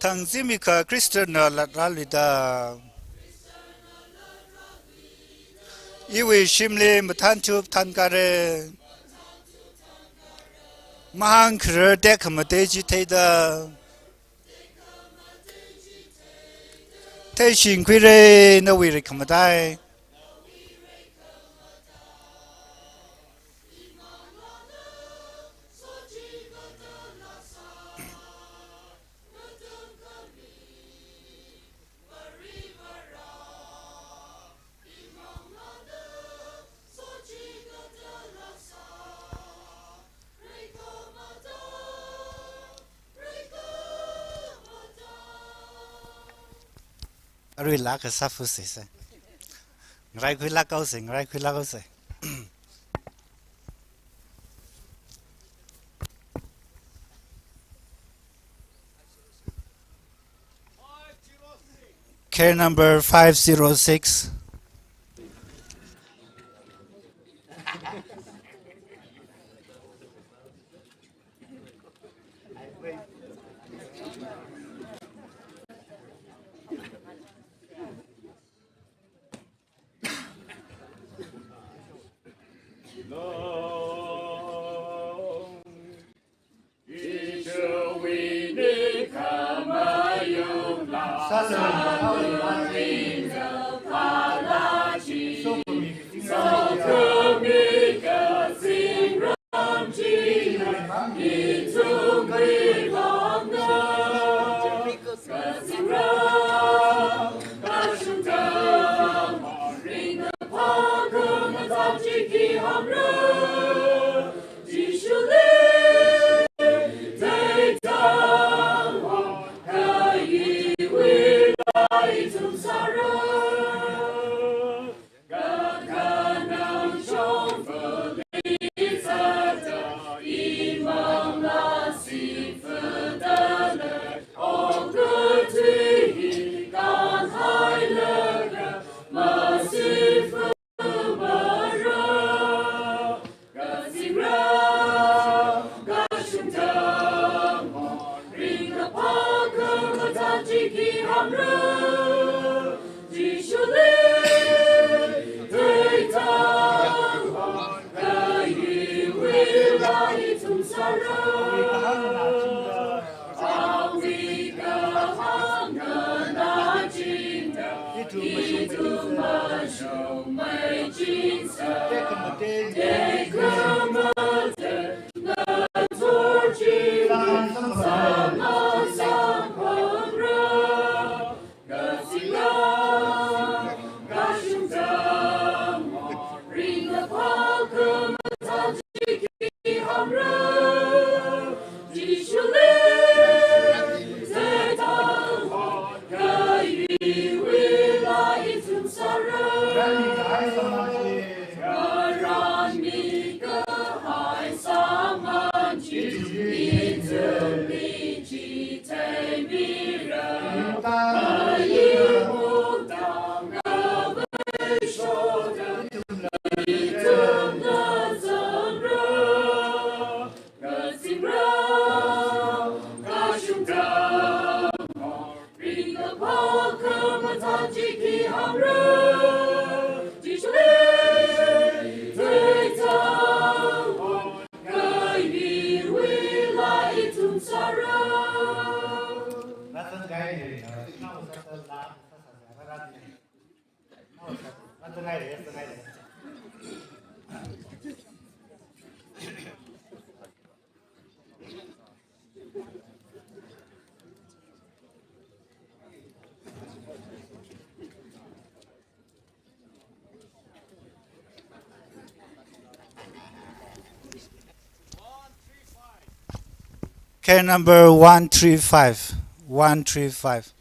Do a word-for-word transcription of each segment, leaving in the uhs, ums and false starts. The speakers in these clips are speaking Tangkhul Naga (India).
Thangzimikha Khristana latrāluida. Iwui shimli mathānthup thānkare. Mahāngkharar tekhamatei chi theida. Theishingkhuire nawui reikhamatei. Aruila kasā fuse se. Ngaraikhuilāk haose, ngaraikhuilāk haose. Care number five zero six. Care number one three five. One three five.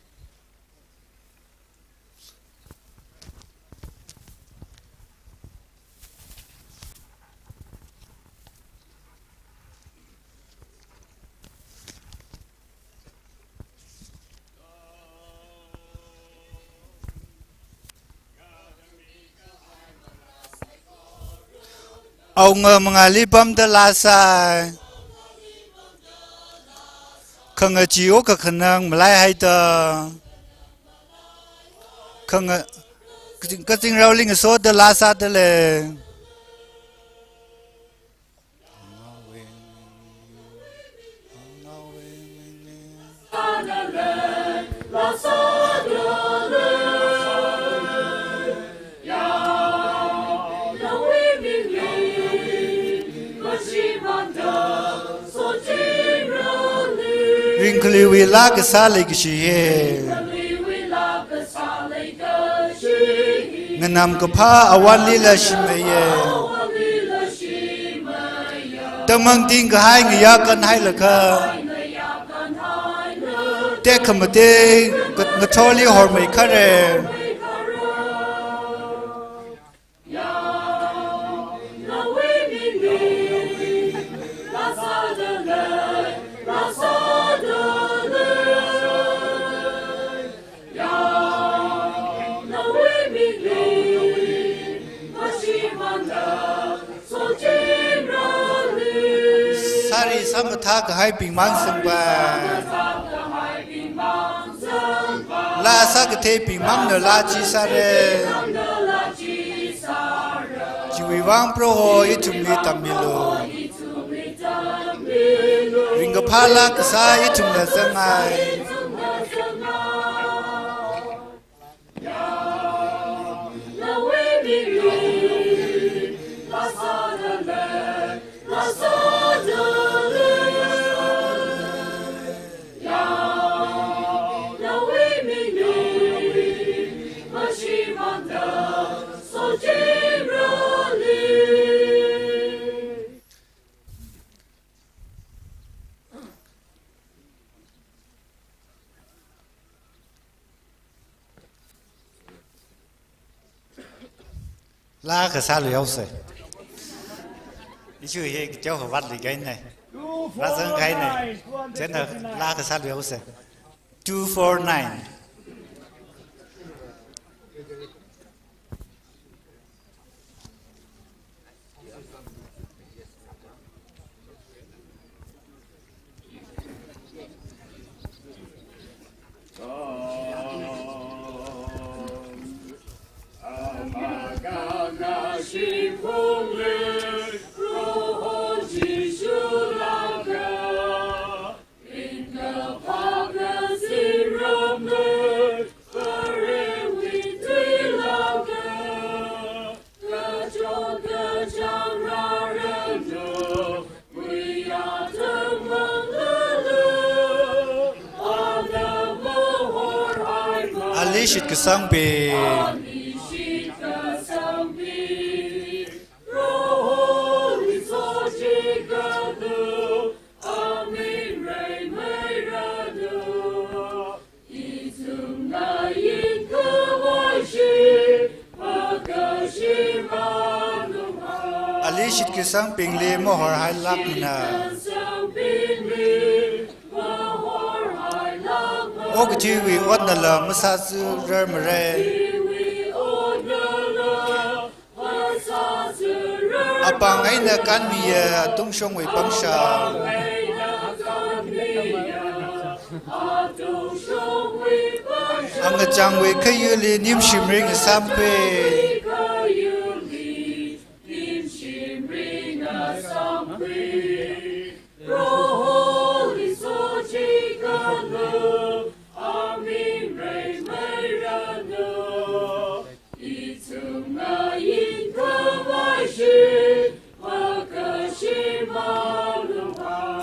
Awunga mangāli pamda lāsai. Khangachee okakhanang malaihaida, khanga, kazing, kazingraoli ngasoda laa sādalei. Ringkhaliwui laa kasā leikashi hi. Nganamkaphā awonlila shimeiya. Tamang tingkahai ngayā kanhai lakha, tekhamatei ngathorli hormeikhare. Sari samathā kahaibing mang sangpa. Laa sākatheibing mangna laa chi sāra. Chiwui vang Proho ithumli tammilu. Ringkaphā laa kasā ithumna zangngai. Laa kasālu yaose. Ichu hi kachao havat li kaine. Razang kaine. Chieina laa kasālu yaose. Two four nine. Ali shitkasangbing. Ali shitkasangbingli mahorhailākmana. Okathuiwui otnala masāzurarmara. Apāng eina kanmiya atungshongwui pangshap. Angachangwui khayuli nimshimli ngasāmkhui.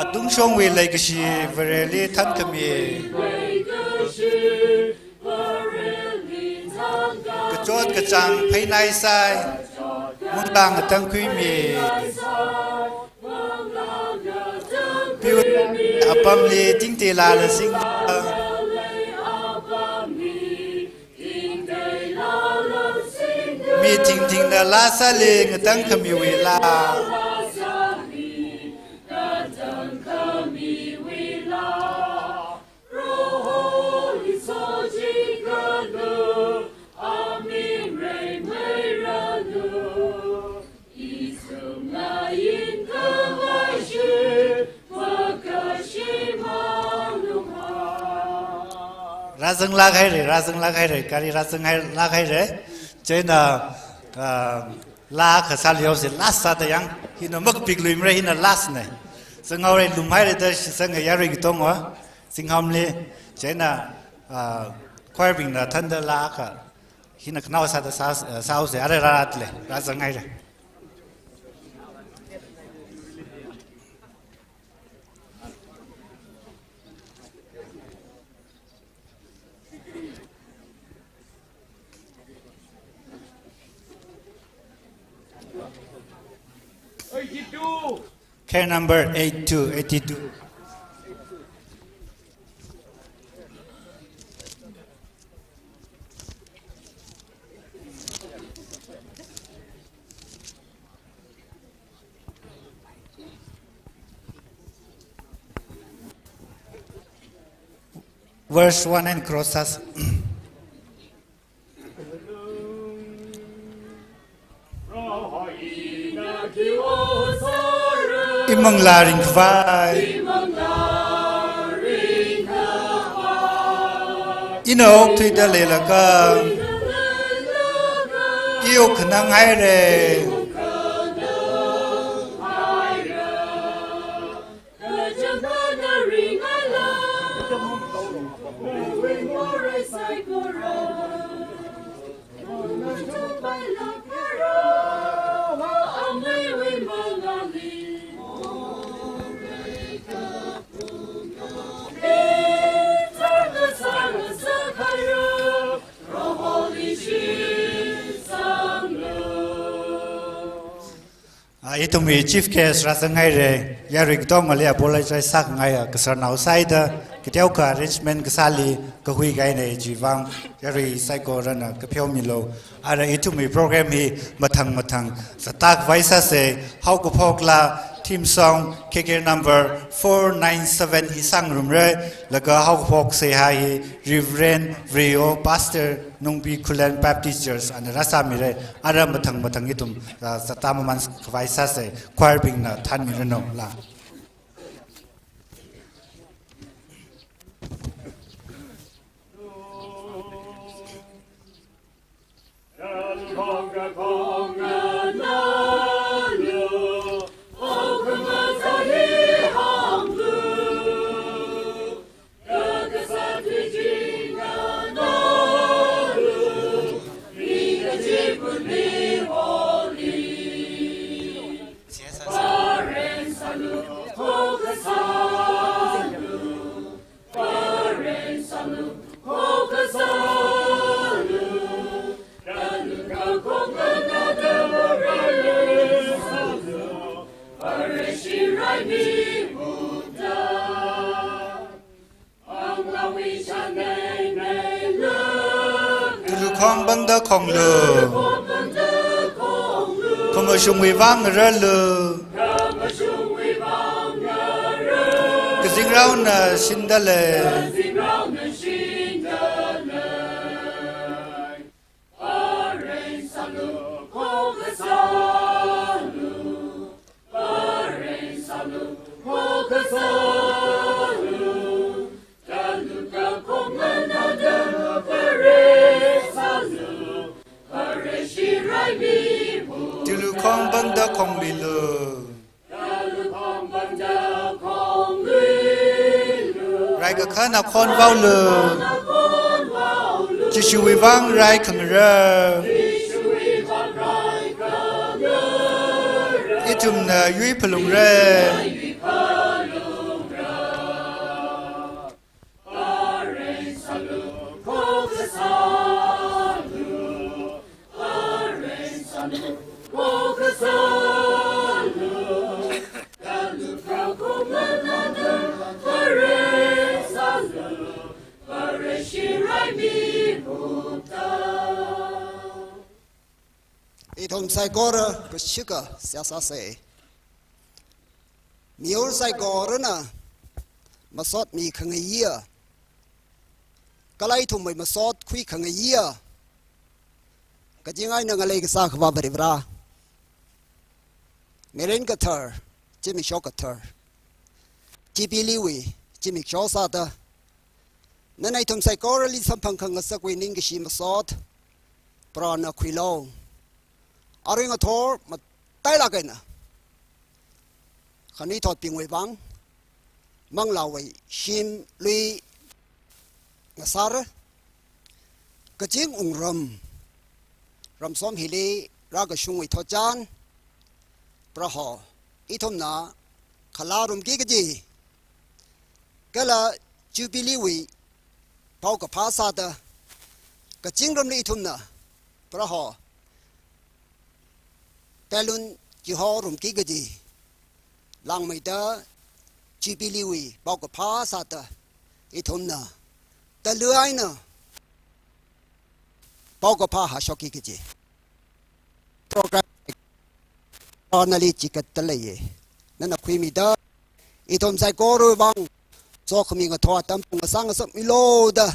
Atungshongwui leikashi Vareli thankhami. Kachot kachāng pheinaisai, munglāng atang khuimi. Piu apamli tingteilala singda. Mi thingthingna laa sāli ngatangkhamiwui laa. Rāzanglāk haira, rāzanglāk haira, gari rāzanglāk haira. Chieina, ah, laa kasā leosi last sāda yang, hina makapikluimara, hina last na. Zanghaora, lumhaira da shitsanga yarui katonga, zinghamli, chieina, ah, choir bingna thānda laa ka, hina khanao sāda sā, sāhaosa, ara rāra le, rāzang haira. Eighty-two. Care number eight two, eighty-two. Verse one and cross us. Imanglā ringkhavai. Ina okthuida leilaga, i okkhanang haira. Ah, ithumwui chief guest rāzang haira, yarui katongali apologize sāngaiya, kasarnao sāhaida, kateokha arrangement kasāli, kahui kahaina chiwui vang, yarui saikorana kapheomilu. Ara ithumwui program hi mathang mathang zatkhavai sāsa, haokaphokla theme song, K K number four nine seven hi sāngarumra, laga haokaphok seihā hi Reverend Vrio, Pastor Nungbi Khullen Baptist Church ana rāsāmira, ara mathang mathang ithum, ah, zatda maman khavai sāsa, choir bingna thānmiranu la. Tulu khong bangda khonglu. Khamashungwui vang ngararlu. Kazingraona shindalei. Tulu khong bangda khongluilu. Raikakhana khonvaolu. Jishuwui vang rai khangara. Ithumna yuiphalungra. Ithum saikora kashika seihā sāsa. Miyur saikorana masot mikhangayiya, kala ithumwui masot khuikhangaiya, kachingai eina ngalei kasā Akhava Varivara, mirin kathar, zimiksho kathar, chipiliwui zimiksho sāda, nana ithum saikorali samphang khangasakwui ningkashi masot, Prohona khuilu. Arui ngathor matailāk eina khanuithotbingwui vang, manglāwui shim lui ngasāra. Kazing wungram ramsom hili rākashungwui thotchan, Proho, ithumna khalā rumki kaji, kala Jubilee wui paokaphā sāda, kazingramli ithumna, Proho, balloon chiho rumki kaji, langmeida Jubilee wui paokaphā sāda, ithumna talui eina paokaphā hāshokki kaji program nali chikatda leiya. Nana khuimida, ithum saikorawui vang sokhami ngathor atam pung ngasā ngasakmilu da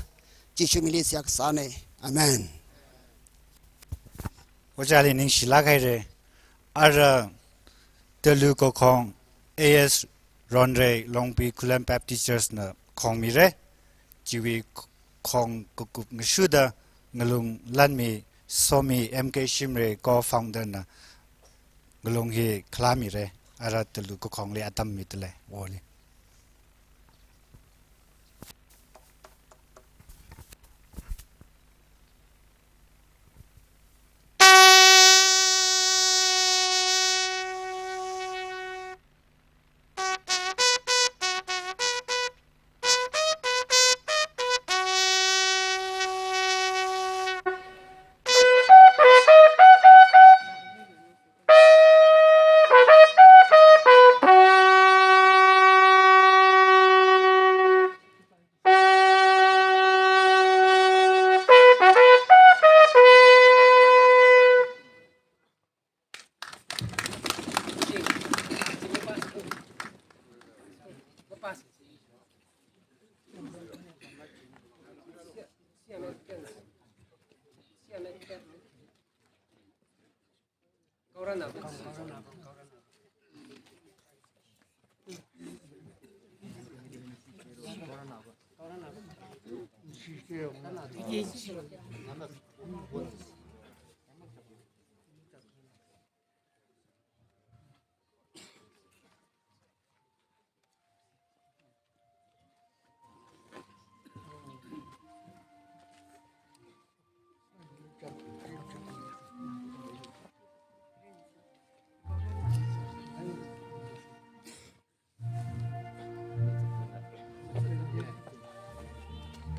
Jishu mingli seihā kasāna. Amen. Ojāli ningshilāk haira. Ara Talui Kakhong A S Ronrei, Longpi Khullen Baptist Church na khongmira. Chiwui khong kakup ngashuda ngalung lanmi Somi M K Shimray, co-founder na ngalung hi khalāmira. Ara Talui Kakhongli atam mida lei, oli.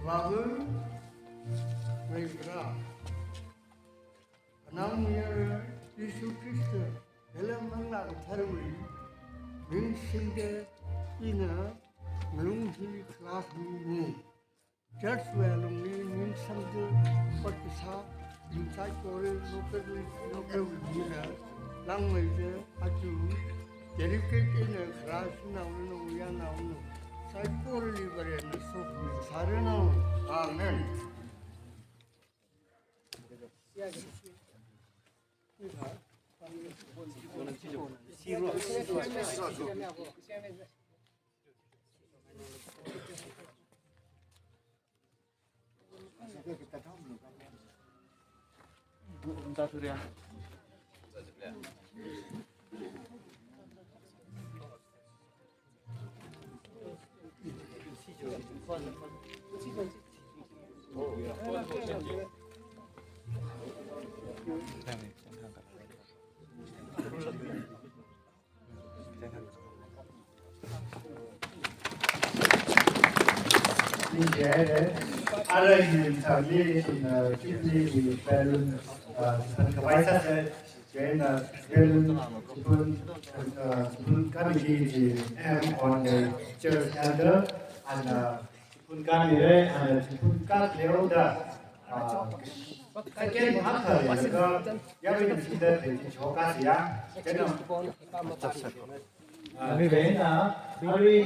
Vāwui, Vare Varā, Anaomayara Jishu Khrista, Velam Manglā Katharawui ming singda ina ngalung hi khalāsmina. Church wui alungli ningsangda ot kasā, ningsai kore, nokatli, nokatwui mina, langmeida, aja, dedicate eina kharā shanao nao, yānao nao, saikorali Varena sokhami sāranu. Amen. Ara ithum thangli, uh, Jubilee wui balloon, uh, chiphun khavai sāsa, chieina balloon chiphun, uh, chiphun kami chi M on the church elder, and, uh, chiphun kamira, and, uh, chiphun katleoda, uh, second half kha leilakha, yāwui ningshida theichi choka siya, chieina. Ani veina, ari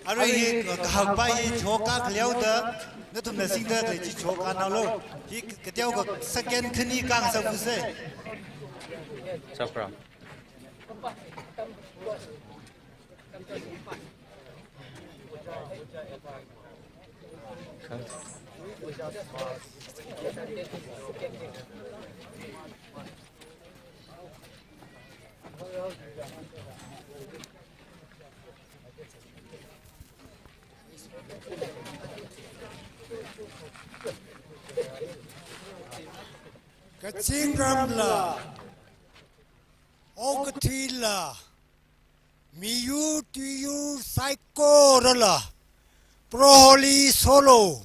Arui hi, uh, kahakpai hi choka khaleoda, nathumna singda khalei chi choka naolo. Hi kateokha second khani kang sa fuse. Chapra. Kazingramla, okathuila, miyur tuiyur saikorala, Proholi solo,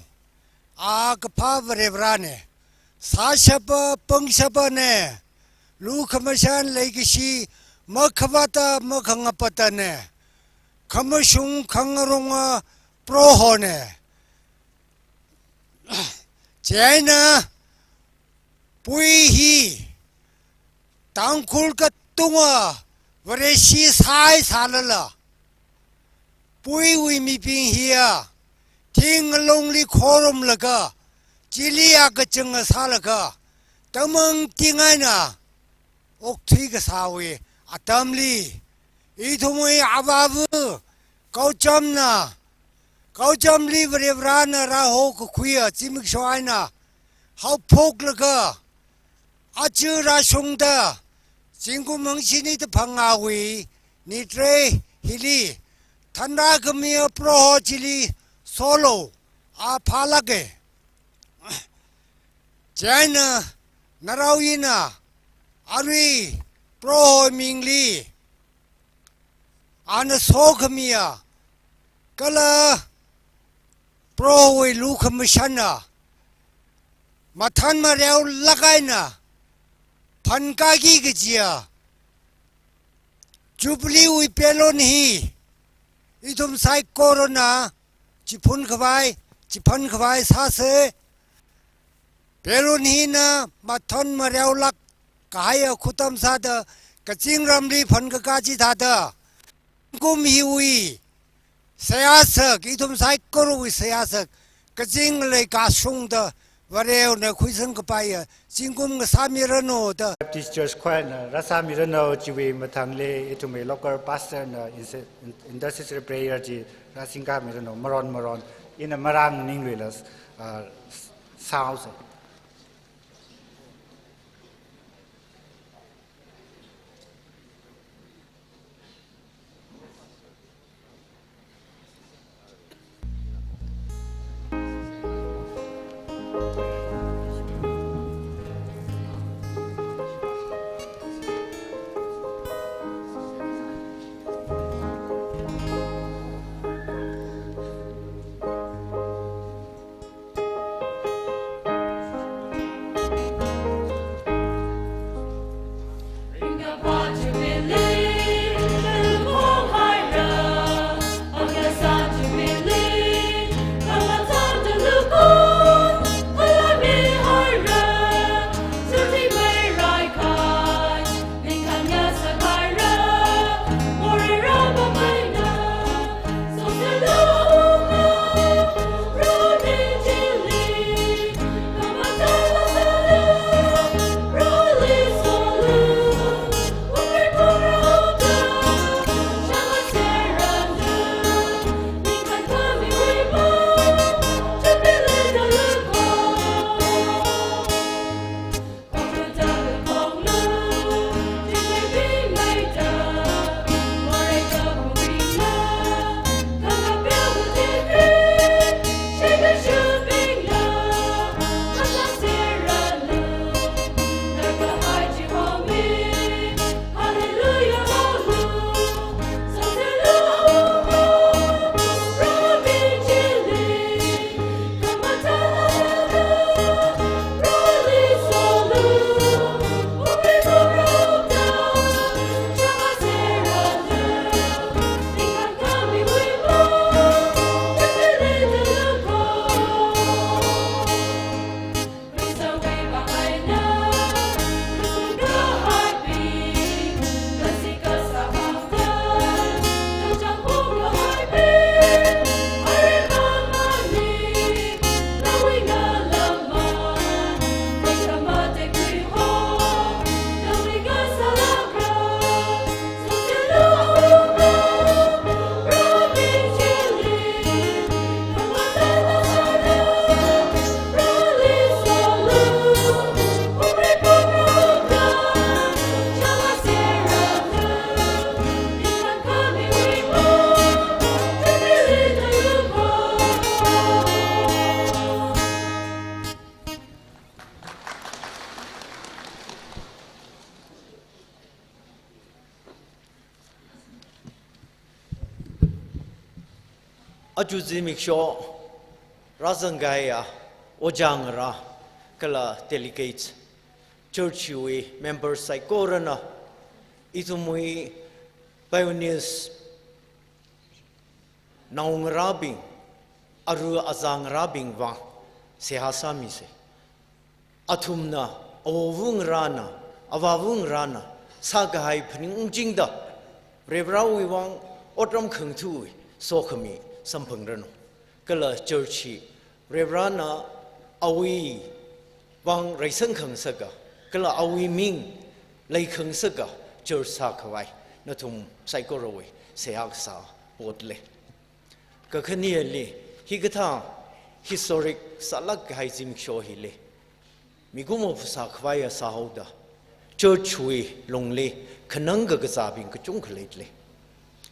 a kaphā Varivarāna, sāshapa pangshapana, lukhamashan leikashi makhavāta makhangapatana, khamashung khangarunga Prohona. Chieina pui hi Tangkhul katonga Vareshi saisālala, puiwui mibing hiya thing ngalungli khorumlaga, chili akachanga sālaga, tamang tingaina okthui kasāwui atamli, ithumwui avāva Gautamna, Gautamli Varivarāna rāhokakhuiya zimiksho eina haophoklaga, aja rāshungda, zingkum hangshini da phangāwui nitrai hili, thanrākhamiya Proho chili solo a phālāka. Chieina narao ina arui Proho mingli ana sokhamiya kala Prohowui lukhamashana mathan mareolāk eina phankāki kajiya Jubilee wui pelon hi ithum saikorana chiphun khavai, chiphan khavai sāsa. Pelon hina mathan mareolāk kahaiya khutam sāda, kazingramli phankakā chithāda, kum hiwui seihā sak, ithum saikorawui seihā sak, kazing leikashungda, Varena khuisang kapaiya zingkum ngasāmiranu da. Baptist Church Choirna rāsāmiranu, chiwui mathangli ithumwui local pastorna inse-, in-, intercessory prayer chi rāsingkāmiranu, maron maron. Ina marāng ningluila, ah, s-, sāsa. Aja zimiksho rāzangkahaiya ojā ngarā kala delegates, church wui members saikorana, ithumwui pioneers naongarābing, aru azā ngarābing vang seihā sāmisa. Athumna, avāva ngarāna, avāva ngarāna sākahai phaningung chingda, Varivarāwui vang otram khangatha sokhami samphangranu. Kala church hi Varivarāna awui vang reisangkhangasaka, kala awui ming leikhangasaka church sākhavai nathum saikorawui seihā kasā potle. Kakhaneli, hikathā historic sālāk kahai zimiksho hili mikumo phasā khavaiya sāhaoda, church wui lungli khanang kakazābing kachungkha leile.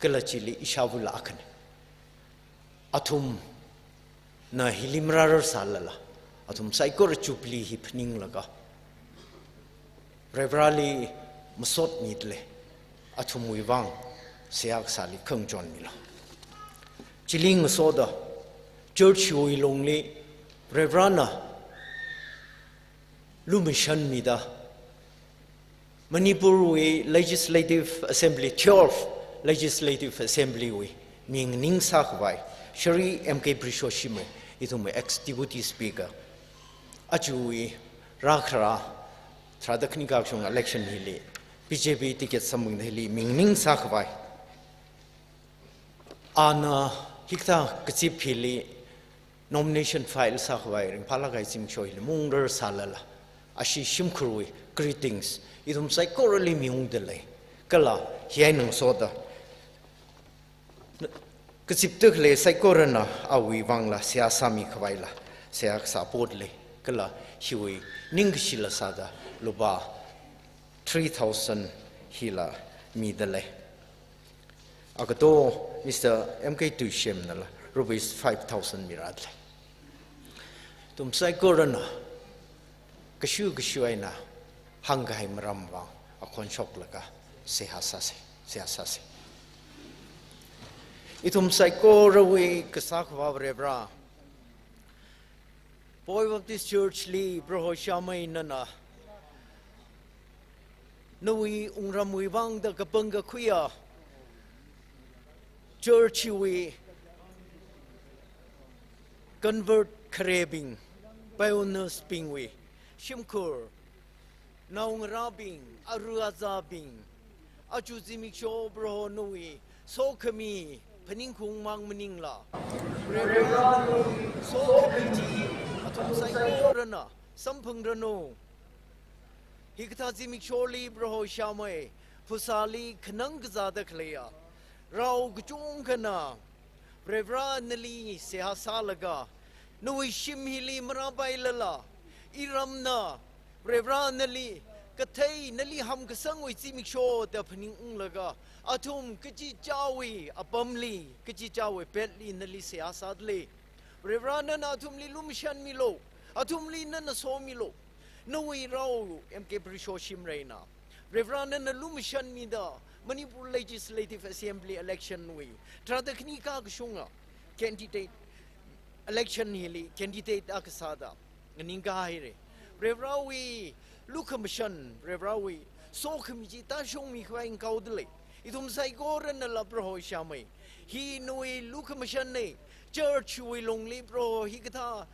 Kala chili ishāvāla akhana. Athumna hili marārar sālala, athum saikora Jubilee hi phaninglaga, Varivarāli masot midalei, athumwui vang seihā kasāli khangachon milo. Chili ngasoda, church wui lungli Varivarāna lumashan mida, Manipur wui Legislative Assembly, twelve Legislative Assembly wui mi nganing sākhavai, Shri M K Pureishowshim, ithumwui ex Deputy Speaker, ajawui rākhara tharāda khani kakashung election hili B J P ticket samphangda hili mi nganing sākhavai, ana hikathā kazip hili nomination file sākhavai ringphālāk kahai zimiksho hili maungrar sālala, ashi shimkhurwui greetings ithum saikorali miungdalei. Kala hi eina ngasoda, kazipda khalei saikorana awui vangla seihā sāmi khavaila seihā kasā potle. Kala hiwui ningkashila sāda lupā three thousand hila midalei. Agato Mister M K Tuishemnala rupees five thousand mirādalei. Ithum saikorana kashu kashu eina hāngkahai maram vang akhon shoklaga seihā sāsa, seihā sāsa. Ithum saikorawui Kasā Akhava Varivarā, Poi Baptist Church li Proho Shamai nana nawui wungramwui vangda kapangkakhuiya church wui convert kharebing, pioneers bingwui shimkhur, naongarābing, aru azābing, aja zimiksho Proho nawui sokhami phaningkhaung mang maningla, Varivarā nawui sokhami chi athum saikorana samphangranu. Hikathā zimiksholi Proho Shamai, phasāli khanang kazāda khaleiya rao kachungkhana Varivarā nali seihā sālaga, nawui shim hili marāpailala, iramna Varivarā nali kathei, nali hamkasangwui zimiksho da phaningunglaga, athum kachichāwui apamli, kachichāwui petli nali seihā sādalei. Varivarā nana athumli lumashan milo, athumli nana somilo. Nawui rao M K Pureishowshim eina Varivarā nana lumashan mida Manipur Legislative Assembly election wui tharāda khani kakashunga candidate, election hili candidate akha sāda nganingkahaire. Varivarāwui lukhamashan, Varivarāwui sokhami chi tāshungmi khavai ngakaodalei. Ithum saikoranala Proho Shamai, hi nawui lukhamashanne. Church wui lungli Proho hikathā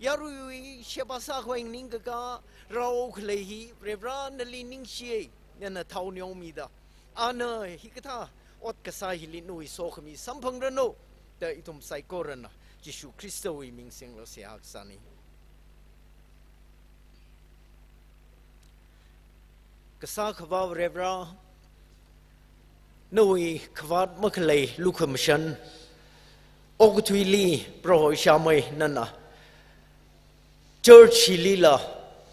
yaruiwui sheba sākhavai nganingkaka rao khalei hi Varivarā nali ningshiye, nana thao neomida, ana hikathā ot kasā hili nawui sokhami samphangranu da ithum saikorana Jishu Khristawui ming singlo seihā kasāne. Kasā Akhava Varivarā, nawui khavāt makhalei lukhamashan okathuili Proho Shamai nana church hilila,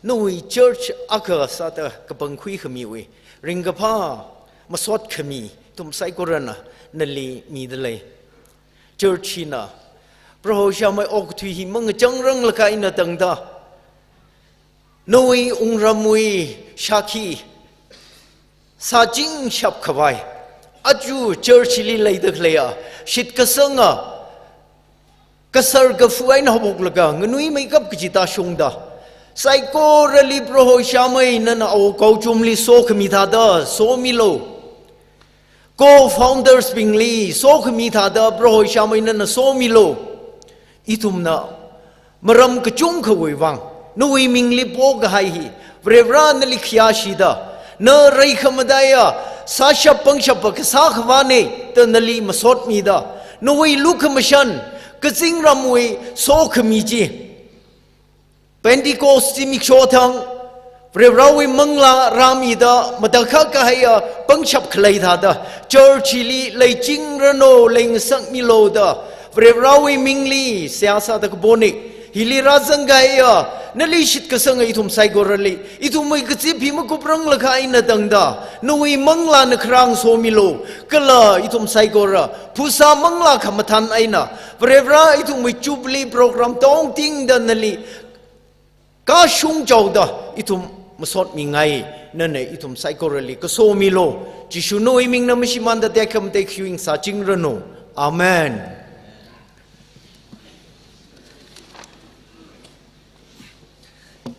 nawui church akha sāda kapangkhui khamiwui ringkaphā masot khami ithum saikorana nali midalei. Church hina Proho Shamai okathui hi mangachangranglakha eina tangda, nawui wungramwui shākhi sāchingshap khavai, aja church li leida khaleiya shitkasanga kasar kafu eina haophoklaga nganuimeikap kaji tāshungda, saikorali Proho Ishamai nana Ao Kaochumli sokhami thāda somilu. Co-founders bingli sokhami thāda Proho Ishamai nana somilu. Ithumna maram kachungkhawui vang nawui mingli pokahai hi Varivarā nali khayāshida, na reikhamataiya sāshap pangshap kasā khavāne da nali masotmida, nawui lukhamashan kazingramwui sokhami chi, Pentecost zimiksho thang Varivarāwui manglā rāmida matakhak kahaiya pangshap khalei thāda, church hili leichingranu, leingasakmilu da Varivarāwui mingli seihā sāda kapona. Hili rāzang kahaiya nali shitkasanga ithum saikorali, ithumwui kazip hi makupranglakha eina tangda nawui manglāna kharā ngasomilu. Kala ithum saikora phasā manglā khamathān eina Varivarā ithumwui Jubilee program tongtingda nali kashung chaoda ithum masotmingai, nana ithum saikorali kasomilu. Jishu nawui mingna mashimānda tekhamatei khayu ngasāchingranu. Amen.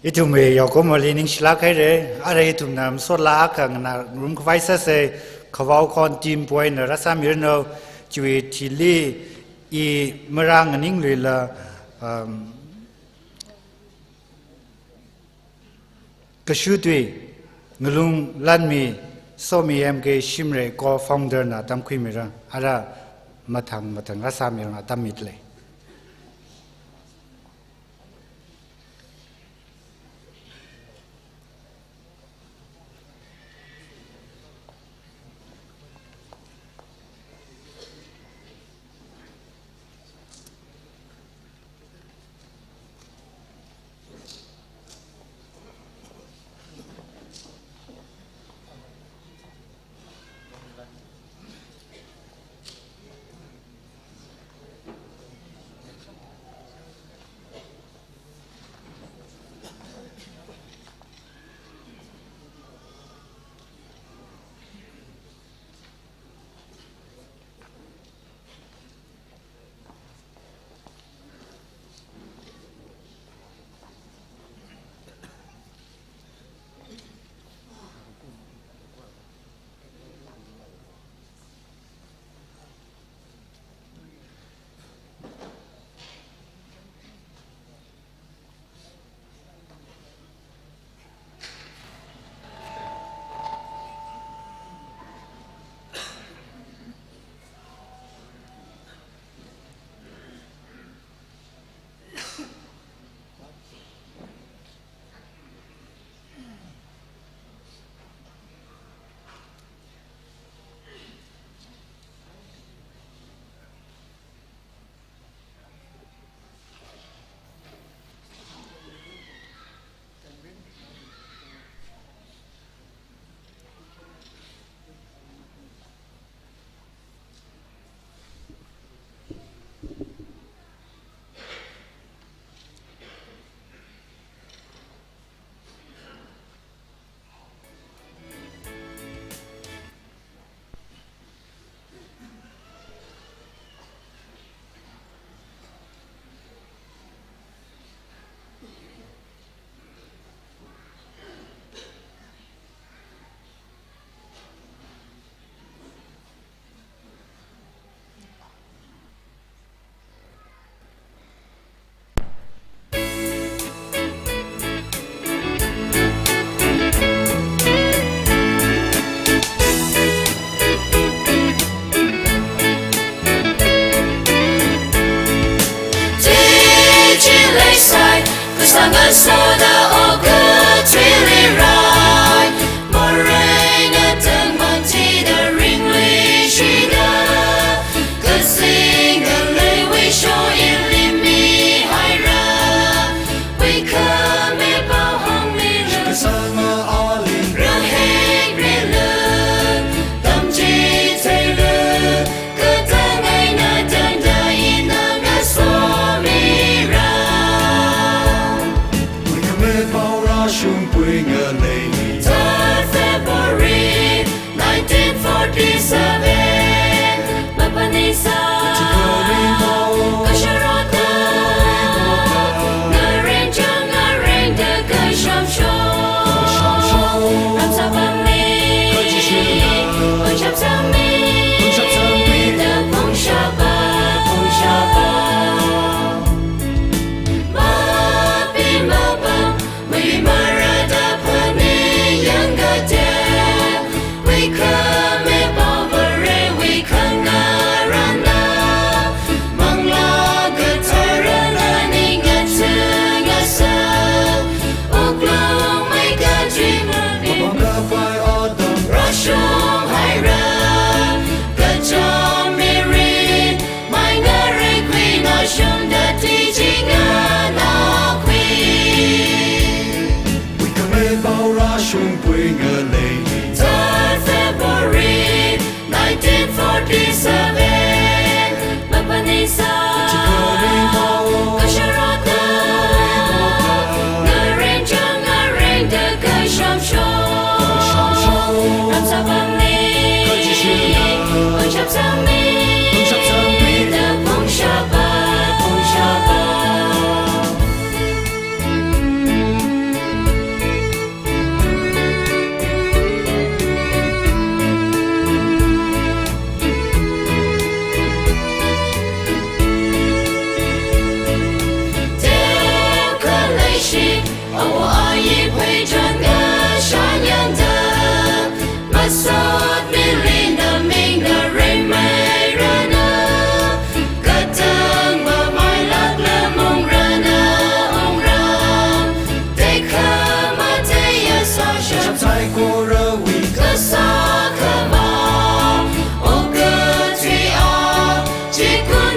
Ithumwui yaokomali ningshilāk haira, ara ithumna masotlāk akha nganārum khavai sāsa, khavao khon team puina rāsāmiranu, chiwui thili i marānganingluila, um, kashu tui, ngalung lanmi, Somi M K Shimray co-founder na tamkhuimira, ara mathang mathang rāsāmira, atam mitlei.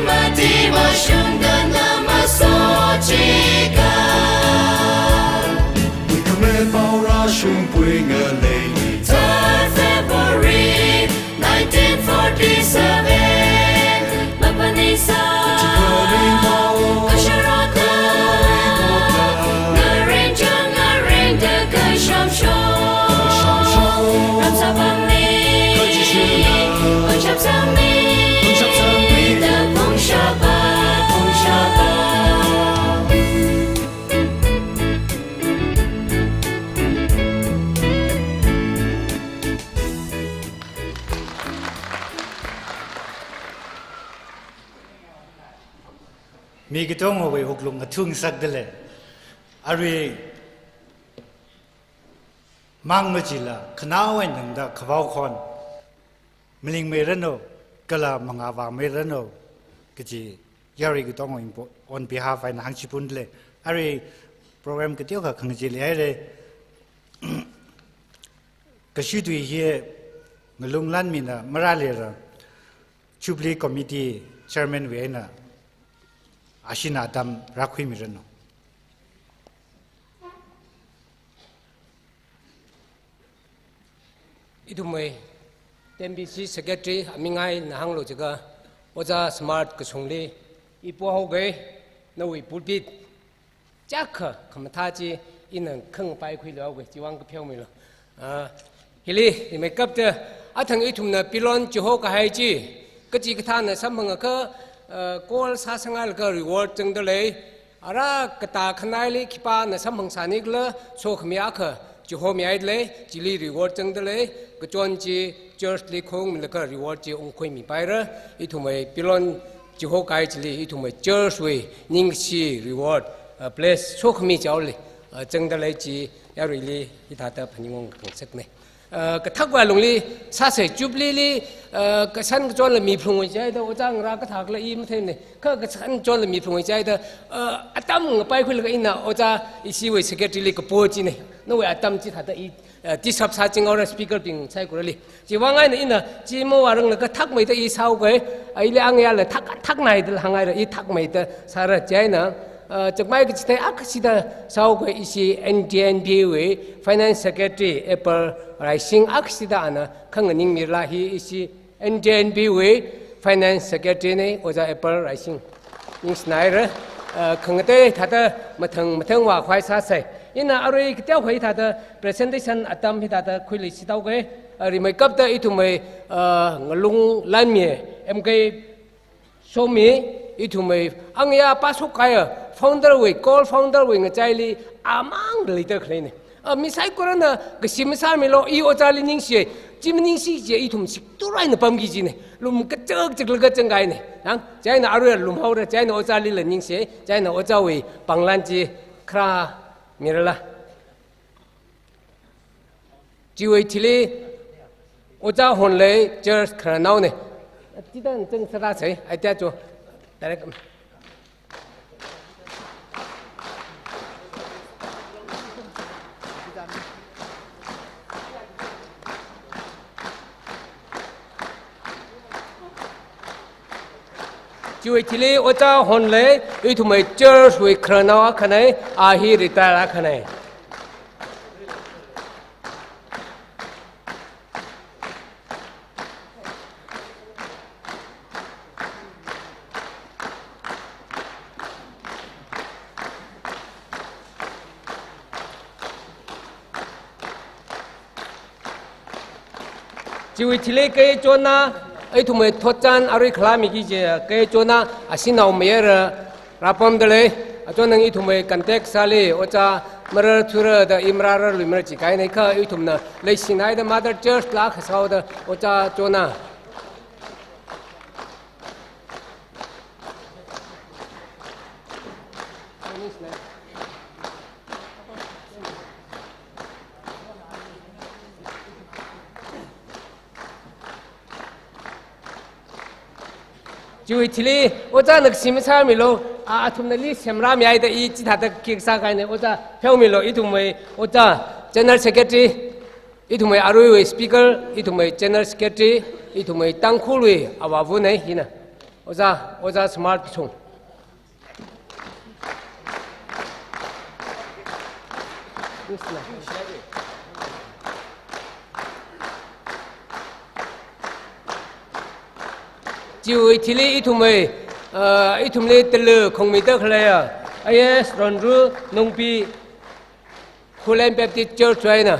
Mati mashungda namasochika. Wui khame pao rāshungpui ngalei. Third February nineteen forty-seven. Mapanisa. Kasharaka. Ngarinja ngarinda kashamsho. Ramsapangni. Pangshapsangni. Da pungshapa, pungshapa. Mi katongawui wuklung athung sakdalei. Arui mang machila, khanao eina tangda khavao khon malingmeiranu, kala mangāvāmeiranu kaji yarui katongawui on behalf eina hāngchipundalei. Arui program kateokha khangachee leihaira. Kashi tui hi ngalung lanmina marāleira, Jubilee Committee Chairman wui eina ashina atam rākhuimiranu. Ithumwui T M B C Secretary aming eina hānglu jiakha, Ojā Smart kashungli i pohaoga, nawui pulpit chiyākha khamathā chi ina khangapai khuilu haoga, chiwui vang kapheomilu. Ah, hili rimeikapta, athang ithumna pilon chiho kahai chi, kachikathāna samphangakha, ah, call sāsangailaga reward zangdalei. Ara katā khanaili khipāna samphangsānikhala, sokhami akha chihomihaidalei, chili reward zangdalei, kachon chi church li khongmilaga reward chi ungkhuimipaira. Ithumwui pilon chiho kahai chili ithumwui church wui ningshi reward, uh, place sokhami chaoli, uh, zangdalei chi yaruili hithāda phaningung khangasakna. Uh, kathakva lungli sāsa, Jubilee li, uh, kashan kachonla miphalungwui chida, ojā ngarā kathakla i matheina. Kha kashan kachonla miphalungwui chida, uh, atam ngapai khuilaga ina ojā ishiwui secretary li kapo china. Nawui atam chithāda i, uh, disturb sāchinghaora speaker bing saikorali. Chiwui vang eina ina chi mavāranglakha thakmeida i sāhaoga, aili angayāla thak, thaknaidala hānghaira, i thakmeida sāra. Chieina, uh, chakmai kachithei akhashida sāhaoga, ishi N T N B wui Finance Secretary April Raising akhashida ana khanganingmirala, hi ishi N T N B wui Finance Secretary na, Ojā April Raising. Ningshinaira, uh, khangatei thāda mathang mathang vākhavai sāsa. Ina arui kateokha hithāda presentation atam hithāda khuiluishithaoga, uh, rimeikapta ithumwui, uh, ngalung lanmi M K Somi, ithumwui angayā pāshok kahaiya founder wui, core founder wui ngachaili amang leida khaleina. A, mi saikorana kashi masāmilu, i ojāli ningshi, chi maningshi kaji ithum siktur eina pamki kajina. Lum kachak chaklaga zangkahaina. Nang, chieina arui lumhaora, chieina ojālila ningshi, chieina ojāwui pānglan chi kharā mirala. Chiwui thili Ojā Honlei church khararnaona. Tida nchang sāra sai, ai tia cho. Direct. Chiwui thili Ojā Honlei, ithumwui church wui khararnao akhana, a hi retire akhana. Chiwui thili kachonna, ithumwui thotchan arui khalāmiki kaji kachonna, ashinao mayara rāpamdalei, achon nang ithumwui contact sāli, ojā marar thura da i marāra luimara chi kahaina kha ithumna leishinaida Mother Church la khasaoda ojā chonna. Chiwui thili, ojāna kashi masāmilu, a, athumna list semrāmihaida i chithāda khikha sākahaina, ojā pheomilu, ithumwui ojā General Secretary, ithumwui aruiwui speaker, ithumwui General Secretary, ithumwui Tangkhulwui avāvana hina. Ojā, Ojā Smart Kachung. Chiwui thili ithumwui, uh, ithumli tala khongmida khaleiya, I A S Ronru Nungpi, Khullen Baptist Church wui eina.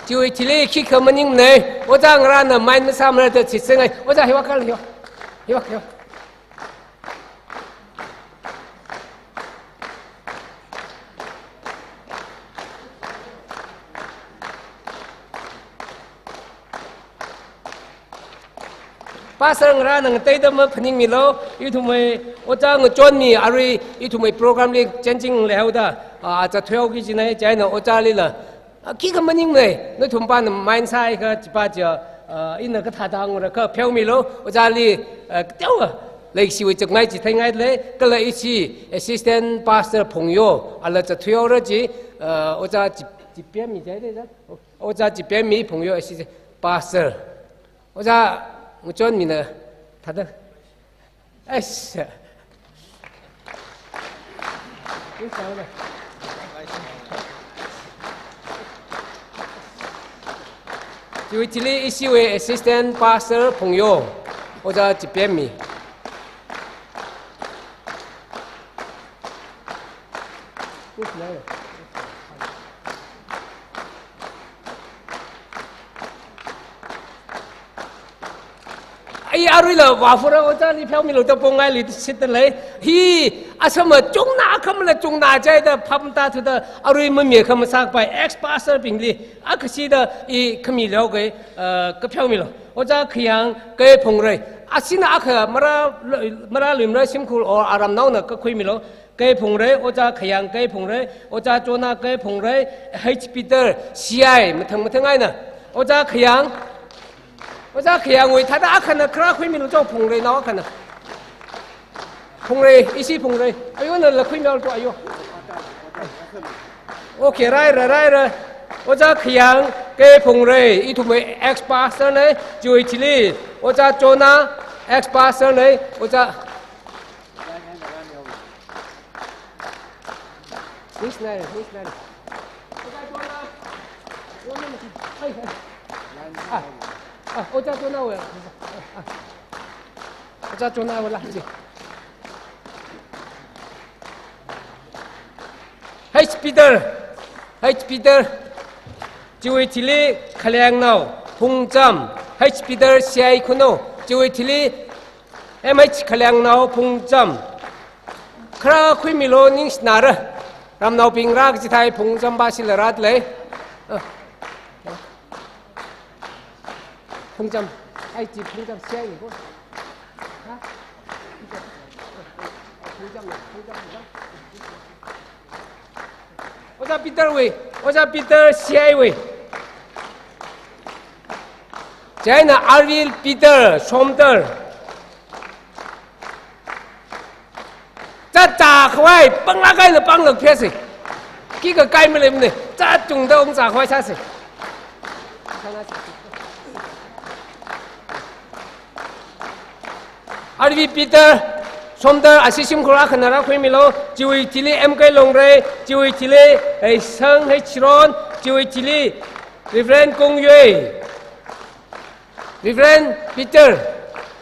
Chiwui thili khikha maningmanei, ojā ngarāna main masāmara da chitsangai, ojā hiwui kal hiwui, hiwui, hiwui. Pastor ngarāna ngateida maphaningmilu, ithumwui ojā ngachonmi arui ithumwui program li changing leihaoda, ah, acha thuihaoki jinei, chieina ojālila, ah, khikha maningmanei, nathum pana main sāhaiakha chipa chiya, ah, ina kathāda ngarā kha pheomilu, ojāli, ah, teowa, leishiwui chakmai chi theingailei, kala ishi assistant pastor Phungyo, ala cha thuihaora chi, ah, ojā chi, chi pemmi jai de ja. Ojā Chipemmi Phungyo assistant pastor. Ojā ngachonmina thāda. Eish. Chiwui thili ishiwui assistant pastor Phungyo. Ojā Chipemmi. Ai, aruila vāphura ojāli pheomilu da pongaili shitda lei. Hi, asama chungna khamala chungna chieina phapta thuda arui mami khamasakpai ex-pastor bingli. Akhashida i khami leokei, uh, kapheomilu. Ojā Khayang K Phungrei. Ashina akha Mara, Mara Luimra Shimkhur or aramnaona kakhuimilu. K Phungrei, Ojā Khayang K Phungrei, Ojā Chona K Phungrei, H Peter, C I, mathang mathang eina. Ojā Khayang, Ojā Khayangwui thāda akhana kharā khuimilu cho Phungreinao akhana. Phungrei, ishi Phungrei. Ayo nala khuimilu cho ayo. Okay, raira, raira. Ojā Khayang K Phungrei, ithumwui ex-pastor nei, chiwui thili. Ojā Chona, ex-pastor nei, Ojā Missionary, missionary. Ah, ah, Ojā Chona wui. Ah, Ojā Chona wui la chi. H Peter, H Peter. Chiwui thili Khalengnao Phungcham. H Peter C I khuno. Chiwui thili M H Khalengnao Phungcham. Kharā khuimilu ningshinara. Ramnaobing rā kachithei Phungcham ba shila rāda lei. Ah. Phungcham. Ai chi Phungcham C I ni ko. Ha? Phungcham na, Phungcham, Phungcham. Ojā Peter wui, Ojā Peter C I wui. Chieina Arvil Peter Somdal. Chatcha khavai panglāk eina panglāk phesi. Khikha kai maleimana. Chatchungda ungcha khavai sāsi. Arvil Peter Somdal ashi shimkhur akhana rākhuimilu, chiwui thili M K Longrei, chiwui thili, eh, Sang H Ron, chiwui thili Reverend Kong Yui. Reverend Peter,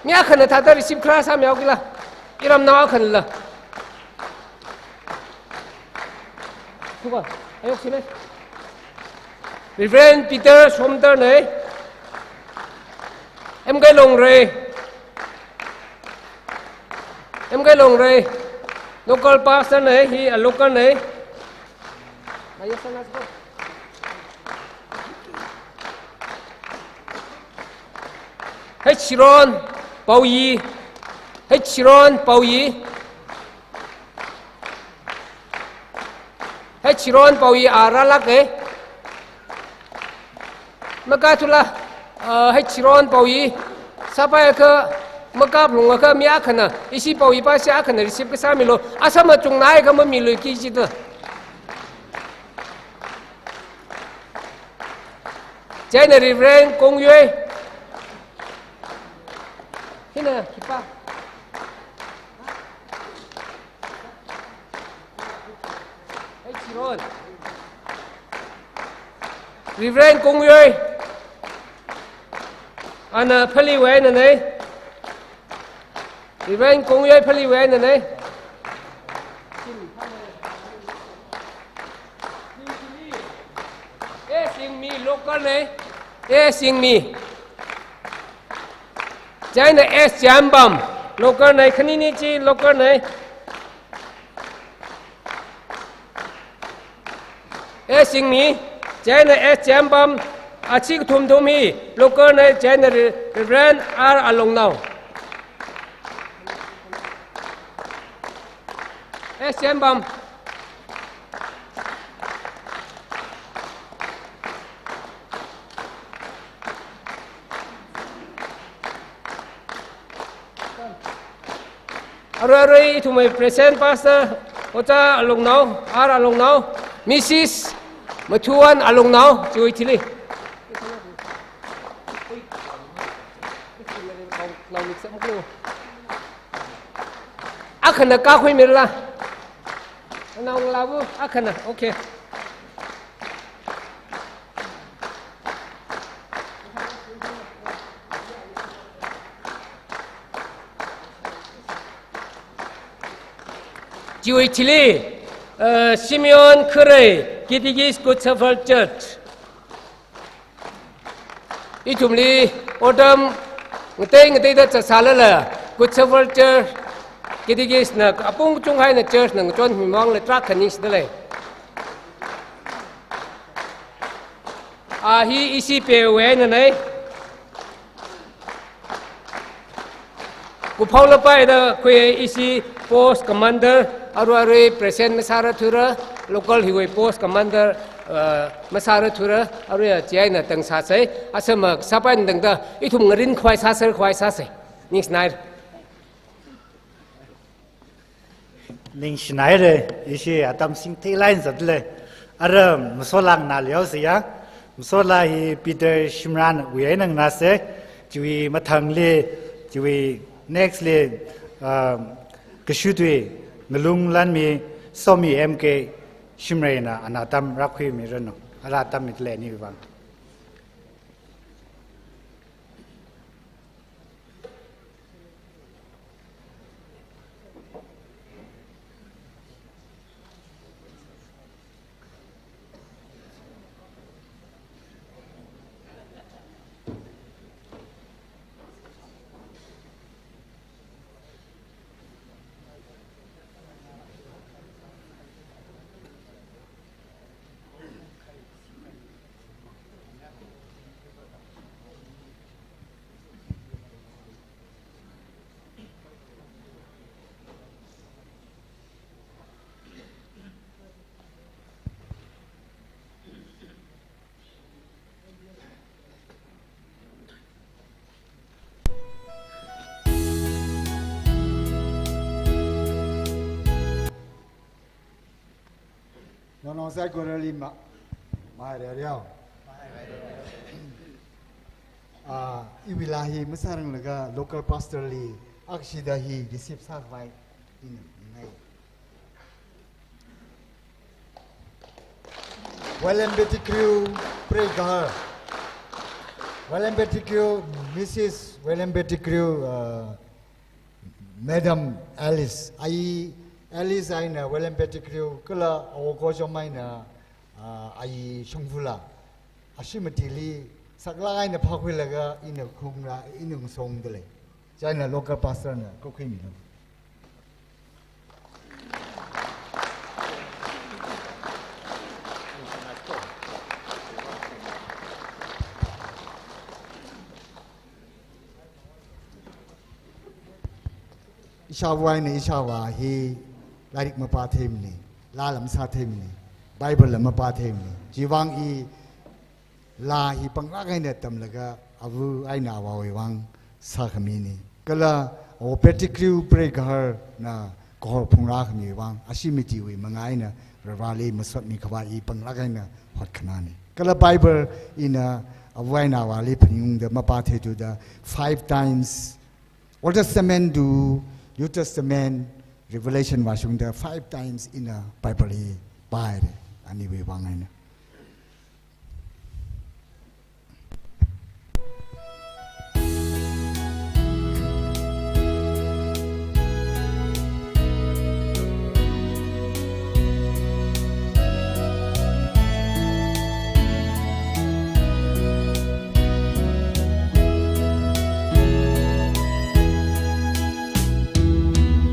mi akhana thāda receive kharā sāmihaokila, iramnao akhanala. Khuka, ayok sine. Reverend Peter Somdal nei, M K Longrei, M K Longrei, local pastor nei, hi a local nei. Ayok sana ko. H Ron Paoyi, H Ron Paoyi, H Ron Paoyi a rālāke. Makathula, uh, H Ron Paoyi, sāpaiakha, Makap lungakha mi akhana, ishi pao ipa si akhana receive kasā milu, asam achungna ai kha mamilu kajida. Chieina Reverend Kongyoi. Hina, khipā. Hey, Chiron. Reverend Kongyoi. Ana Phaleiwui einanei. Reverend Kongyoi Phaleiwui einanei. A Singmi, local nei. A Singmi. Chieina S Chiambam, local nei, khanini chi local nei. A Singmi, chieina S Chiambam, achi kathumthum hi local nei, chieina Re-, Reverend R Alongnao. S Chiambam. Arui arui ithumwui present pastor, Ojā Alongnao, R Alongnao, Missus Mathuwan Alongnao, chiwui thili. Akhana kakhui mirala. Naongalāva, akhana, okay. Chiwui thili, uh, Simeon Kharei, Catechist, Good Shepherd Church. Ithumli otram ngatei ngateida zatsālala, Good Shepherd Church, Catechist na apung kachungkha eina church na ngachonmi vangla tarākha ningshidalei. A hi ishi peiwui einanei. Kuphaolapai da khuiya ishi post commander, arui arui present masāra thura, local hiwui post commander, uh, masāra thura, arui a chieina tang sāsei, asama sāpai tangda, ithum ngarin khavai sāser khavai sāsei. Ningshinaira. Ningshinaira, ishi atam singthei line zatlei. Ara masola nganāli haosei ya. Masola hi Peter Shimrayna wui eina nganāsei. Chiwui mathangli, chiwui next li, um, Kashutwui Ngalung Lanmi Somi M K Shimrayna ana atam rākhuimiranu. Ara atam mitlei niwui vang. Naonao saikorali ma-, mairariao. Ah, iwui laa hi masāranglaga local pastor li akshida hi receive sākhavai ina ningai. William Pettigrew, Prekar. William Pettigrew, Missus William Pettigrew, uh, Madam Alice. Ai, Alice eina William Pettigrew, kala Awo Kochom eina, uh, ai Shongfala. Ashi matili, saklāk eina phākhuilaga ina khungra, ina ngasongdalei. Chieina local pastor na kakhuimilu. Ishāvā eina ishāvā hi lairik mapātheimana, laala masātheimana, Bible la mapātheimana. Chiwui vang i laa hi panglāk eina tamlaga ava eina avāwui vang sākhamina. Kala awo Pettigrew preigaharna kahor phungrā khami vang, ashi mitiwui manga eina Varivarāli masotmi khavai i panglāk eina hotkhanāne. Kala Bible ina avā eina avāli phaningungda mapā theithuda five times, Old Testament to New Testament, Revelation vāshungda five times ina Bible hi pāhaire, aniwui vang eina.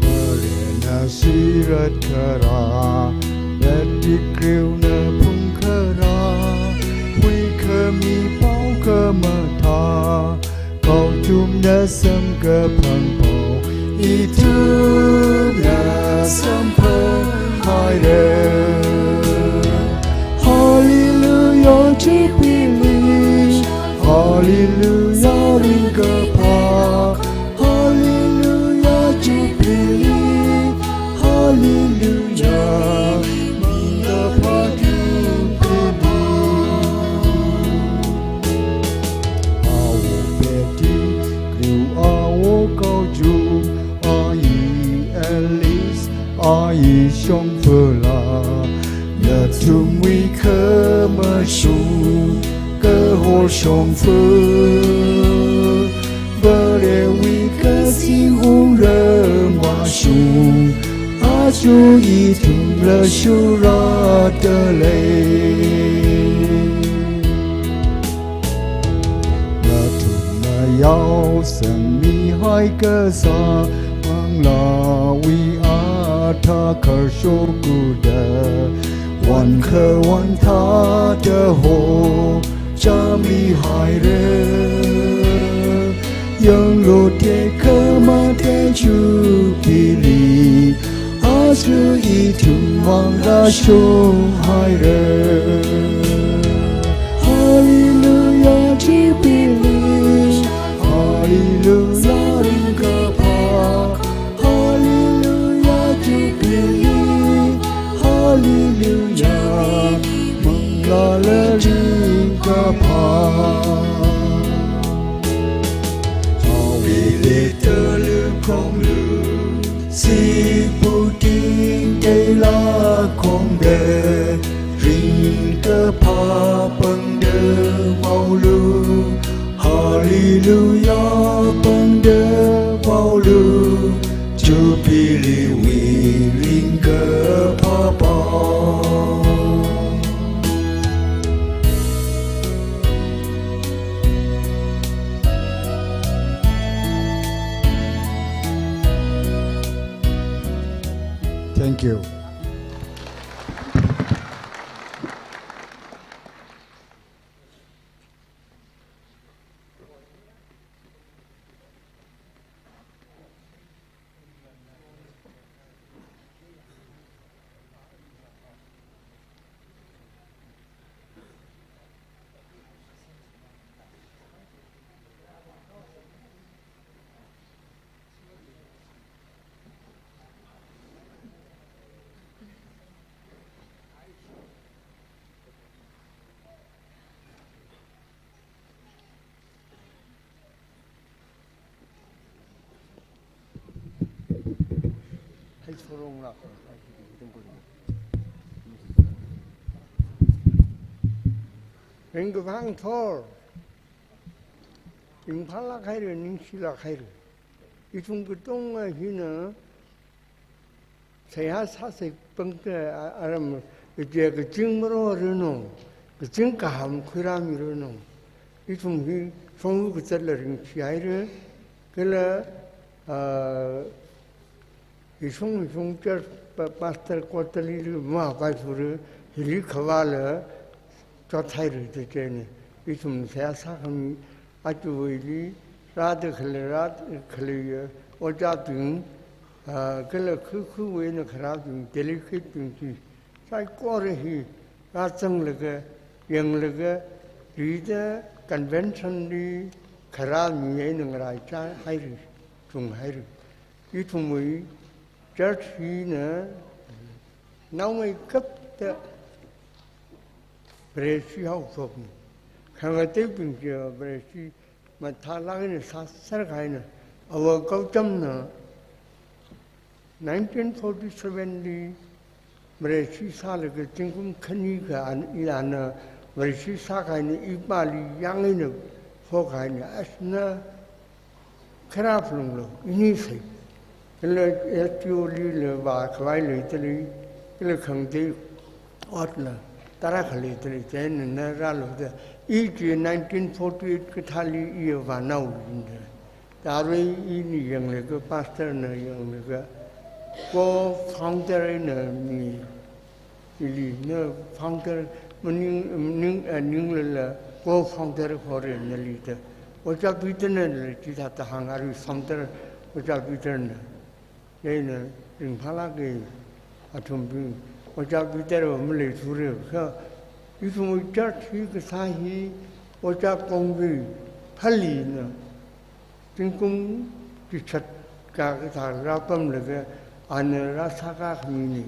Varena shirat kharā, Pettigrewna phungkharā, huikhami paokhamathā, kaotumna samkaphang pao, ithumna samphanghaire. Hallelujah, Jubilee. Hallelujah, ringkaphā. Hallelujah, Jubilee. Hallelujah, ringkaphā Jubilee. Awo Pettigrew, awo Kaojum, ayi Alice, ayi Shongfala, nathumwui khamashung kahor shongfa, Varewui kazing wungram vāshung, aja ithum rāshurrada lei. Nathumna yaosangmihai kasā, manglāwui athā kharshok khuda, wan khawan thāda hochāmihaire. Yanglu tekhamatei Jubilee, aja ithum vang rāshunghaire. Hallelujah, Jubilee. Hallelujah, ringkaphā. Hallelujah, Jubilee. Hallelujah, manglāla ringkaphā. Awui letter lukhonglu, sipu tingteila khongda, ringkaphā pangda vaolu. Hallelujah, pangda vaolu, Jubilee wui ringkaphā pao. Thank you. Ringkaphā thor, ringphālāk haira, ningshilāk haira. Ithum katonga hina seihā sāsei pangda, a, aram, ite kazing maroranu, kazing kaham khuirāmiranu. Ithum hi shongfa kazatla ringshi haira, kala, a, hishong hishong church pa-, pastor quarterly li mavāpaithura, hili khavāla chothaira da chieina. Ithum seihā sākhami, atuwuili rāda khalei, rāda khalei, ojābing, a, kala khu khu eina kharābing, delegate bing chi saikora hi rāzanglaga, yanglaga, rida convention li kharā mi eina ngaraichā haira. chunghaira. Ithumwui church hina naongaikapta Vareshi haophokna. Khangateibing chi Vareshi mathālāk eina sāserkahaina. Ava Gautamna nineteen forty-seven li Vareshi sālaga zingkum khani kha an, i ana Vareshi sākahaina, ipāli yāng eina phokkahaina, ashna kharap lunglu, ini sai. Kala S T O lila vākhavai leidalei, kala khangatei otla tarākha leidalei, chieina na rālu da. I chi nineteen forty-eight kathāli i vānaoyinda. Tarui ini yanglaga, pastor na yanglaga, co-founder na mi, ili na founder maning, ning, eh, ninglala co-founder khore nali da. Ojā Peter nala chithāda hānga, arui founder Ojā Peter na. Chieina ringphālāka, athumbing, Ojā Peter va maleithura kha. Ithumwui church hi kasā hi Ojā Kongvei Phalina zingkum chichat kakathā rāpamlaga ana rāsākakhamina.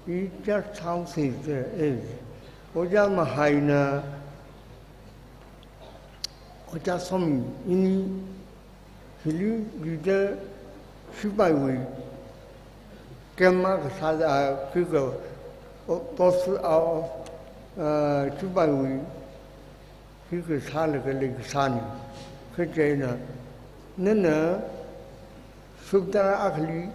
I church sāhaosa da, eh, Ojā Mahaina, Ojā Somi, ini hili leader, sipaiwui camp akha sā, ah, khuika, o, post, ah, ah, sipaiwui khuika sālaga leikasāna. Kha chieina, nana subedar akhali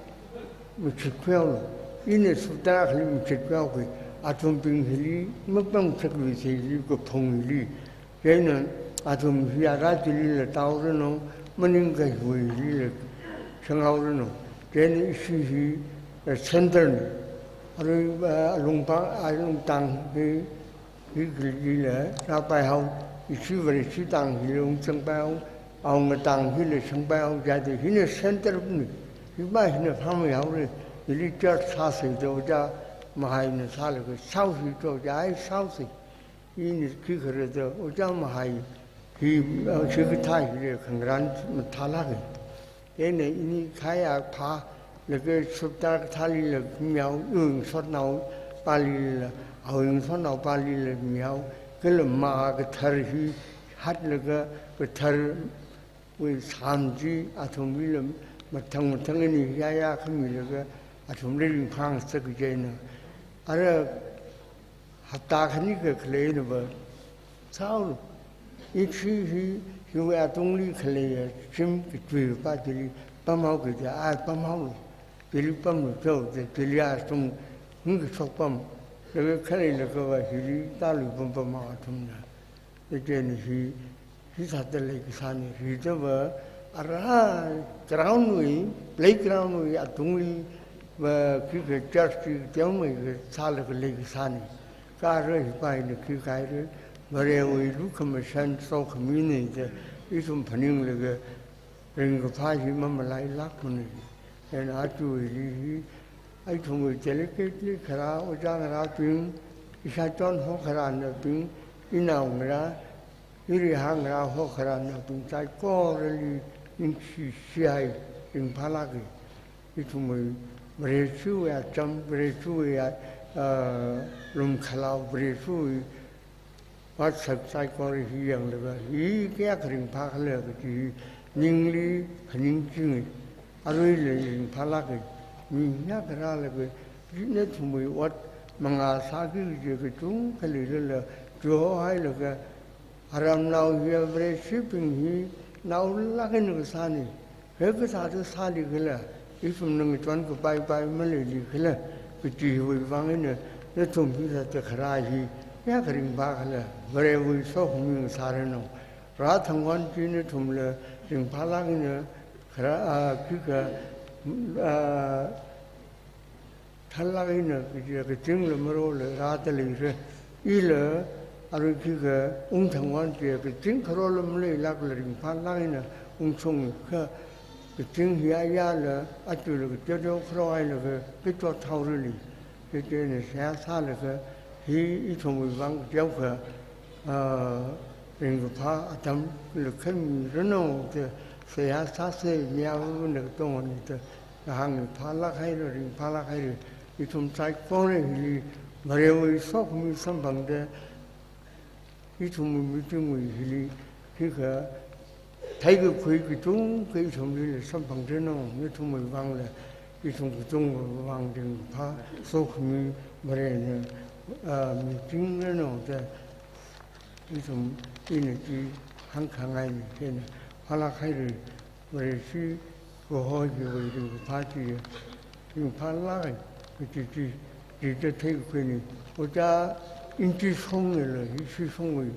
machitkhuihaolu, ina subedar akhali machitkhuihaoki, athumbing hili mapamngasakluisa, hili kaphung hili. Chieina athum hi ara chilila tāhaoranu, maningkahaiwuilila shanghaoranu. Chieina ishi hi, eh, center na. Arui, eh, alungpang, alungtang hi, hi khilila rāpaihao, ishi Vareshi tang hila ungzangpaihao, awunga tang hila shangpaihao, jati hina center na. Hiva hina phāmeihaora, hili church sāsa da Ojā Mahaina sālaga sāhaosa da, Ojā, ai sāhaosa. Ina khikhala da Ojā Mahai hi, ah, chikathā hili khangarān mathālāka. Chieina ini khayā phālaga subedar kathālila mihao, iwui ngasotnaopālila, awui ngasotnaopālila mihao, kala mā kathar hi hātlaga kathar wui sām chi athumlila mathang mathang eina yāyākhamilaga athumli ringphāngasak chieina. Ara hapta khani kakhaleiva sāhaolu. Ishi hi, hiwui atungli khaleiya shim kachui pa chili pamhaoki da, ai pamhaolu. Chili pamlu chao da, chili athum hingkashok pam. Laga khaleilakhava hili tāluipampamhao athumna. Chieina hi, hithāda leikasāna, hithāva ara ground wui, playground wui atungliva khikha church chi teomeikha sālaga leikasāna. Kha ara hipa hina khikha haira, Varewui lukhamashan sokhamina da ithum phaninglaga ringkaphā hi mamalailākmana. Chieina aja hili hi, ithumwui delegate li kharā ojā ngarābing, ishāchon hokharānabing, inaongarā, irihā ngarā hokharānabing saikorali ningshi shihai, ringphālāka. Ithumwui Vareshiwui acham, Vareshiwui a, ah, lumkhalao, Vareshiwui otsak saikora hi yanglaga, hi kayākha ringphākhala kaji hi ningli phaningchinga, aruila ringphālāka, mi hiyākha rālaga, nathumwui ot mangā sāki kaji kachungkha leilala, chihohailaga, aramnao hiya Vareshibing hi naolāk eina kasāna, hi kathāda sālikhala, ithumna ngachon kapaipai maleilikhala, kajiwui vang eina, nathum hithāda kharā hi, kayākha ringphākhala, Varewui sokhami ngasāranu. Rāthangkon chi nathumla ringphālāk eina kharā, ah, khikha, ah, thālāk eina kaji kazingla marola rāda leira. Ila arui khikha ungthangkon chi kazing kharola maleilākla ringphālāk eina ungshunga, kha kazing hi ayāla, ajala kateoteo kharowui ailaga kachot haorali. Chieina seihā sālaga hi ithumwui vang kateokha, ah, ringkaphā atamla khamiranu da seihā sāsei, mayarnao katongana da, kahāng phālāk haira, ringphālāk haira, ithum saikora hili, Varewui sokhami samphangda, ithumwui meeting wui hili, khikha, theikakhui kachungkha ithumlila samphangda no, ithumwui vangla, ithum kachungwui vang ringphā, sokhami Varena, ah, meeting na no da, ithum ina chi hāngkhangaina, chieina phālāk haira, Vareshi kaho hiwui ringkaphā chi, ringphālāka, kaji chi, chi ta theikakhuina. Ojā Inchishongnala, Inchishongwui,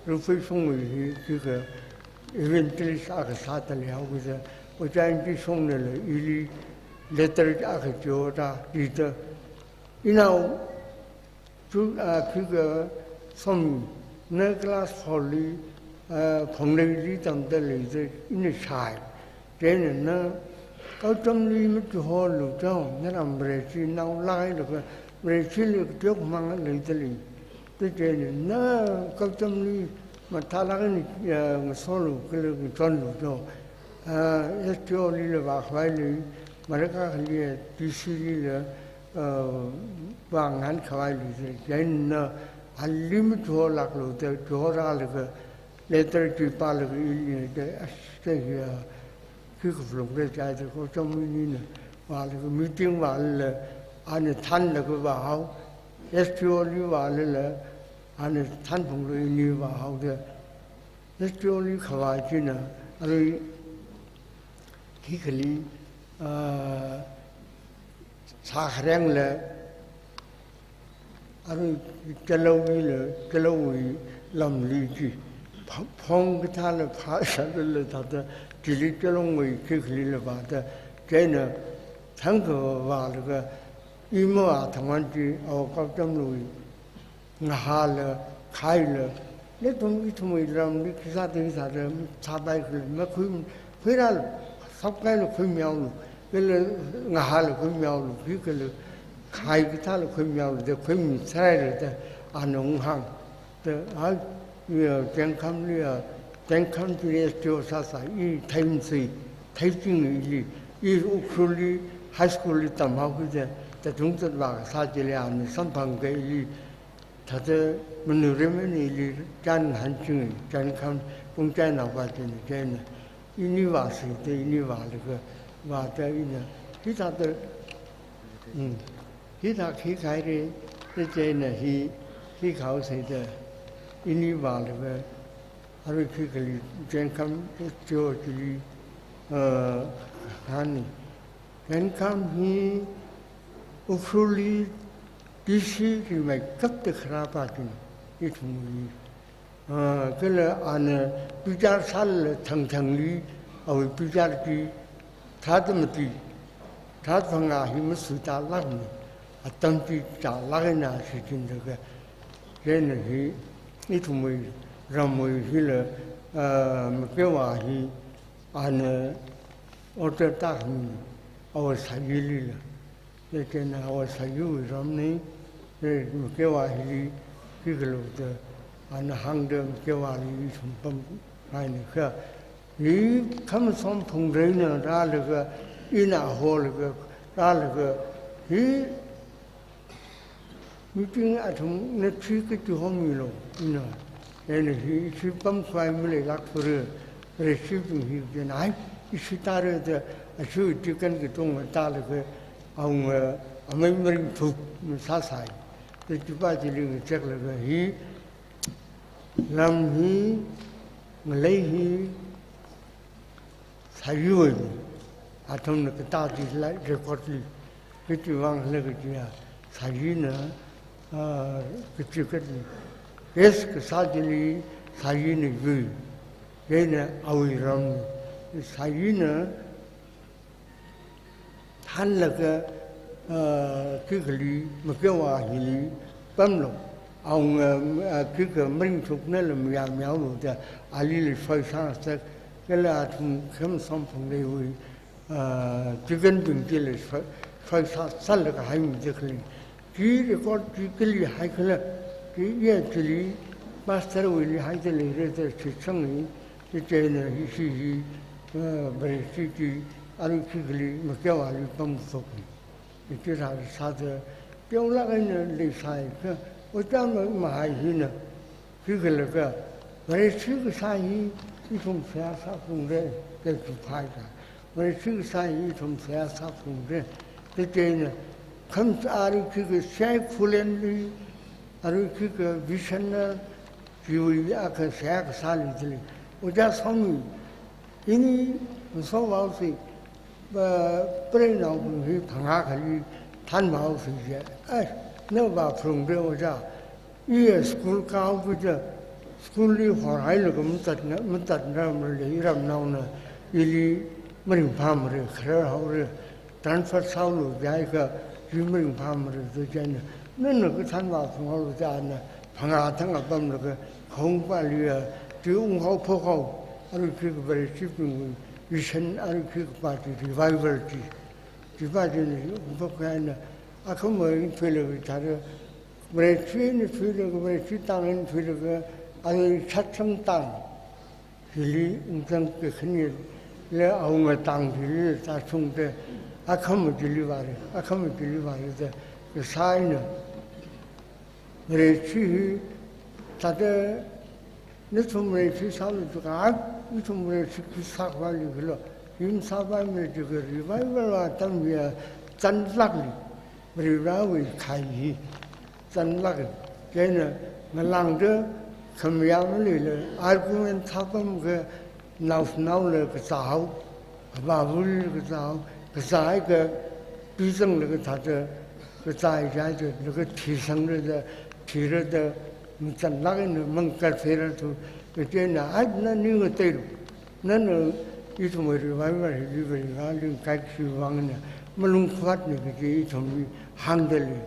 Rupheishongwui hi, khikha evangelist akha sāda leihaoki kaja, Ojā Inchishongnala ili letter akha chioda, chi ta, inao, chu, ah, khikha Somi, na class four li, ah, Phongreili tamda leida ina shāi. Chieina na Gautamli machiholu chao, naram Vareshi naolāk hailaga, Vareshili kateokha mang leida lei. Da chieina na Gautamli mathālāk eina, ah, ngasolu, kala ngachonlu chao. Ah, S D O lila vākhavai lei, Maraka khali, D C lila, ah, vāngankhavai lei, chieina ali machiholāklu da, chihorālaga, letter chi pālaga ili da, ash, kaja, khikha phalungra kaja da, Gautam inina vālaga, meeting vālala, ana thanlaga vāhao, S D O li vālala, ana thanphunglaga ini vāhaoda, S D O li khavā china, arui, khikhali, ah, Sakharengla, arui Chalao hila, Chalaowui lamli chi, pho-, phong kathāla phāsālala thāda, chili Chalaowui khikhalila vāda, chieina thangkha vālaga, ima athangwan chi, awo Gautamluiwui, ngahāla, khaila, nathum ithumwui ramli khisāda khisāda sāpai khala, makhui, khuirālu, sāpkaila khuimihaolu, kala ngahāla khuimihaolu, khikhala khai kathāla khuimihaolu, da khuimisāra da, ana nganghāng. Da, a, ya, Tengkhamli ya, Tengkham chili S D O sāsā, i theimasi, theiching ili, i Ukhrulli, high school li tamhaoki kaja, da tungzat vākasā chili ana samphangka ili, thāda manurim eina ili chānhanchinga, Tengkham pungchainaopa china, chieina, ini vāsi da, ini vālaga, vāda ina, hithāda, mm, hithā khikha haira, da chieina hi, khikha haosei da, ini vālaga, arui khikhali Tengkham S D O chili, ah, hānga. Tengkham hi Ukhrulli D C rimeikapta kharāpa china, ithumwui. Ah, kala ana bichar sālala thangthangli, awui bichar chi, thāda mati, thāda phangā hi masuitālākmana, atam chi tālāk eina shichinlaga, chieina hi, ithumwui, ramwui hila, ah, Makeva hi, ana order tākhami, awo Sayilila. Chieina awo Sayiwui ramna, eh, Makeva hili, khikhala da, ana hāngda Makevali ithum pamngaina kha. Hi Khamasom Phungreina rālaga, ina holaga, rālaga, hi meeting athumna chi kachihomilu, ina. Ina hi, chi pamkhavai maleilākthura, Vareshibing hi chieina, ai, ishi tāra da, ashi deacon katonga tālaga, awunga, amei maringthup, masāsai. Da chipa chili ngacheklaga hi, lam hi, ngalei hi, Sayiwui, athumna katā chila record li, kachi vang khala kajiya, Sayina, ah, kachi katli. Case kasā chili Sayina yui, chieina awui ram, Sayina thanlaga, ah, khikhali, Makeva hili, pamlu. Awunga, ah, khikha maringthuknala mayāmihaolu da, alila shoisāngasak, kala athum Khamasom Phungreiwui, ah, deaconbing chila shoi, shoisāsālaga haimida khalei. Chi record chi kali haikhala, chi iya chili, pastor wuili haida leira da shitsanga, chi chieina hi, hi, hi, Vareshi chi arui khikha li makeovāli pamshokmi. Ichi sāsāda, keolāk eina leisai kha, ojā ma, mahai hina, khikhala kha, Vareshi kasā hi ithum seihā sāphalungra, kachi phākha. Vareshi kasā hi ithum seihā sāphalungra. Chieina, kham arui khikha Shai Phulenli, arui khikha vision na, chiwui akha seihā kasāli chili. Ojā Somi, ini masovāhaosi, ba, preinaobing hi phangā akhali thanvāhaosi je. Ai, na vāphalungra ojā. Iya school kaokaja, school li horhailaga mazatna, mazatna male iramnaona, ili maringphāmara, kharar haora, transfer sālu jiakha, chi maringphāmara da chieina, nana kathan vāphunghaolu da ana, phangā thang apamlaga, khaungpāliya, chi unghao phokhao, arui khikha Vareshibingwui vision, arui khikha pa chi revival chi. Chipa china ungphok kahaina, akhama eina thuilaga thāda, Vareshi eina thuilaga, Vareshi tang eina thuilaga, arui Satsang tang, hili ungzang kakhaneli, awunga tang hili tāshungda, akhama chili vāra, akhama chili vāra da, kasā eina. Vareshi hi, thāda, nathum Vareshi sālu jiakha, ithum Vareshi khi sākhavāli khala, hi masāpaimara jiakha revival atam hiya zanlākli, Varivarāwui khai hi zanlākli. Chieina ngalāngda khamayā maleila, argument sāpam kha, naoshinaola kazāhao, avāvali kazāhao, kazāhaiakha, pizanglaga thāda, kazāhai jiakha, laga thisangra da, thira da, mazanlāk eina mangkar phera thu, kachieina, ai, na ning ngateilu. Nana ithumwui revival hili Varivarāli kaikhui vang eina, malung khavātna kaji ithumli hāngda lei.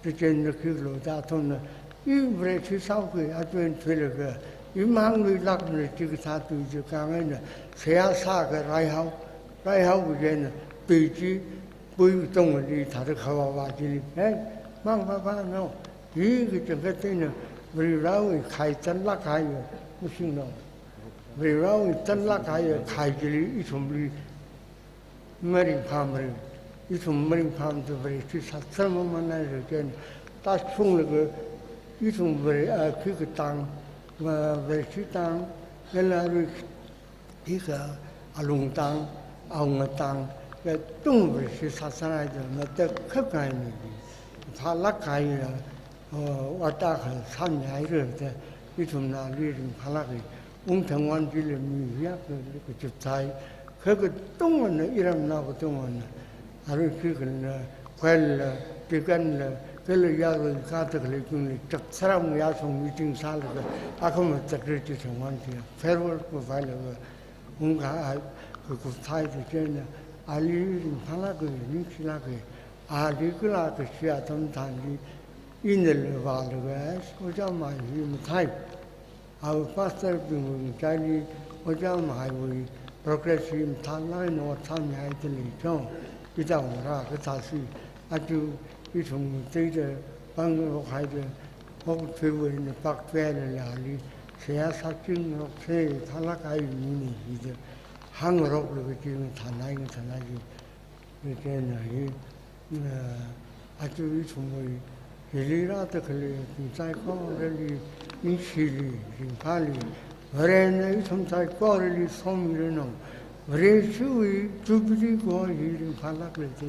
Kachieina khikhala da athumna, i Vareshi sāhaoki, aja eina thuilaga, i mahāngluilākmara chi kathā tui chi kahāng eina, seihā sāakha raihao, raihao kachieina, pei chi, pui katongali thāda khavāvā chili, eh, mangpāpānao, hi kachangkhat eina, Varivarāwui khai zanlāk kahaiya, mashinglu. Varivarāwui zanlāk kahaiya khai chili ithumli maringphāmara, ithum maringphāmada Vareshi sātharmamānhaira chieina, tāshunglaga ithum Vare, a, khikha tang, a, Vareshi tang, kala arui khikha alung tang, awunga tang, katonga Vareshi sātharhaida matakhak kahaina, phālāk kahaiya, o, ot akha sāmihaira da, ithumna ali ringphālāka. Wungthangwon chili mi hiya kha, kachipthai, kha katongana, iramnao katongana, arui khikhala, khuila, tikanla, kala yarui kathā khalei kungli, chak saram yāshong meeting sālaga, akhama chakri chi thangwon chi, farewell khavailaga, ungkahai, kakupthai chi chieina, ali ringphālāka, ningshilāka, ali kala kashi atam tharanli, inala vālaga, ojā mahai hi mathei. Awui pastor bingwui ngachaili, ojā mahaiwui progress hi mathālāk eina ot sāmihaida lei chong, ithum rākasāsi, aja ithum teida pangngarok haida, okathuiwui eina pakthuihailala ali, seihā sāchingarokse, phālāk kahai mina hida, hāngngaroklaga chi ngathānai, ngathānai chi, kachieina hi, eh, aja ithumwui, hili rāda khalei ithum saikorali, ningshili, ringphāli, Varena ithum saikorali somiranu, Vareshiwui Jubilee kaho hi ringphālākla da.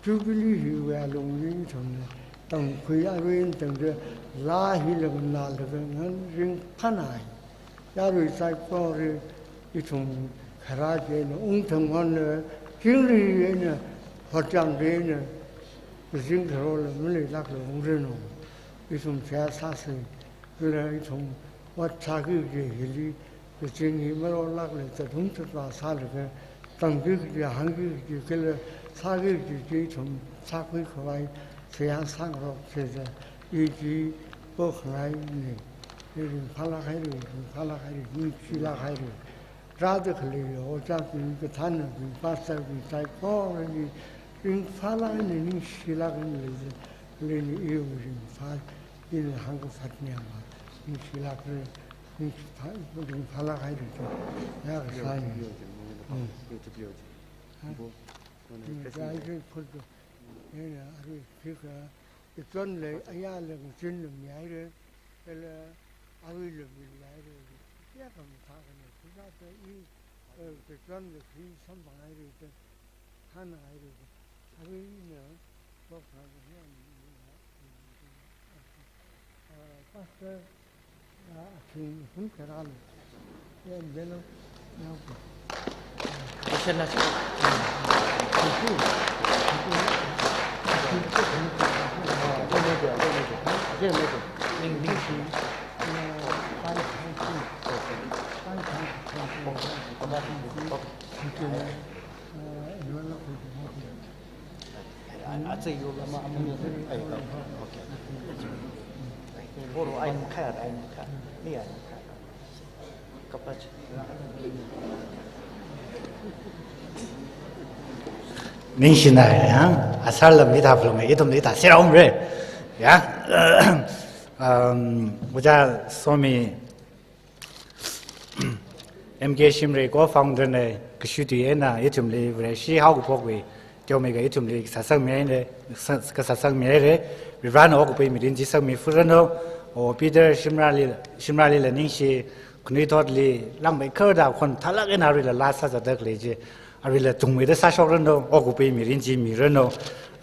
Jubilee hiwui alungli ithumna tamkhui aruin tangda laa hila nganālaga ngan ringphānai. Yarui saikora ithum kharā chieina, wungthangwonla, chingri eina, hotcham eina, kazing kharola maleilākla ungranu. Ithum seihā sāsa, kala ithum ot sāki kaji hili, kazing hi marolākla, zatung zatvā sālaga, tamki kaji, hāngki kaji, kala sāki kaji chi ithum sākhui khavai, seihā sāngaroksa da, i chi pokhangaina. Ringphālāk haira, ringphālāk haira, ningshilāk haira. Rāda khalei ojābing, kathānnabing, pastor bing saikorali ringphālāk eina ningshilāk eina leida, leina iwui ringphā, ina hāngkaphatna ma, ningshilākra. Ning tha-, ning thalāk haira chi. Ya kasā ni. Hmm. Ha? Ning thalāk haira chi. Ning thalāk haira chi. Ning thalāk haira chi. Ithumla, ayāla ngachinla mihaira, kala aruila mihaira. Ya kam thā kana, thā ta i, eh, ithumla khi samphang haira, thāna haira. Aruina, tok thā kana, eh, Pastor, Ningshina ya, asarla mi thāphalunga, ithumli thāseromra. Ya, um, Ojā Somi, M K Shimray co-founder na, kashuti eina ithumli Vareshi haokaphokwui teomeikha ithumli sāsangmihaira, sā-, kasāsangmihaira, Varena okupui mirin chi sangmifuranu, O Peter Shimrayli, Shimraylila ningshi, khanuithotli langmeikharda khon thalāk eina aruila laa sāzatda khalei chi, aruila tungmeida sāshokranu, okupui mirin chi miranu,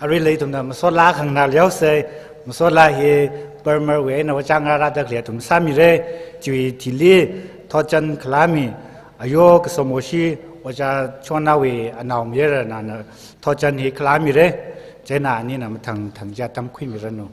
aruila ithumna masot laa khanganā leosa, masot laa hi Burmawui eina Ojā ngarāda khalei athum sāmira, chiwui thili thotchan khalāmi, ayo kasomoshi Ojā Chonawui anaomayara nana thotchan hi khalāmira, chieina anina mathang thang chi atam khuimiranu.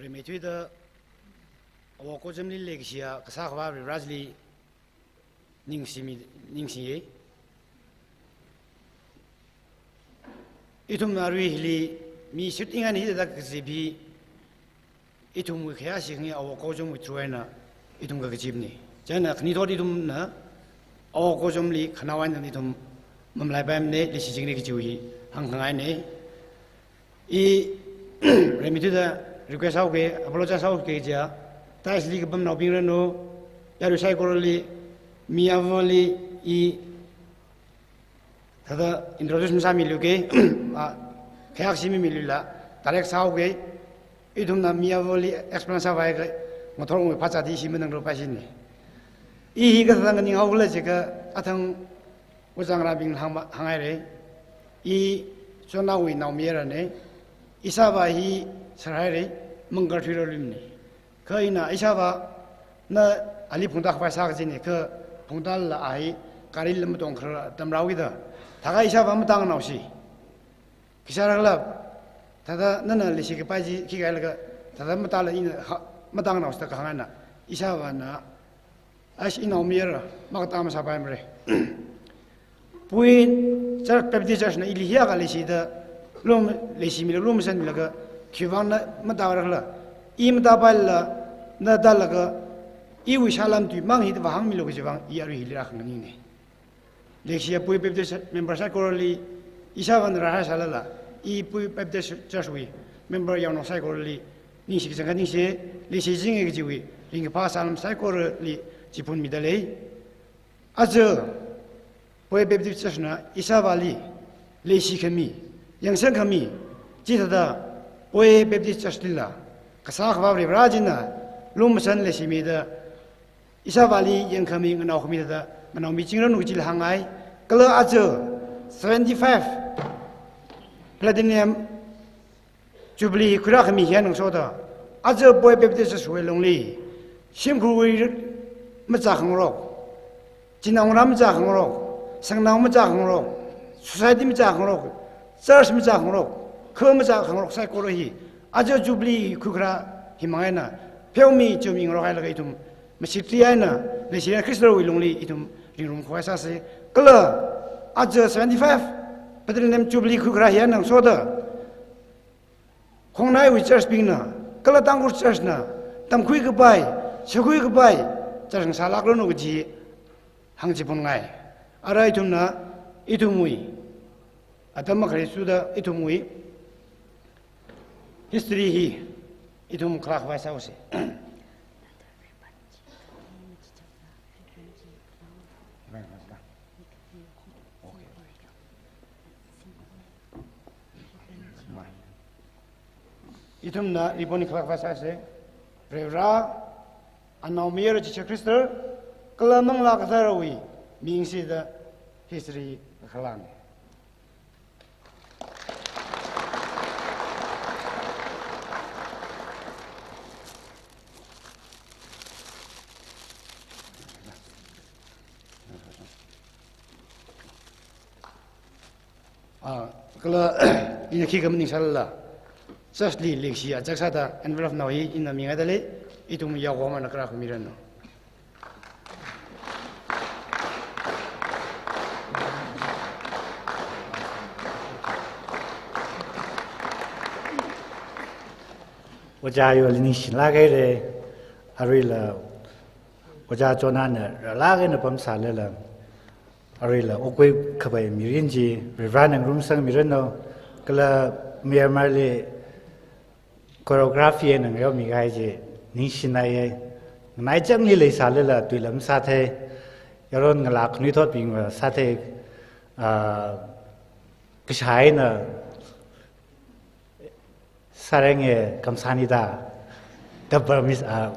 Rimeithuida Awo Kojamli leikashiya Kasā Akhava Varivarāli ningshimi, ningshiye. Ithumna arui hili mi shut ingan hithāda kazip hi ithumwui khayāshi khangai Awo Kojamwui through eina ithum kakazipne. Chieina khanithot ithumna Awo Kojamli khanao eina ithum mamalaipaimane, leishichingre kajiwui hāngkhangaine. I Rimeithuida request sāuke, apologize sāuke kaja, taishili kapamnaobing ranu, yarui saikorali, mi avali, i thāda introduce masāmiluke, a, khayākashi mimilula, direct sāuke, ithumna mi avali explain sāvai kha, ngathorwui phāchāda ishi maningrupaishine. I hi kathāda nganinghaokhala jiakha, athang ojā ngarābing hāngma, hānghaire. I Chonnaowui naomayarane. Ishāvā hi sārhaire, Mangar Thuirolimne. Kha ina ishāvāna ali phungtā khavai sākajine, kha phungtālala a hi garila matongkharar atam rāhaokida. Thākha ishāvā matānganaoshi. Khisārakhala, thāda nana leishi kapai chi khikha hailaga, thāda matāla ina ha, matānganaoshida kahāng eina, ishāvāna, ash, inaomayara, makatā masāpaimare. Pui Church, Baptist Church na ili hiyākha leishida, lum, leishimila, lumashanmilaga, khiwuivang na matārakhala, i matāpailala, na tālaga, iwui salam tuimang hithāva hāngmilu kajiwui vang, i arui hili rākhanganingne. Leishiya Pui Baptist member saikorali, ishāvāna rāhai sālala, i Pui Baptist Church wui member yaonao saikorali, ningshi kachangkhat ningshi, leishichinge kajiwui ringkaphā salam saikorali chiphunmida lei. Aja Pui Baptist Church na ishāvāli leishikhami, yangsangkhami, chithāda Pui Baptist Church lila Kasā Akhava Varivarā china lumashan leishimida, ishāvāli yangkhami nganaokhami thāda nganaomichingranu kajila hāngngai. Kala aja seventy-five Platinum Jubilee khuirākhami hi eina ngasoda, aja Pui Baptist Church wui lungli, shimkhurwui machā khangarok, chinaongarā machā khangarok, shangnao machā khangarok, society machā khangarok, church machā khangarok, kha machā khangarok saikora hi, aja Jubilee khuikharā himang eina, pheomi chumi ngarokhailaga ithum mashitri eina, leishiya Khristawui lungli ithum ringrumkhavai sāsa. Kala aja seventy-five Platinum Jubilee khuikharā hi eina ngasoda, khongnaiwui church bingna, kala Tangkhul Church na, tamkhui kapai, shākhui kapai, church ngasālākranu kaji hāngchiphunngai. Ara ithumna, ithumwui, atam makhalei suda ithumwui history hi ithum khalakhavai sāusa. Ithumna ribbon khalakhavai sāsa. Varivara, Anaomayara Jishu Khrista kala Manglā Katharawui mingli da history khalāng. Ah, kala, ina khikha maningsālala, church li leikashi achak sāda envelope nao hi ina mingaida lei, ithum yaokhomana kharā khuimiranu. Ojā Yola ningshilāk haira, aruila Ojā Jonahna rālāk eina pamsālala, aruila okathui khavai mirin chi Varivarana ngarumsangmiranu, kala Myanmar li choreography eina ngayaomi kahai chi ningshinaiya. Nganaichāngli leisālala tuilam sāthei, yaron ngalā khanuithotbingva sāthei, ah, kashā eina sārenge kamsānida, da Burmese, ah,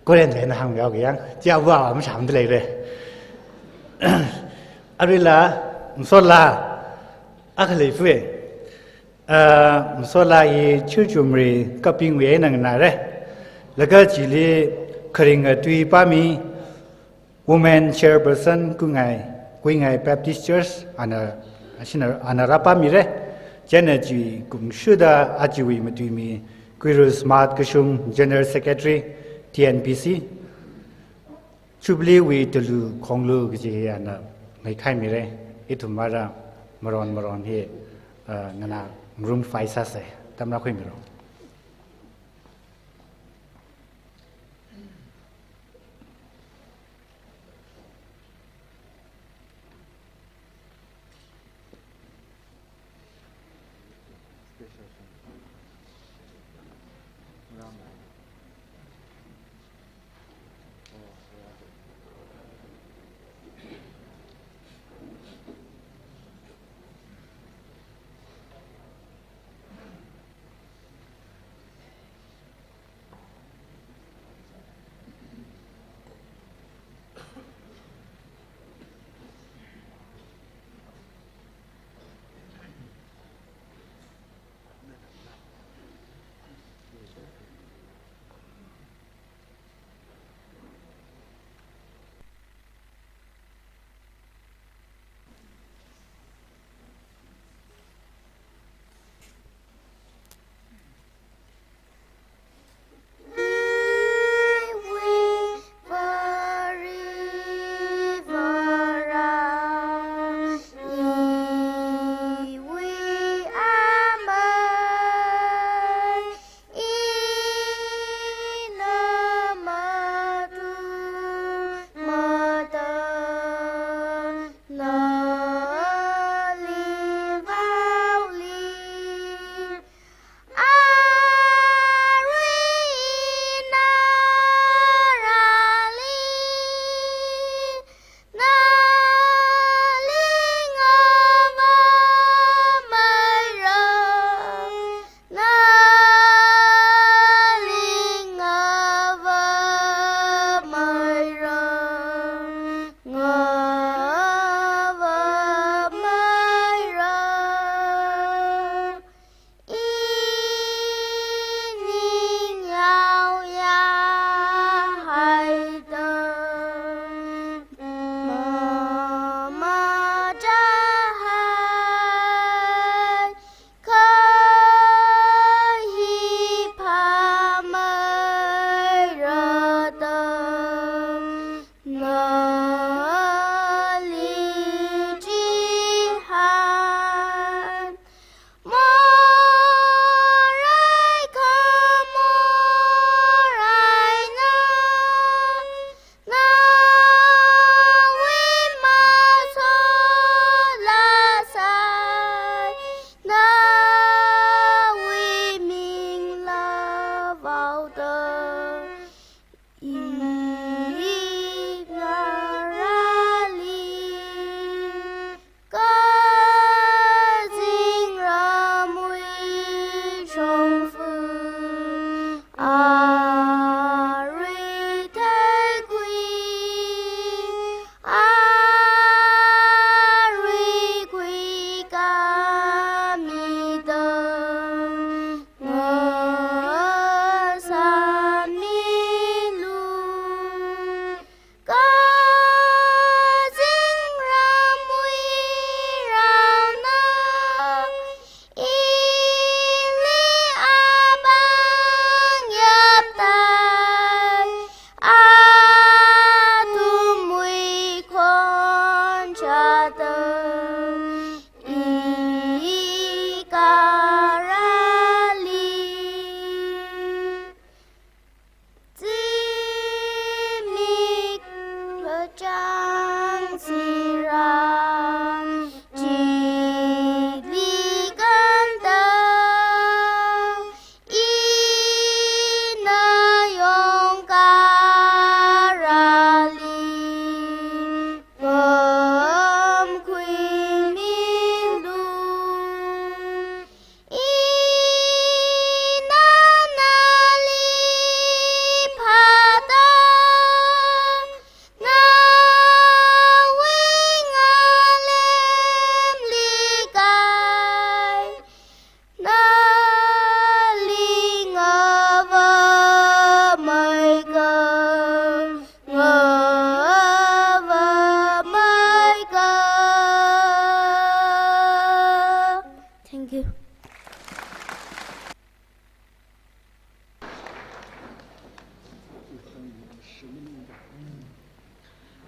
Korean eina hāngmihaoki yang, chiya va am sham de leira. Aruila, Msola, akha leifue. Ah, Msola hi Churchumri kapingwui eina nganāra. Laga chili kharinga tui pāmi, Women Chairperson Kuingai, Kuingai Baptist Church, ana, ashina, ana rāpāmira. Chieina chi kungshida achiwui matuimi Kuiru Smart Kashung General Secretary, T N P C, Jubilee wui talu khonglu kaji hi ana ngaikhaimira. Ithum vāra maron maron hi, ah, nganā ngarumkhavai sāsa. Tamna khuimiro.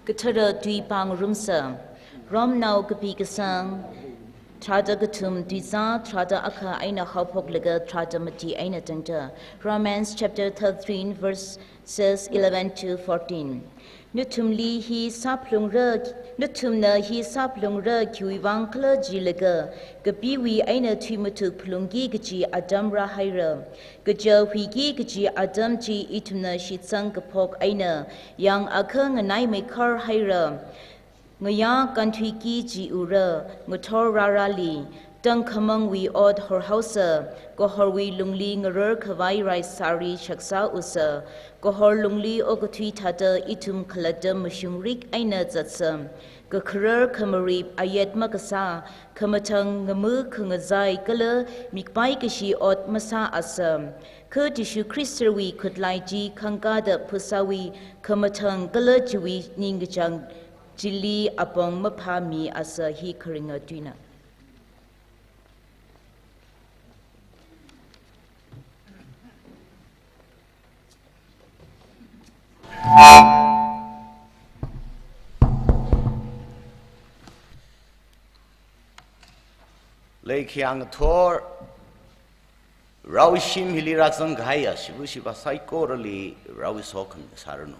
Kathara tui pāngarumsa. Romnao kapi kasang, tharāda kathum, tuizā tharāda akha eina haophoklaga tharāda mati eina tangda. Romans chapter thirteen, verses eleven to fourteen. Nathumli hi sāphalungra, nathumna hi sāphalungra khiwui vang khala jilaga, kapiwui eina thui mathuk phalungki kaji atam rāhaira. Kaja huiki kaji atam chi ithumna shitsang kaphok eina yāng akha nganaimeikar haira. Ngayā kānthuiki jiura, ngathor rārāli, tangkhamangwui ot horhaosa, kahorwui lungli ngarar khavai raisāri shaksā usa, kahor lungli okathui thāda ithum khalatta mashungrik eina zatsa, kakharar khamarip ayet makasā, khamathang ngamu khangazai kala mikpai kashi ot masāasa. Kha Jishu Khristawui khutlai chi khangkāda phasāwui khamathang kala chiwui ningkachāng chili apong maphāmiasa. Hi kharinga tuina. Leikhayang thor, rao shim hili rāzang kahaiya shiva shiva saikorali raoso khan sāranu.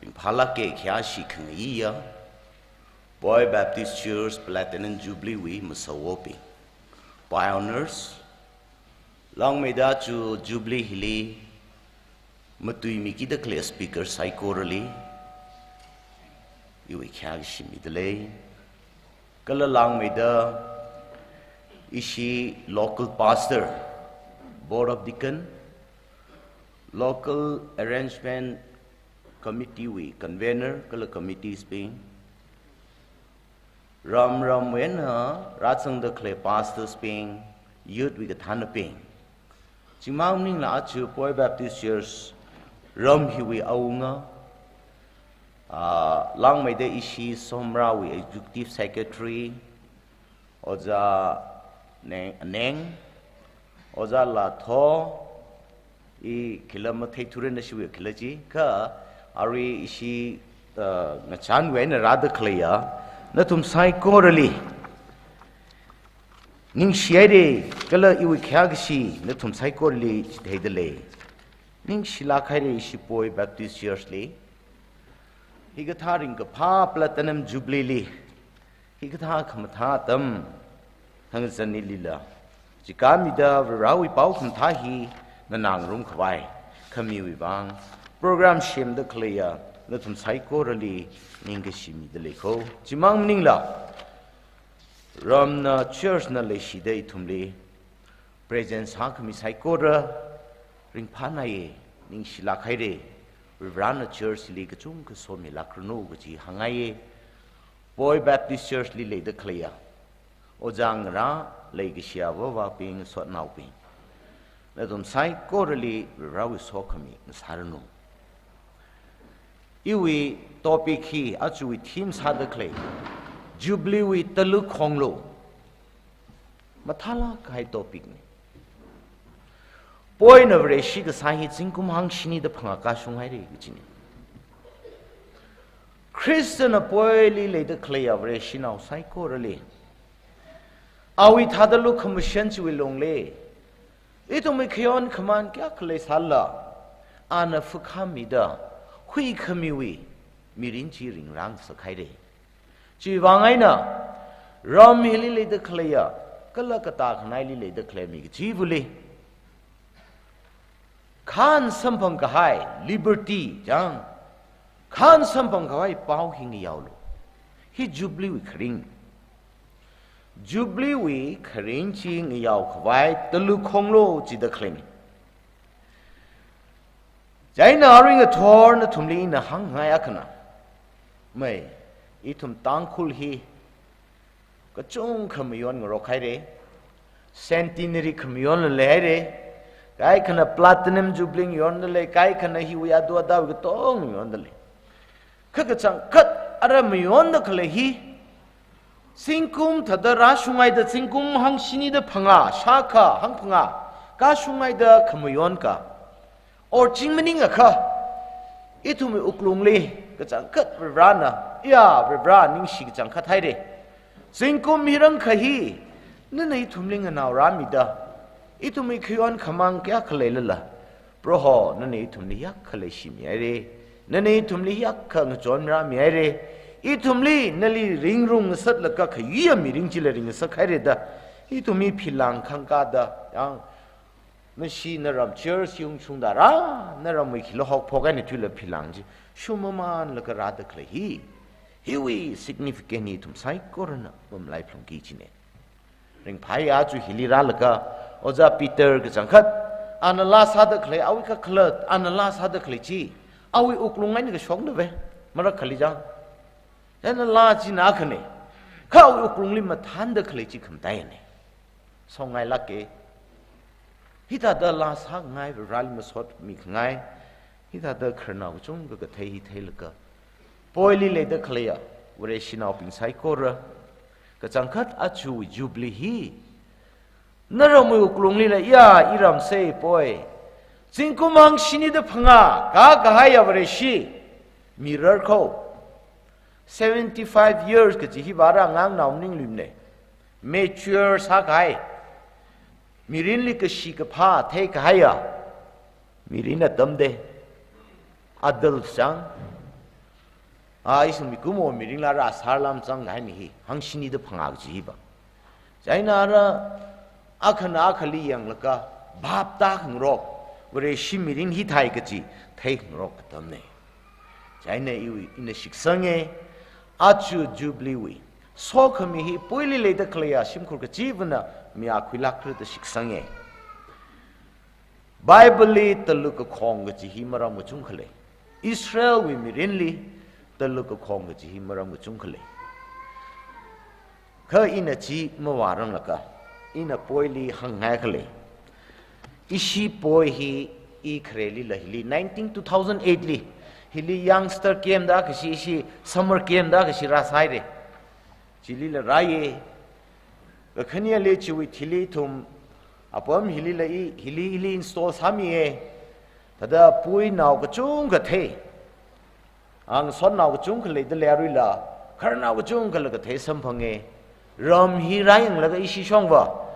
Ringphālāka khayāshi khangaiya, Poi Baptist Church Platinum Jubilee wui masāwobing, pioneers, langmeida chu Jubilee hili matuimikida khalei speaker saikorali iwui khayāshi midalei. Kala langmeida ishi local pastor, board of deacon, local arrangement committee wui convener kala committees bing, ram ram eina rāzangda khalei pastors bing, youth wui kathānabing, chingmang maningla achu Poi Baptist Church ram hiwui awunga, ah, langmeida ishi Somrawui executive secretary, Ojā Neng, Neng, Ojā Latho, i khila matheithura nashiwui khila chi, kha arui ishi, ah, ngachānwui eina rāda khaleiya nathum saikorali ningshihaira, kala iwui khayāshi nathum saikorali chitheidalei. Ningshilāk haira ishi Poi Baptist Church li. Hikathā ringkaphā Platinum Jubilee li, hikathā khamathā atam thangzanilila, chikānmida Varewui pao khamathā hi nganāngarum khavai khamiwui vang program semda khaleiya nathum saikorali ningkashi midalei ko. Chimang maningla, ramna church na leishida ithumli present sākhami saikora ringphānaiya, ningshilāk haira, Varena church li kachungkha somilākranu kaji hāngngaiya. Poi Baptist Church li leida khaleiya ojā ngarā, leikashiya avāvabing, sotnaobing, nathum saikorali Varewui sokhami ngasāranu. Iwui topic hi, achuwui theme sāda khalei, Jubilee wui taluk khonglo. Mathālāk kahai topic na. Poina Vareshi kasā hi zingkum hangshini da phangā kashung haira kajina. Khristana poili leida khaleiya Vareshinao saikorali, awui thāda lukhamashan chiwui lungli, ithumwui khayon khamān kayākha leisālala, ana phukhamida huikhamiwui mirin chi ringrāngasak haira. Chiwui vang eina, ram hili leida khaleiya, kala katā khanaili leida khalei mi kachivali, khān samphang kahai, liberty, chang, khān samphang kahai pao hi ngayaolu. Hi Jubilee wui kharing. Jubilee wui kharing chi ngayao khavai taluk khonglo jida khaleina. Chieina arui ngathor nathumli ina hāngngai akhana, mai, ithum Tangkhul hi kachungkha mayon ngarok haira, centenary khamayon la leihaira, kaikhana platinum jubilee yonda lei, kaikhana hiwui adu adawui katong yonda lei. Kha kachangkhat ara mayonda khalei hi, Zingkum thāda rāshunghaida zingkum hangshinida phangā, shākha hangphangā, kāshunghaida khamayon ka. Or ching maningakha, ithumwui wuklungli kachangkhat Varivarana, ya Varivara ningshi kachangkhat haire. Zingkum hirang kahi, nana ithumli nganao rāmida, ithumwui khayon khamāng kayākha leilala, Proho, nana ithumli hiyākha leishimi haire. Nana ithumli hiyākha ngachon rāmi haire. Ithumli nali ringrung ngasatlaga khayuiya mirin chila ringngasak haire da, ithumwui philāng khangkāda, yang, nashi naram church ungshungda rā, naramwui khila hokphok eina thuila philāng chi shumamānlaga rāda khalei hi, hiwui significant hi ithum saikorana pamlai phlungki kajine. Ringphāya aja hili rālaga, Ojā Peter kachangkhat, ana laa sāda khalei, awui kakhalat, ana laa sāda khalei chi, awui wuklung eina kashokna ve, marakhali chang. Ana laa china akhane, kha awui wuklungli mathānda khalei chi khamataiyane. Songailāke. Hithāda laa sāngai, Vareli masotmi khangai, hithāda khararnao kachungkha kathei hi theilaga, poili leida khaleiya Vareshinaobing saikora, kachangkhat aja Jubilee hi, naramwui wuklunglila ya iramsei poi, zingkum hangshinida phangā kākahaiya Vareshi mirar kho. Seventy-five years kaji hi vāra ngangnao maningluimane. Mature sākahai, mirinli kashi kaphā theikahaiya mirin atamde. Adult chang. A, ithum mikumo mirinla rāsārlam chang kahaina hi, hangshinida phangā kaji hiva. Chieina ara akhana akhali yanglaga, bhap tākhangarok, Vareshi mirin hithai kaji theikhangarok atamne. Chieina iwui, ina shitsange, aja Jubilee wui sokhami hi poili leida khaleiya shimkhur kachivana miya khuilākra da shitsange. Bible li taluk kakhong kaji hi maram kachungkha lei. Israelwui mirinli taluk kakhong kaji hi maram kachungkha lei. Kha ina chi mavāranglakha, ina poili hāngngai khalei. Ishi poi hi i kharelila hili nineteen, two thousand eight li, hili youngster camp da kashi, ishi summer camp da kashi rāsāhaire. Chilila rāye. Kakhaneli chiwui thili ithum apam hilila i, hili, hili install sāmiye. Thāda puinao kachungkha thei, angsonnao kachungkha leida leiya aruila, khararnao kachungkhala kathei samphange. Ram hi rāyanglaga ishi shongva,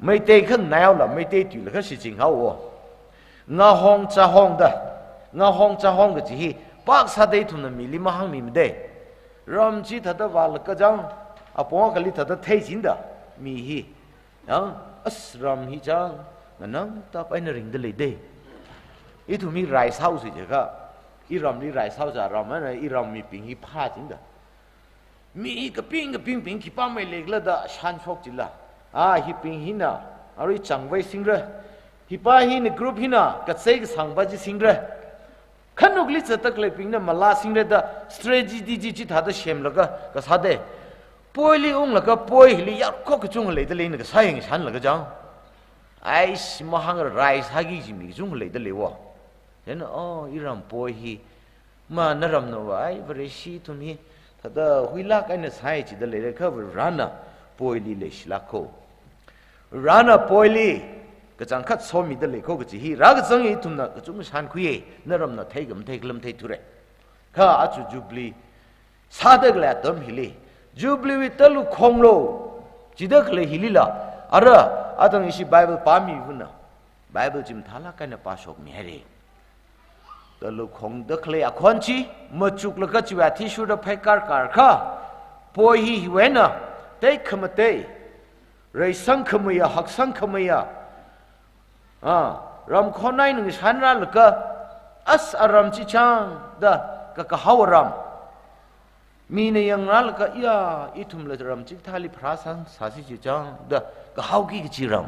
Meitei khanganaola, Meitei tuila kha shichinghao. Ngahong chahong da, ngahong chahong kaji hi, pāksāda ithumna mili mahāngmimade. Ram chi thāda vālaga chang, apong akhali thāda theichinda, mi hi. Yang, as ram hi chang, nganamtap eina ringda leide. Ithum hi rai sāhaosi jiakha, iramli rai sāhaosa ram eina iram mibing hi phāchinda. Mi hi kaping kapingbing khipā mei leikhala da shānshok chila. A, hibing hina, arui changvai singra. Hipā hina group hina, kachei kasangva chi singra. Khanukli zatda khaleibingna malā singra da strategy chi chithāda semlaga kasāde. Poili unglaga poi hili yarkhok kachungkha leida leina kasā yang shānlaga chang. Ai, si mahāng rai sāki kaji mi kachungkha leida leiwo. Then, oh, iram poi hi, ma naramnava, ai, Vareshi ithum hi, thāda huilāk eina sāi chida leira kha Varena poili leishilāk kho. Varena poili kachangkhat somida lei kho kaji hi, rākazang ithumna kachungkha shānkhuiye, naramna theikha matheikhala matheithura. Kha aja Jubilee sāda khalei atam hili, Jubilee wui taluk khonglo, chida khalei hilila, ara, atang ishi Bible pāmivana, Bible chi mathālāk eina pāshokmihaire. Taluk khongda khalei akhon chi machuklaga chiwui athishurda phaikar karkha, poi hi hiwui eina teikhamatei, reisangkhameiya, haksangkhameiya, a, ramkhon eina ngashanrālaga, as aram chi chang da kakahao aram. Mina yangrālaga, ya, ithumla ram chikathāli pharāsang sāsi chi chang da kahaoki kaji ram.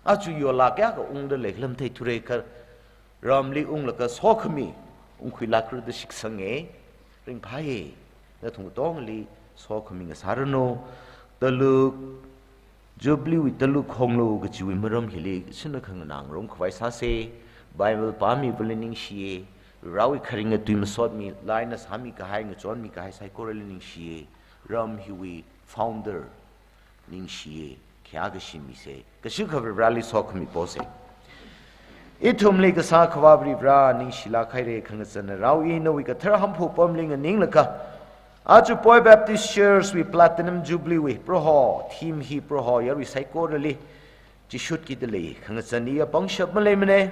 Aja yola kayākha ungda leikhala matheithura kha, ramli unglaga sokhami ungkhuilākra da shitsange. Ringphāye, nathum katongli sokhami ngasāranu. Taluk, Jubilee wui taluk khonglo kajiwui maram hili, sina khanganā ngarumkhavai sāse. Bible pāmivali ningshiye. Varewui kharinga tui masotmi, laa eina sāmikahai, ngachonmikahai saikorali ningshiye. Ram hiwui founder ningshiye, khayākashi mise, kashikha Varivarāli sokhami pose. Ithumli kasā Akhava Varivara, ningshilāk haire, khangachāna rao i nawui kathar hamphu pamli nganinglaga, aja Poi Baptist Church wui Platinum Jubilee wui Proho theme hi Proho yarui saikorali chishutkida lei, khangachān iya pangshap maleimane.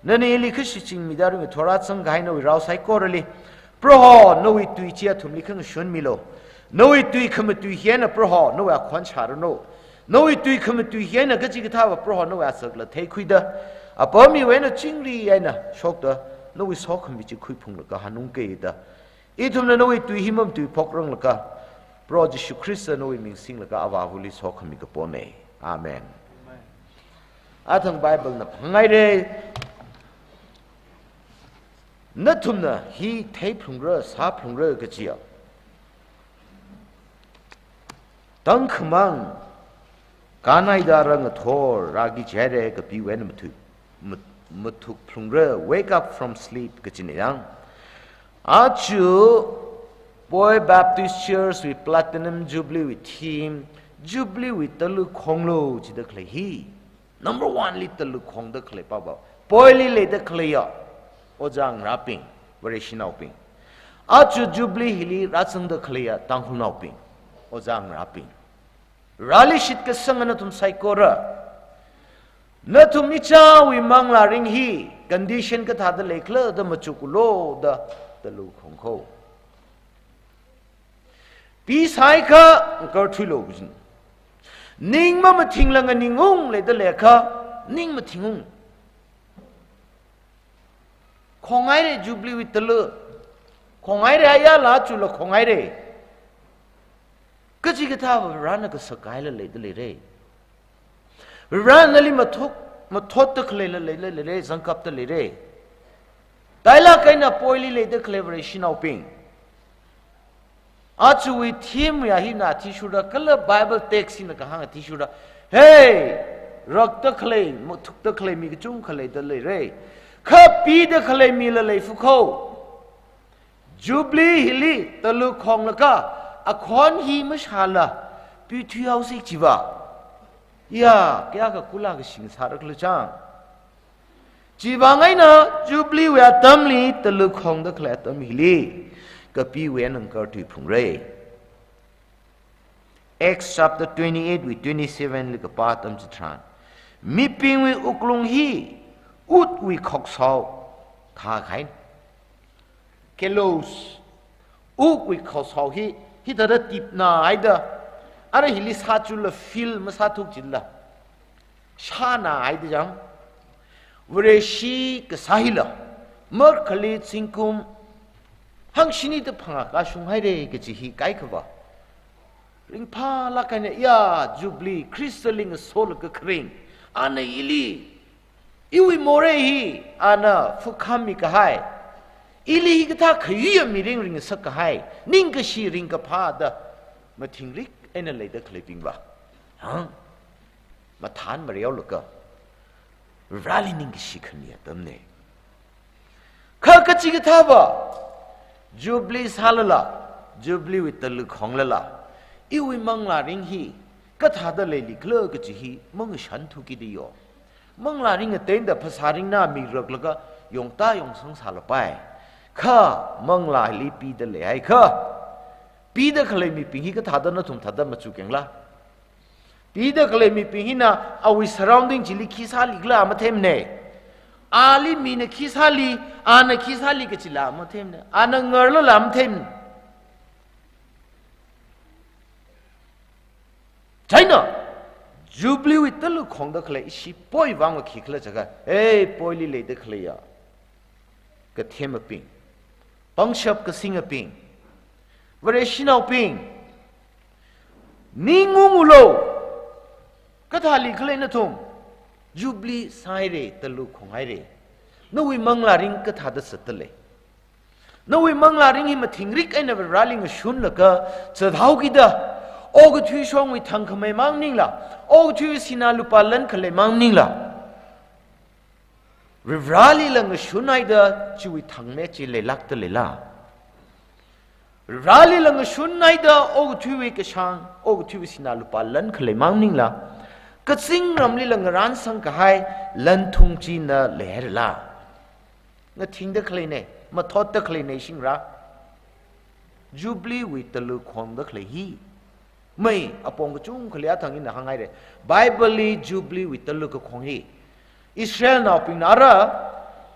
Nana ili khashi chingmida ringa thora changkahai nawui rao saikorali, Proho, nawui tui chi athumli khangashun milo. Nawui tui khamatui hi eina Proho, nawui akhon shāranu. Nawui tui khamatui hi eina kachikathāva Proho, nawui asakla theikhuida, apam hiwui eina chingri eina shokta, nawui sokhami chi khuiphunglaga hanungke da. Ithumna nawui tui hi mamatuiphok ranglaga, Proho Jishu Khrista nawui ming singlaga Avāvali sokhami kapome. Amen. Athang Bible na phanghaire. Nathumna hi theiphalungra, sāphalungra kajiya. Tangkhamang, kanai da rangathor, rāki jihaire kapiwui eina mathuk, mat-, mathukphalungra, wake up from sleep kajina yang. Aja Poi Baptist Church wui Platinum Jubilee wui theme, Jubilee wui talu khonglo jida khalei hi. Number one li talu khongda khalei pāva, Poili leida khaleiya ojā ngarābing, Vareshinaobing. Aja Jubilee hili rāzangda khaleiya Tangkhulnaobing, ojā ngarābing. Rali shitkasanga nathum saikora. Nathum ichāwui manglāring hi condition kathāda leikhala da machuklo da talu khongkho. Pisai kha ngarthuilo kajin. Ning mamathingla nganingung leida leikha, ning mathingung. Khonghaire Jubilee wui talu. Khonghaire ayala chula khonghaire. Kachikathāva Varena kasakhaila leida leire. Varena nali mathuk, mathotda khaleila leila leire, zangkapda leire. Tailāk eina Poili leida khalei Vareshinaobing. Ajawui theme ya hina athishurda, kala Bible text hina kahāng athishurda. Hey, rakda khalei, mathukda khalei mi kachungkha leida leire. Kha pida khalei mila leifukho. Jubilee hili talu khonglaga, akhon hi mashāla, pithuihaosi chiva. Ya, kayākha kula kashing sāraklu chang. Chiva ngaina Jubilee wui atamli talu khongda khalei atam hili, kapiwui eina ngarthuiphalungra. Acts chapter twenty-eight wui twenty-seven li kapā atam chitharan, mibingwui wuklung hi utwui khoksao thākahai. Kalos, wukwui khoksao hi, hithāda tipna haida, ara hili sāchula fill masāthuk chila, shāna haida chang, Vareshi kasā hila, markhali zingkum hangshini da phangā kashung haire kaji hi kaikhava. Ringphālāk eina ya Jubilee, Khristali ngasolaga kharing, ana ili, iwui morei hi, ana fukhami kahai, ili hikathā khayuiya mirin ringasak kahai, ningkashi ringkaphā da mathingrik eina leida khaleibingva, hang, mathān mareolaga, Vareli ningkashi khami atamne. Kha kachikathāva, Jubilee sālala, Jubilee wui talu khonglala, iwui manglāring hi kathāda leilikhala kaji hi mangashanthu kida yo. Manglāring ateida phasāring na miraklaga yongta yongsang sālapai. Kha manglāli pida leihai kha, pida khalei mibing hi kathāda nathum thāda machukengla? Pida khalei mibing hina awui surrounding chili khi sālikhala matheimane. Ali mina khi sāli, ana khi sāli kachila matheimane. Ana ngarlala matheimane. China, Jubilee wui talu khongda khalei ishi Poi vang va khikhala jiakha, ei, Poili leida khaleiya kathemabing, pangshap kasingabing, Vareshinaobing, ning ungulu. Kathālikhala nathum? Jubilee sāhaire, talu khonghaire. Nawui manglāring kathāda sāda lei? Nawui manglāring hi mathingrik eina Vareli ngashunlaga zathaokida, okathui shongwui thangkhamei mang maningla, okathui sinā lupā lan khalei mang maningla, Varelila ngashunhaida chiwui thangmei chi leilākda leila? Vareli langashun haida okathuiwui kashāng, okathuiwui sinā lupā lan khalei mang maningla, kazingramli langransang kahai lanthung china leirala. Ngathingda khaleina, mathotda khaleina shingra. Jubilee wui talu khongda khalei hi. Mai, apong kachungkhali athang ina hānghaira. Bible li Jubilee wui talu kakhong hi. Israelnaobingna ara,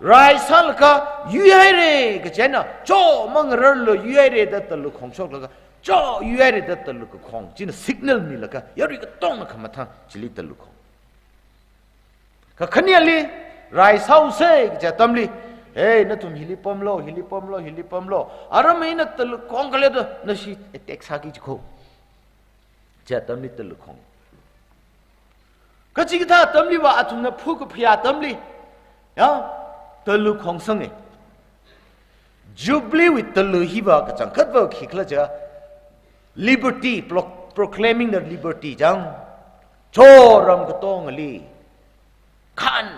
rai sālaga yuihaira, kachina, chomang rarlo yuihaira da talu khongshoklaga, cho yuihaira da talu kakhong. China signal milaga, yarui katongna khamathā, chili talu khong. Kakhaneli, rai sāusa, kaja atamli, hey, nathum hili pamlo, hili pamlo, hili pamlo. Ara mai na talu khong khalei do, nashi attack sāki jiko. Kaja atamli talu khong. Kachikathā atamliva athumna phu kaphayā atamli, ya, talu khongsanga. Jubilee wui talu hiva kachangkhatva khikhala ja, liberty, pro-, proclaiming the liberty jang. Choram katongali khan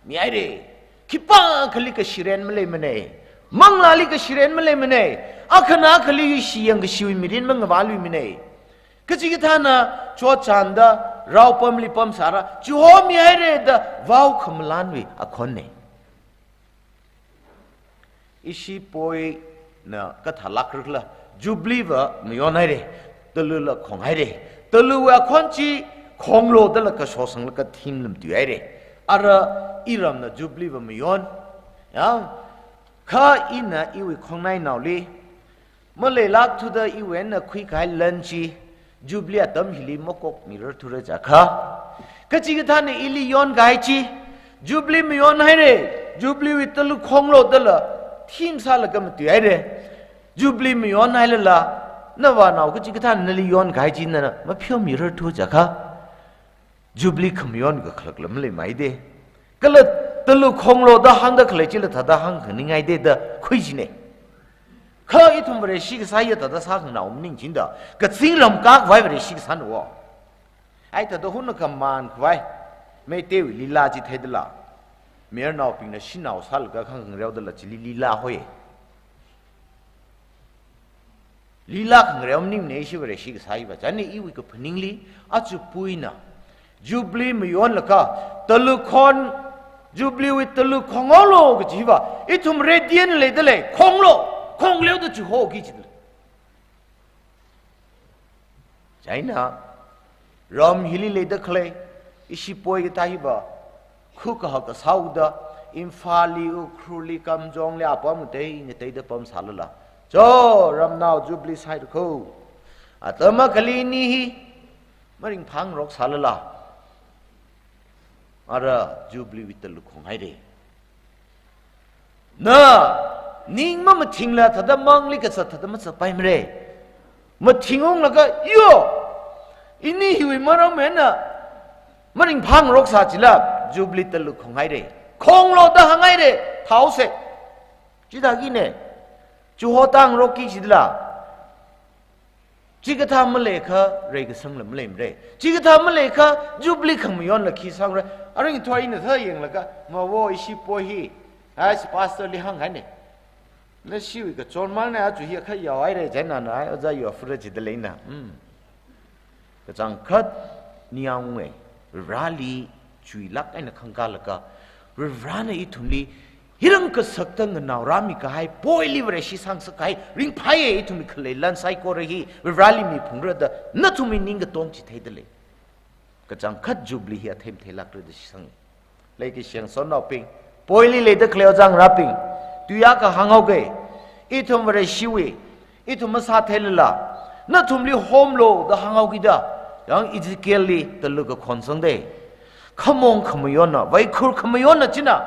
mihaira. Khipākhali kashiren maleimana. Manglāli kashiren maleimana. Akhana akhali yuishi yangkashiwui mirin mangavāluimana. Kachikathāna chotchānda raopamli pamsāra, chihomihaira da vao khamalanwui akhonna. Ishi poina kathālākrakhala, Jubilee va mayonhaira, talula khonghaira, taluwui akhon chi khonglo dala kashosanglaga thim lam tuihaira. Ara iramna Jubilee va mayon, ya, kha ina iwui khongnainaoli, maleilākthuda iwui eina khuikahai lan chi, Jubilee atam hili makokmirarthura jiakha. Kachikathāna ili yonkahai chi, Jubilee mayonhaira, Jubilee wui talu khonglo dala, thim sālaga matuihaira. Jubilee mayonhailala, navānao kachikathāna nali yonkahai chi nana mapheomirarthu jiakha. Jubilee khamayon kakhalak lam leimai de. Kala talu khonglo da hāngda khalei chila thāda hāngkhaningai de da khuijina. Kha ithum Vareshi kasā ya thāda sākhanganao maningchinda, kazingram kakvai Vareshi kasāna wo. Ai thāda hunakha mankhavai, Meiteiwui lila chi theidala. Mayarnaobingna shanao sālaga khangkhang reodala chili lila hoi. Lila khangareo maningmana ishi Vareshi kasā hiva. Chieina iwui kaphaningli, aja puina Jubilee mayonlaga, talu khon, Jubilee wui talu khonghaolo kaji hiva, ithum ready eina leidalei, khonglo, khongleoda chihoki jidalei. Chieina, ram hili leida khalei, ishi poi kathā hiva, khukahak kasāoda, Imphalli, Ukhrulli, Kamjongli, apam ngatei ngateida pamsālala, cho, ramnao Jubilee sāhaira kho. Atam akhali ini hi maringphāngarok sālala, ara Jubilee wui talu khonghaira. Na, ning mamathingla thāda mangli kazat thāda mazatpaimara. Mathingunglaga, yo, ini hiwui maram eina maringphāngarok sā chila, Jubilee talu khonghaira. Khonglo da hānghaira, thaose. Chithākina, chihotangarokki jidala. Chikathā maleikha, reikasangla maleimara. Chikathā maleikha, Jubilee khamayonla khi sangra. Aring thoi ina thā yanglaga, mawo ishi poi hi, ai, pastorli hānghaina. Nashiwui kachon mangna, aja hi akha yaohaira, chieina na, ai, oja yaofura jidalei na. Hmm. Kachangkhat ningyānga, Vareli chuilāk eina khangkālaga, Varena ithumli hirang kasakta nganaorāmi kahai, poili Vareshi sāngasak kahai, ringphāya ithumwui khalei lan saikora hi, Vareli miphungra da, nathumwui ning katong chitheidalei. Kachangkhat Jubilee hi athei matheilākra da shitsanga. Leikashi yangshonnaobing, poili leida khalei ojā ngarābing, tuiya kahāng haoga, ithum Vareshiwui, ithum masātheilala, nathumli homlo da hānghaokida, yang Ezekielli talu kakhon sangda. Khamong khamayonna, vaikhur khamayonna china,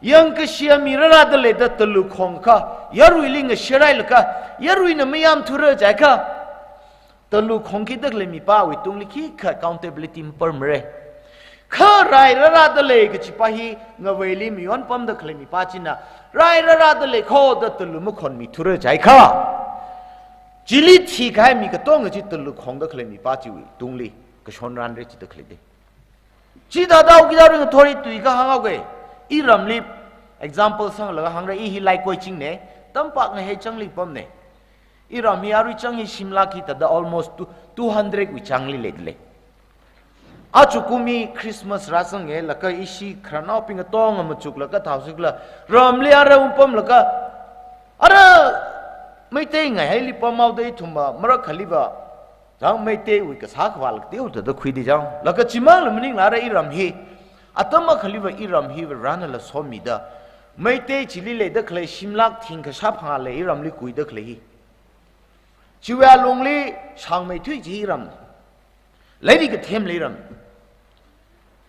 yangkashiya mi rārāda leida talu khongakha, yaruili ngasharhailaga, yaruina mayāmthura jiakha, talu khongkida khalei mipāwui tungli khikha accountability maparmara. Kha rai rārāda lei kachipa hi ngaveili mayonpamda khalei mipā china, rai rārāda lei kho da talu makhonmithura jiakha, chili thikahai mi katonga chi talu khongda khalei mipā chiwui tungli kashonranra jida khaleida. Chithāda haokida ringkathor hi tui kahāng haoga, iramli example sanglaga hāngra, i hi Laikoichingna, tampak ngahei changli pamna. Iram hi arui chang hi Shimla hi thāda almost two, two hundred wui changli leidalei. Aja kum hi Christmas rāzanglaga ishi khararnaobing katonga machuklaga thao sikla, ramli ara ungpamlaga, ara Meitei ngaihaili pamhaoda ithumva, marakhaliva, chang Meiteiwui kasā khavā lak teoda da khuida chang. Laga chimangla maningla ara iram hi, atam akhaliva iram hi Varena la somida, Meitei chili leida khalei Shimla thingkha shāphangā lei iramli kuida khalei hi. Chiwui alungli shāngmeithui chi iram. Lairik kathemli iram.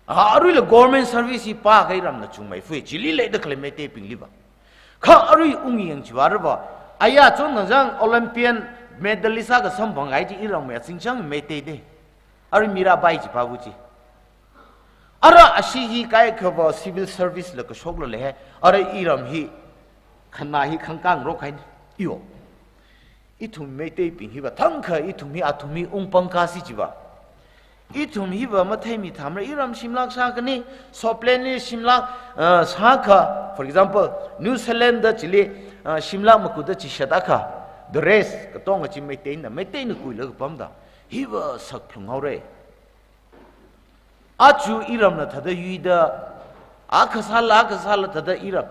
A, aruila government service hi pākahai iramna chungmeifui, chili leida khalei Meiteibingliva. Kha arui ungyang chiva rava, aya chon nang chang Olympian medalist akha samphangkahai chi iramwui azingchang Meitei de. Arui Mirabai chi pavu chi. Ara ashi hi kaikhava civil service la kashokla leihai. Ara iram hi khanā hi khangkāngarok haina. Iyo. Ithum Meiteibing hiva thangkha ithum hi athum hi ungpangkasi chiva. Ithum hiva matheimi thamra, iram Shimla shākahai, Soplenli Shimla, uh, shākha, for example, New Zealand da chili, uh, Shimla makuda chishat akha, the rest katonga chi Meiteina, Meiteina kuilaga pamda. Hiva sakphlung haora. Aja iramna thāda yuida, akha sāla, akha sāla thāda iram.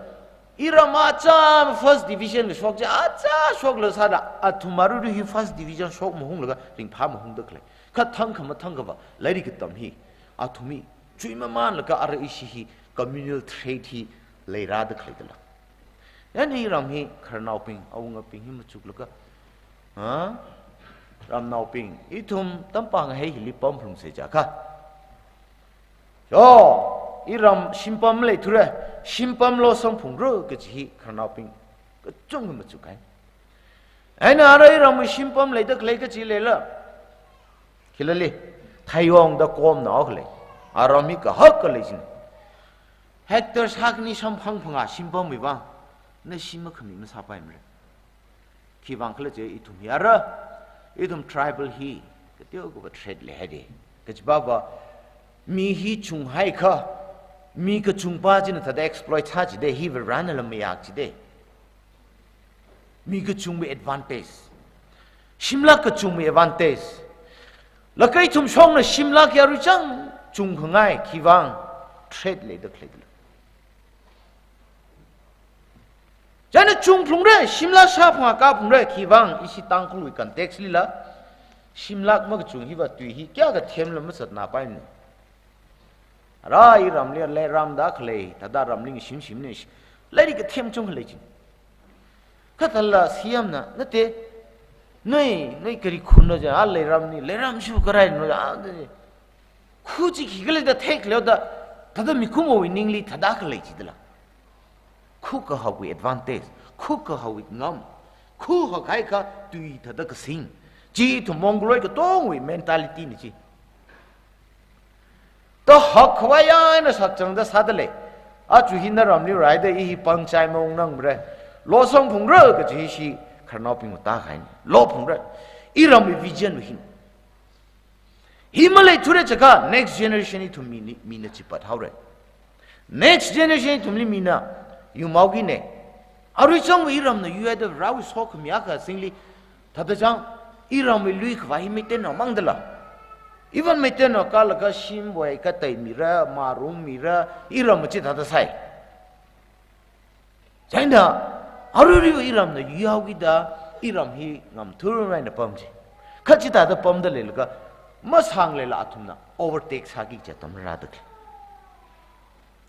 Iram aja first division kashok chi, aja shokla sāda, athum aruirui hi first division shok mahunglaga ringphā mahungda khalei. Kha thangkha mathangkhava, lairik katam hi, athum hi, chuimamanlaga ara ishi hi, communal thread hi, leirāda khaleidala. Chieina iram hi khararnaobing, awungabing hi machuklaga, ha? Ramnaobing, ithum tampang hei hili pamphalungsa jiakha. Yo, iram shimpam leithura, shimpam losang phungra kaji hi khararnaobing kachungkha machukhaina. Chieina ara iramwui shimpam leida khalei kachi leila. Khilali, Thayong da komna khalei. Aram hi kahak khalei china. Hectare shākhani shāmphang phangā shimpamwui vang, na shim makhami masāpaimara. Khivang khala chi ithum hi ara, ithum tribal hi, kateokha threat leihaida. Kachi pava, mi hi chunghaikha, mi kachungpa china thāda exploit sā jida, hi Varena la mayak jida. Mi kachungwui advantage. Shimla kachungwui advantage. Laga ithum shongna Shimla hi arui chang chungkhangai, khivang threat leida khaleidala. Chieina chungphalungra, Shimla shāphangā kaphungra, khivang ishi Tangkhulwui context lila. Shimla makachung hiva tui hi kayākha themla masatnapaimana. Ara iramli leiram da khalei, thāda ramli shim shimna, lairik kathem chungkha lei china. Kha thāla C M na, nate, noi, noi kari khunna ja, a leiramna, leiram shu karaina ja, a, de. Khu chi khikhala da theikhaleoda, thāda mikumowui ningli thāda khalei chidala. Khu kahawui advantage, khu kahawui ngam, khu hakhai kha tui thāda kasing. Chi ithum Mongoloid katongwui mentality na chi. Thāda hakkhavai eina sakchangda sādalei. Aja hi naramli rāhaida i hi pangchai maungnangmara. Losang phungra kaji hi ishi khararnaobingwui tākahaina. Lo phungra. Iramwui vision wui hin. Hi maleithura jiakha next generation ithum mi ni, mina chipat haora. Next generation ithumli mina yumhaokina. Arui changwui iramna yuida Varewui sokhami akha singli thāda chang iramwui lui khavā hi Meiteinaomangdala. Even Meiteinaokha laga shimvai kateimira, marungmira, iram chi thāda sai. Chieina, aruirui iramna yuihaokida, iram hi ngamthurmai eina pam chi. Kha chithāda pamda leilaga, masāngleila athumna overtake sāki kaji atam rāda khalei.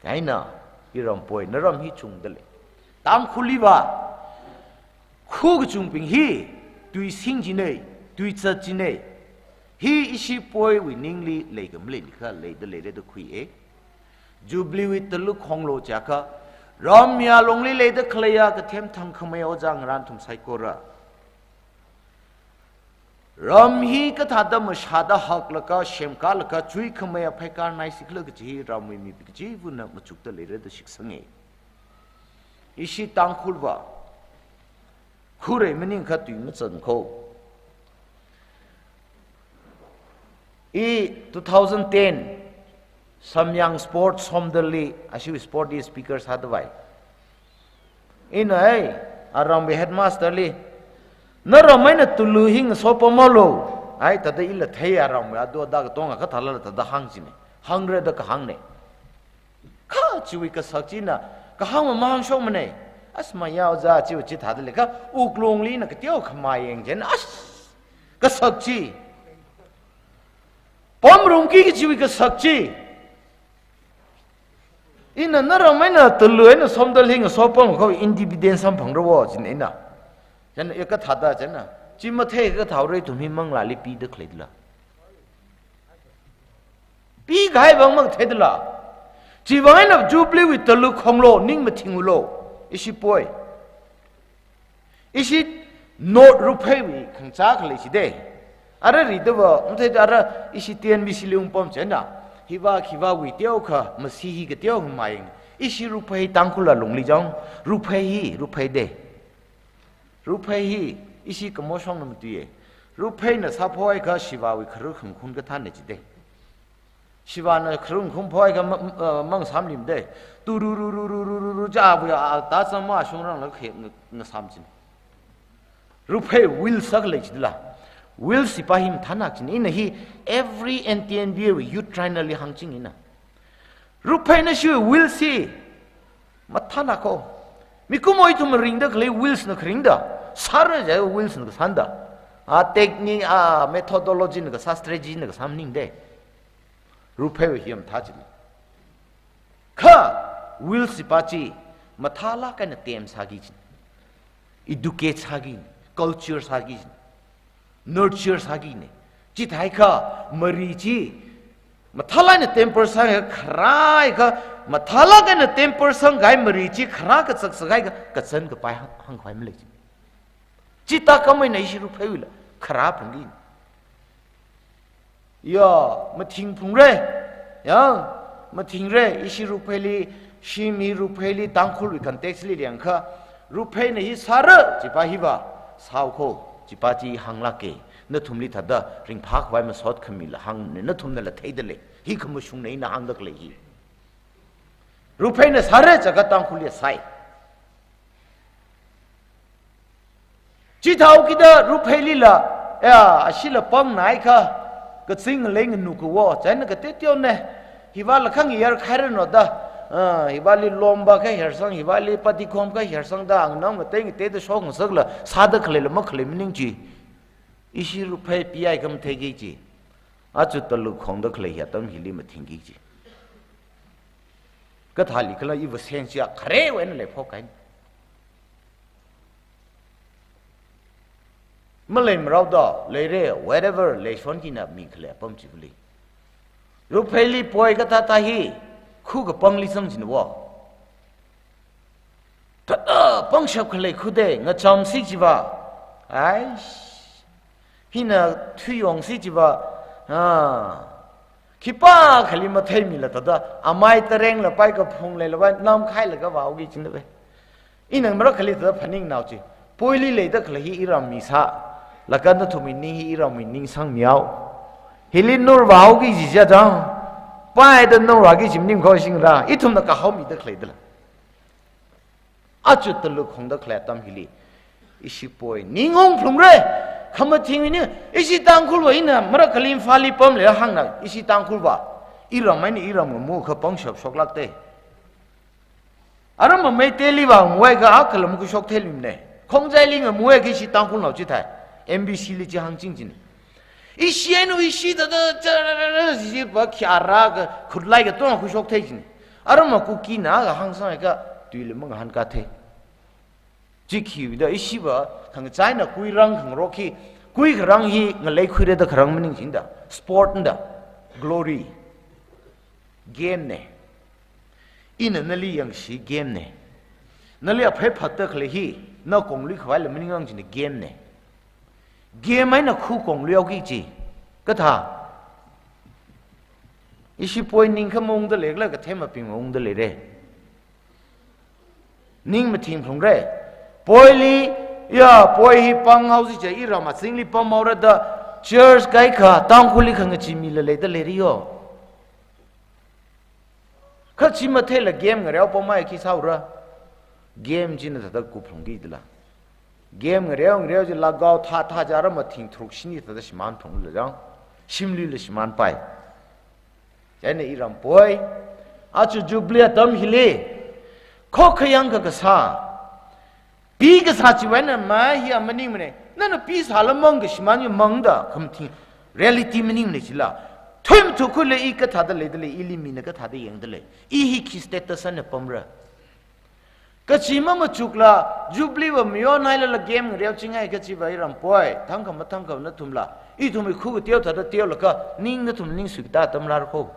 Chieina, iram poi, naram hi chungda lei. Tangkhulliva, khu kachungbing hi, tui sing china, tui zat china. Hi ishi poiwui ningli leikha maleili kha leida leira da khuiya. Jubilee wui taluk khonglo jiakha, ram ya longli leida khaleiya kathem thangkhamei ojā ngarānathum saikora. Ram hi kathāda mashāda haklaga, semkalaga, chuikhameiya phaikar naisi khala kaji hi ramwui mi kachivana machukda leira da shitsanga. Ishi Tangkhulva, khuirei maningakha tui mazan kho. I two thousand ten, Samyang Sport Somdalli, ashiwui sport li speaker sāda vai. Ina ai, aramwui headmaster li, Naram eina tulu hi ngasopamhaolu. Ai, thāda ila theiya ram, ado da katonga kathālala thāda hāng jine. Hāngra da kahāngne. Kha chiwui kasak china, kahāng mamāng shokmane. As mayao za chiwui chithāda leikha, wuklungli na kateo khamā yangchina. As, kasak chi. Pamrumki kachiwui kasak chi. Ina naram eina tulu eina somdal hi ngasopam kho independence samphangra wo jin ina. Chieina kathāda chieina. Chi mathei kathāhaora ithum hi manglāli pida khaleidala. Pikahai vang matheidala. Chivang eina Jubilee wui tulu khonglo, ning mathinglu. Ishi poi. Ishi North Rupheiwui khangachā khalei chide. Ara ridava, matheida ara ishi T N B C li ungpam chieina. Hiva khiva wui teokha, masi hi kateo khamā yang. Ishi Ruphei Tangkhul alungli jang, Ruphei hi, Ruphei de. Ruphei hi, ishi kamoshongna matuiye. Rupheina sāphoikha Shivawui kharu khangkhun kathāne chide. Shivana kharu khangkhun phoikha ma-, ma-, mangasāmlim de. Tururururururu, chabu ya, ta sama shungrang la khe nga-, ngasām chin. Ruphei will sākhalei chidala. Will sipa hi mathānāk chin. Ina hi every N T N B A wui youth trainer li hāngching ina. Rupheina shi will si mathānāk ko. Mikumo ithum ringda khalei wills na kharingda. Sāra jai wills na kasānda. A technique, a methodology na kasā, strategy na kasā maningde. Ruphei hi mathā chili. Kha wills sipa chi mathālāk eina tem sāki chin. Educate sāki, culture sāki chin. Nurture sākine. Chithākha mari chi mathālāk eina temper sāngai kharākha, mathālāk eina temper sāngai mari chi kharā kazak sāngai kha, kazan kapai hāng, hāngkhavai malei chi. Chithā khamei na ishi Rupheiwuila kharā phungki. Ya, mathing phungre. Ya, mathingre. Ishi Rupheili, shim hi Rupheili, Tangkhulwui context li yangkha, Rupheina hi sāra, chipa hiva, sāo ko, chipa chi hānglāke. Nathumli thāda ringphākhavai masot khamila hāngne, nathumnala theidalei. Hi khamashungna ina hāngda khalei hi. Rupheina sāra, chaka Tangkhulli sai. Chithāhaokida Rupheilila, ya, ashila pamnai kha, kazing leng nu kawo, chieina kateteone, hiva lakhang yar khairano da, ah, hivali lomba kha hersang, hivali patikhom kha hersang da, angnam ngatei ngateida shok ngasakla, sāda khaleila makhalei maning chi. Ishi Ruphei P I kam theiki chi. Achu talu khongda khalei hi atam hili mathingki chi. Kathālikhala iva seng chiya kharewui eina leiphokhai. Malei marao da, leire, wherever, leishon kina mi khalei apam chivali. Rupheili poi kathāthā hi, khu kapangli sang chinwo. Thāda pangshap khalei khude, ngachamsi chiva. Aish. Hina thuiyongsi chiva. Ah. Khipākhali matheimila thāda, amai tarengla pai kaphung leila vai, namkhailaga vaoki chinda ve. Ina marakhali thāda phaningnao chi. Poili leida khalei hi iram mi sā. Laga nathumwui ning hi iramwui ning sangmiao. Hili nur vaoki jijiya jang. Paida nur vaoki jim ning kho shingra. Ithumna kahaomida khaleidala. Achu talu khongda khalei atam hili. Ishi poi. Ning ung phlungre. Khamathingwui ning. Ishi Tangkhulwui ina. Marakhali Imphalli pamle hāngna. Ishi Tangkhulva. Iram eina iram ngamu kha pangshap shoklākte. Aram Meiteili vang muai kha akhala makhuishok theilimne. Khongjaili ngamuai kha ishi Tangkhulnao chithai. M B C li chi hāngching chine. Ishi eina ishi thāda, thāda, thāda, thāda, thāda, thāda, pa khyara kha, khutlai katonga khuishok thei chine. Aram Kukina kha hāngsang kha, tuili mangahānka thei. Chi khiwuida ishiva, khangachāna kuirang khangarok hi, kui kharang hi, ngalei khuireda kharang maning chida. Sport da, glory. Game ne. Ina nali yangshi game ne. Nali aphei phatta khalei hi, na konglui khavaila maningrang china game ne. Game eina khu konglui haoki chi. Kathā. Ishi poi ning kha maungda leikhala kathema ping maungda leire. Ning mathing phlungre. Poili, ya, poi hi panghaosi cha iram azingli pamhaora da church kaikha, Tangkhulli khangachee mila leida leiriyo. Kha chi matheila game ngareo pamai khi sāura. Game china thāda kuphlungki dala. Game ngareo ngareo chi lagao thā thā chara mathing tharuk shini thāda shimān phungla jang. Shimlila shimānpai. Chieina irampoi, aja Jubilee atam hili khokkha yangkakasā, pikasā chiwui eina ma hi a maningmane. Nana pisāla mangkashimān hi mangda khamathing reality maningmane chila. Thuimathukhuila i kathāda leidalei, ili mina kathāda yangdalei, i hi khi status eina pamra kachi mamachukla, Jubilee va mayonhailala game ngareochingai kachiva irampoi, thangkha mathangkha nathumla, ithumwui khu kateo thāda teolaga, ning nathum ning suikatā atam rāra kho.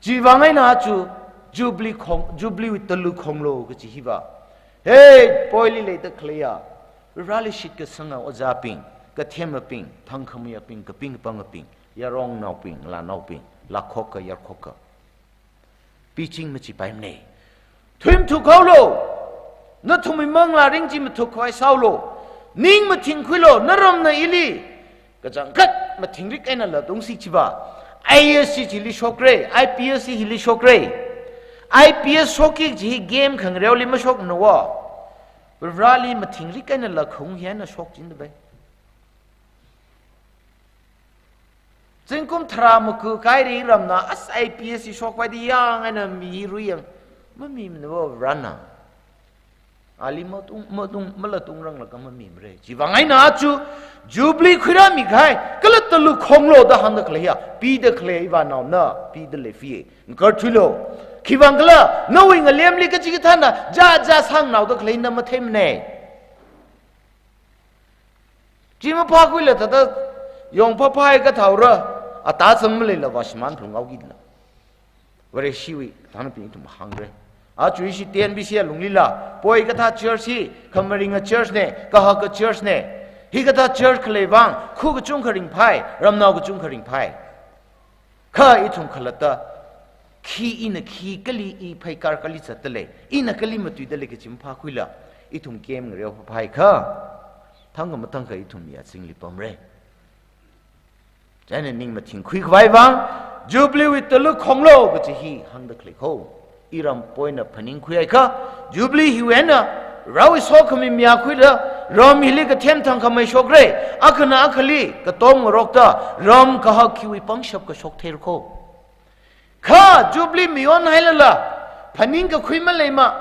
Chiwui vang eina aja Jubilee khong, Jubilee wui talu khonglo kachi hiva, he, poili leida khaleiya, Vareli shitkasanga ojābing, kathemabing, thangkhameiyabing, kaping kapangabing, yarongnaobing, lanaobing, lakhokka, yarkhokka, piching machipaimane. Thuimathuk haolo. Nathumwui manglā ring chi mathuk khavai sāolo. Ning mathingkhuilo, naramna ili kachangkhat mathingrik einala tungsi chiva. I A S hili shokra, I P S hili shokra. I P S shokki kaji hi game khangareoli mashokmana wo. Vareli mathingrik einala khaung hi eina shokchinda bai. Zingkum tharā maku kairi ramna, as I P S hi shokpaida yang eina mi hi ruiyang. Mamimana wo Varena. Ali matung, matung, malatung ranglaga mamimara. Chiwui vang eina aja Jubilee khuirāmi kahai, kala talu khonglo da hāngda khalei hiya, pida khalei ivānaona, pida lei fi. Ngakarthuilo. Khiwui vang khala, nawui ngalemli kachikathāna, ja ja sāngnaoda khalei na matheimane. Chi maphākhuila thāda yong phāphai kathāora, ata zang maleila vāshimān phungao kila. Vareshiwui kathānabing ithum hāngra. Aja ishi T N B C alunglila, poi kathā church hi, khamaringa church ne, kahaka church ne. Hikathā church khaleiwui vang, khu kachungkha ringphai, ramnao kachungkha ringphai. Kha ithum khalatta, khi ina khi kali i phaikar kali zatdalei, ina kali matuidalei kachi maphākhuila, ithum game ngareo phāphai kha, thangkha mathangkha ithum ya zingli pamra. Chieina ning mathingkhui khavai vang, Jubilee wui talu khonglo kachi hi hāngda khalei kho. Irampoina phaningkhui akha, Jubilee hiwui eina, Varewui sokhami mayākhuida, ram hili kathem thangkhamei shokra, akhana akhali katom ngarokta, ram kahak khiwui pangshap kashok theira kho. Kha Jubilee mayonhailala, phaningkakhui maleima,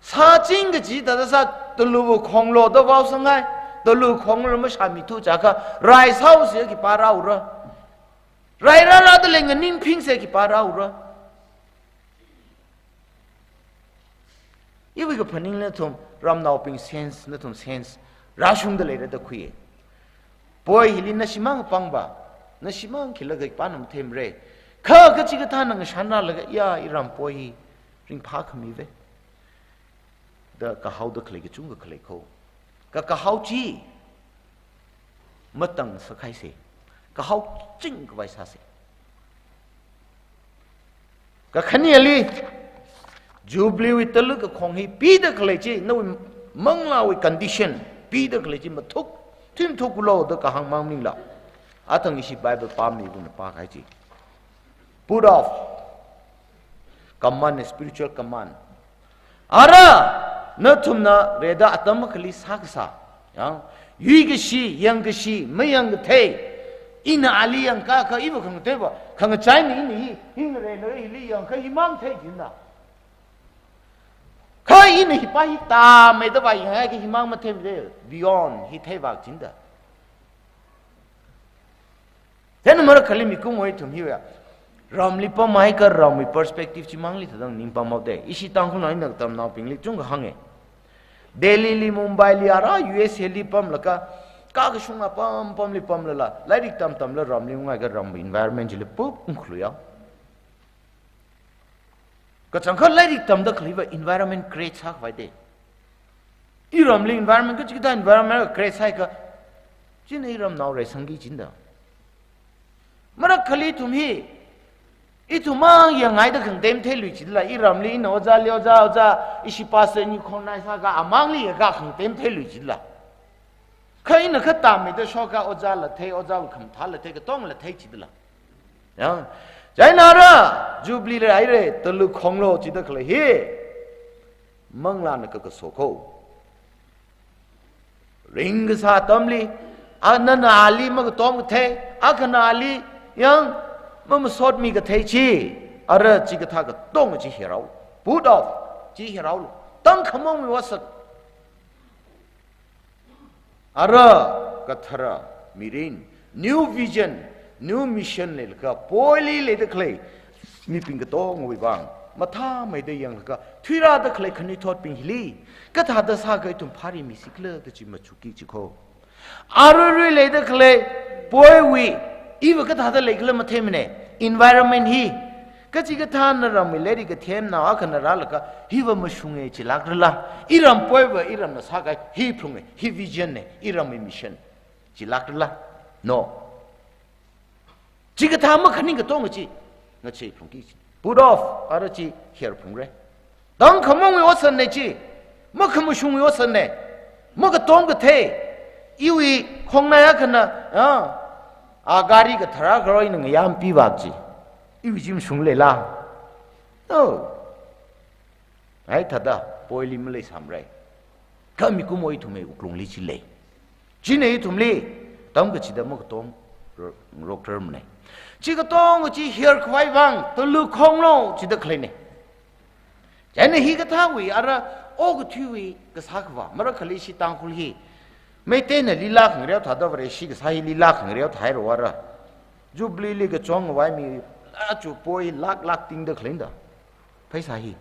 sāching kaji thāda sā, talu khonglo da vaosanghai, talu khonglo mashāmithu jiakha, rai sāhaosa khipā rāura. Rai rārādalei nganingphingsa khipā rāura. Iwui kaphaning nathum, ramnaobing sense, nathum sense, rāshungda leira da khui. Poi hili nashimang pangva, nashimang khilaga khipāna matheimara. Kha kachikathāna ngashanrālaga, ya, iram poi hi, ringphākhamiva. Da kahaoda khalei kachungkha khalei kho. Kha kahao chi, matang sākhaisa. Kahao ching khavai sāsa. Kakhaneli, Jubilee wui talu kakhong hi pida khalei chi, nawui manglāwui condition, pida khalei chi mathuk, thuimathuklo da kahāng mang maningla. Athang ishi Bible pāmi kuna pākahai chi. Put off. Command, spiritual command. Ara, nathumna rida atam akhali sākasā. Yang, yuikashi, yangkashi, mayangkathei. Ina ali yangkakha iva khangateiva, khangachaina ina hi, hi ngarena hili yangkha himang thei jinda. Kha ina hipā hi tāmeida vāyangakha himang matheimada, beyond, hi theivak jinda. Then marakhali mikumo ithum hiya, ramli pamhaiakha ramwui perspective chimangli thādang ningpamhaoda. Ishi Tangkhulnao ina katamnaobingli chungkha hānga. Delhili, Mumbaili, ara U S Eli pamlaga, kakashunga pam pamli pamlala, lairik tamtamla ramli ungakha ramwui environment chili pup ungkhluiyao. Kachangkhat lairik tamda khaleiva environment create sākhavaida. Iramli environment kachikathā environment create sāakha, china iramnao reisangki jinda. Marakhali ithum hi, ithum mang yangngaida khangatei matheilui jila, iramli ina ojāli ojā, ojā, ishi pastor ni khongnai sāakha amangli yaka khangatei matheilui jila. Kha ina kha tāmeida shoka ojāla thei, ojāwui khamathāla thei, katongla thei jila. Ya. Chieina ara, Jubilee leira, talu khonglo jida khalei hi. Manglāna kakaso ko. Ringkasā atamli, a nana ali makatom kathei, akhana ali yang mamasotmi kathei chi, ara chikathā katonga chi herao. Put off, chi heraolu. Tangkhamong mi wasak. Ara kathara mirin, new vision, new mission leilaga, poili leida khalei mibing katongawui vang mathāmeida yanglaga, thuirāda khalei khanuithotbing hili kathāda sākha ithum phāri misi khala kachi machukki chi ko. Aruirui leida khalei poiwui, iva kathāda leikhala matheimane, environment hi. Kachikathā naramwui lairik kathemnao akhana rālaga, hiva mashunge chilākrala, iram poiva iramna sākahai, hi phlunge, hi vision ne, iramwui mission chilākrala. No. Chikathā makhaning katonga chi ngachei phlungki chi. Put off, ara chi her phlungre. Tangkhamongwui otsan ne chi, makhamashungwui otsan ne, makatom kathei, iwui khongnai akhana, a, a gari kathara kharoi na ngayāmpi vak chi, iwui chi mashung leila? No. Ai thāda, poili maleisāmare. Kha mikumo ithumwui wuklungli chi lei. China ithumli, tamkachida makatom ro-, roktarmane. Chi katonga chi her khavai vang, talu khonglo, chida khaleine. China hikathāwui, ara, okathuiwui kasā khavā, marakhali ishi Tangkhul hi. Meiteina lila khangareo thāda Vareshi kasā hi lila khangareo thāhaira ara. Jubilee li kachong khavai mi, achu poi lak lak tingda khaleina da. Pheisā hi.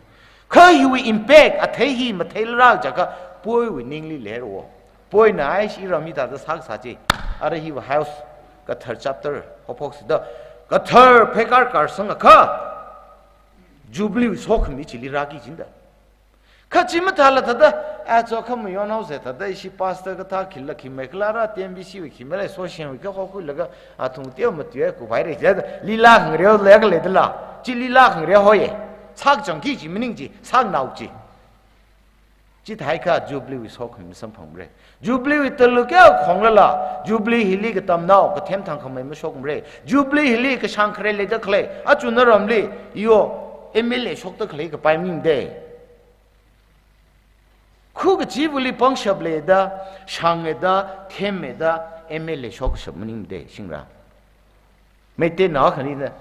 Kha hiwui impact, athei hi matheilāra jiakha, poiwui ningli leiro. Poina aishi iram hithāda sākasā chi. Ara hiva house, kathar chapter, hophoksida, kathar pheikar karsang akha, Jubilee wui sokhami chili rāki jida. Kha chi mathāla thāda, a cho kha mayonhaose thāda, ishi pastor kathā khila khimei khala ara, T M B C wui khimei lei, social wui kha khokhuilaga, athung teo matui e kuphaire, thāda, lila khangareo leiakha leidala, chi lila khangareo hoiye, sākachangki chi maning chi, sānao chi. Chithākha Jubilee wui sokhami masamphangra. Jubilee wui talu kayā khonglala, Jubilee hili katamnao, kathem thangkhamei mashokmara. Jubilee hili kashang khare leida khalei, achu naramli, yo, M L A shokda khalei kapai maningde. Khu kachivali pangshap leida, shangeda, themmeda, M L A shokshap maningde, shingra. Meiteinao khanina,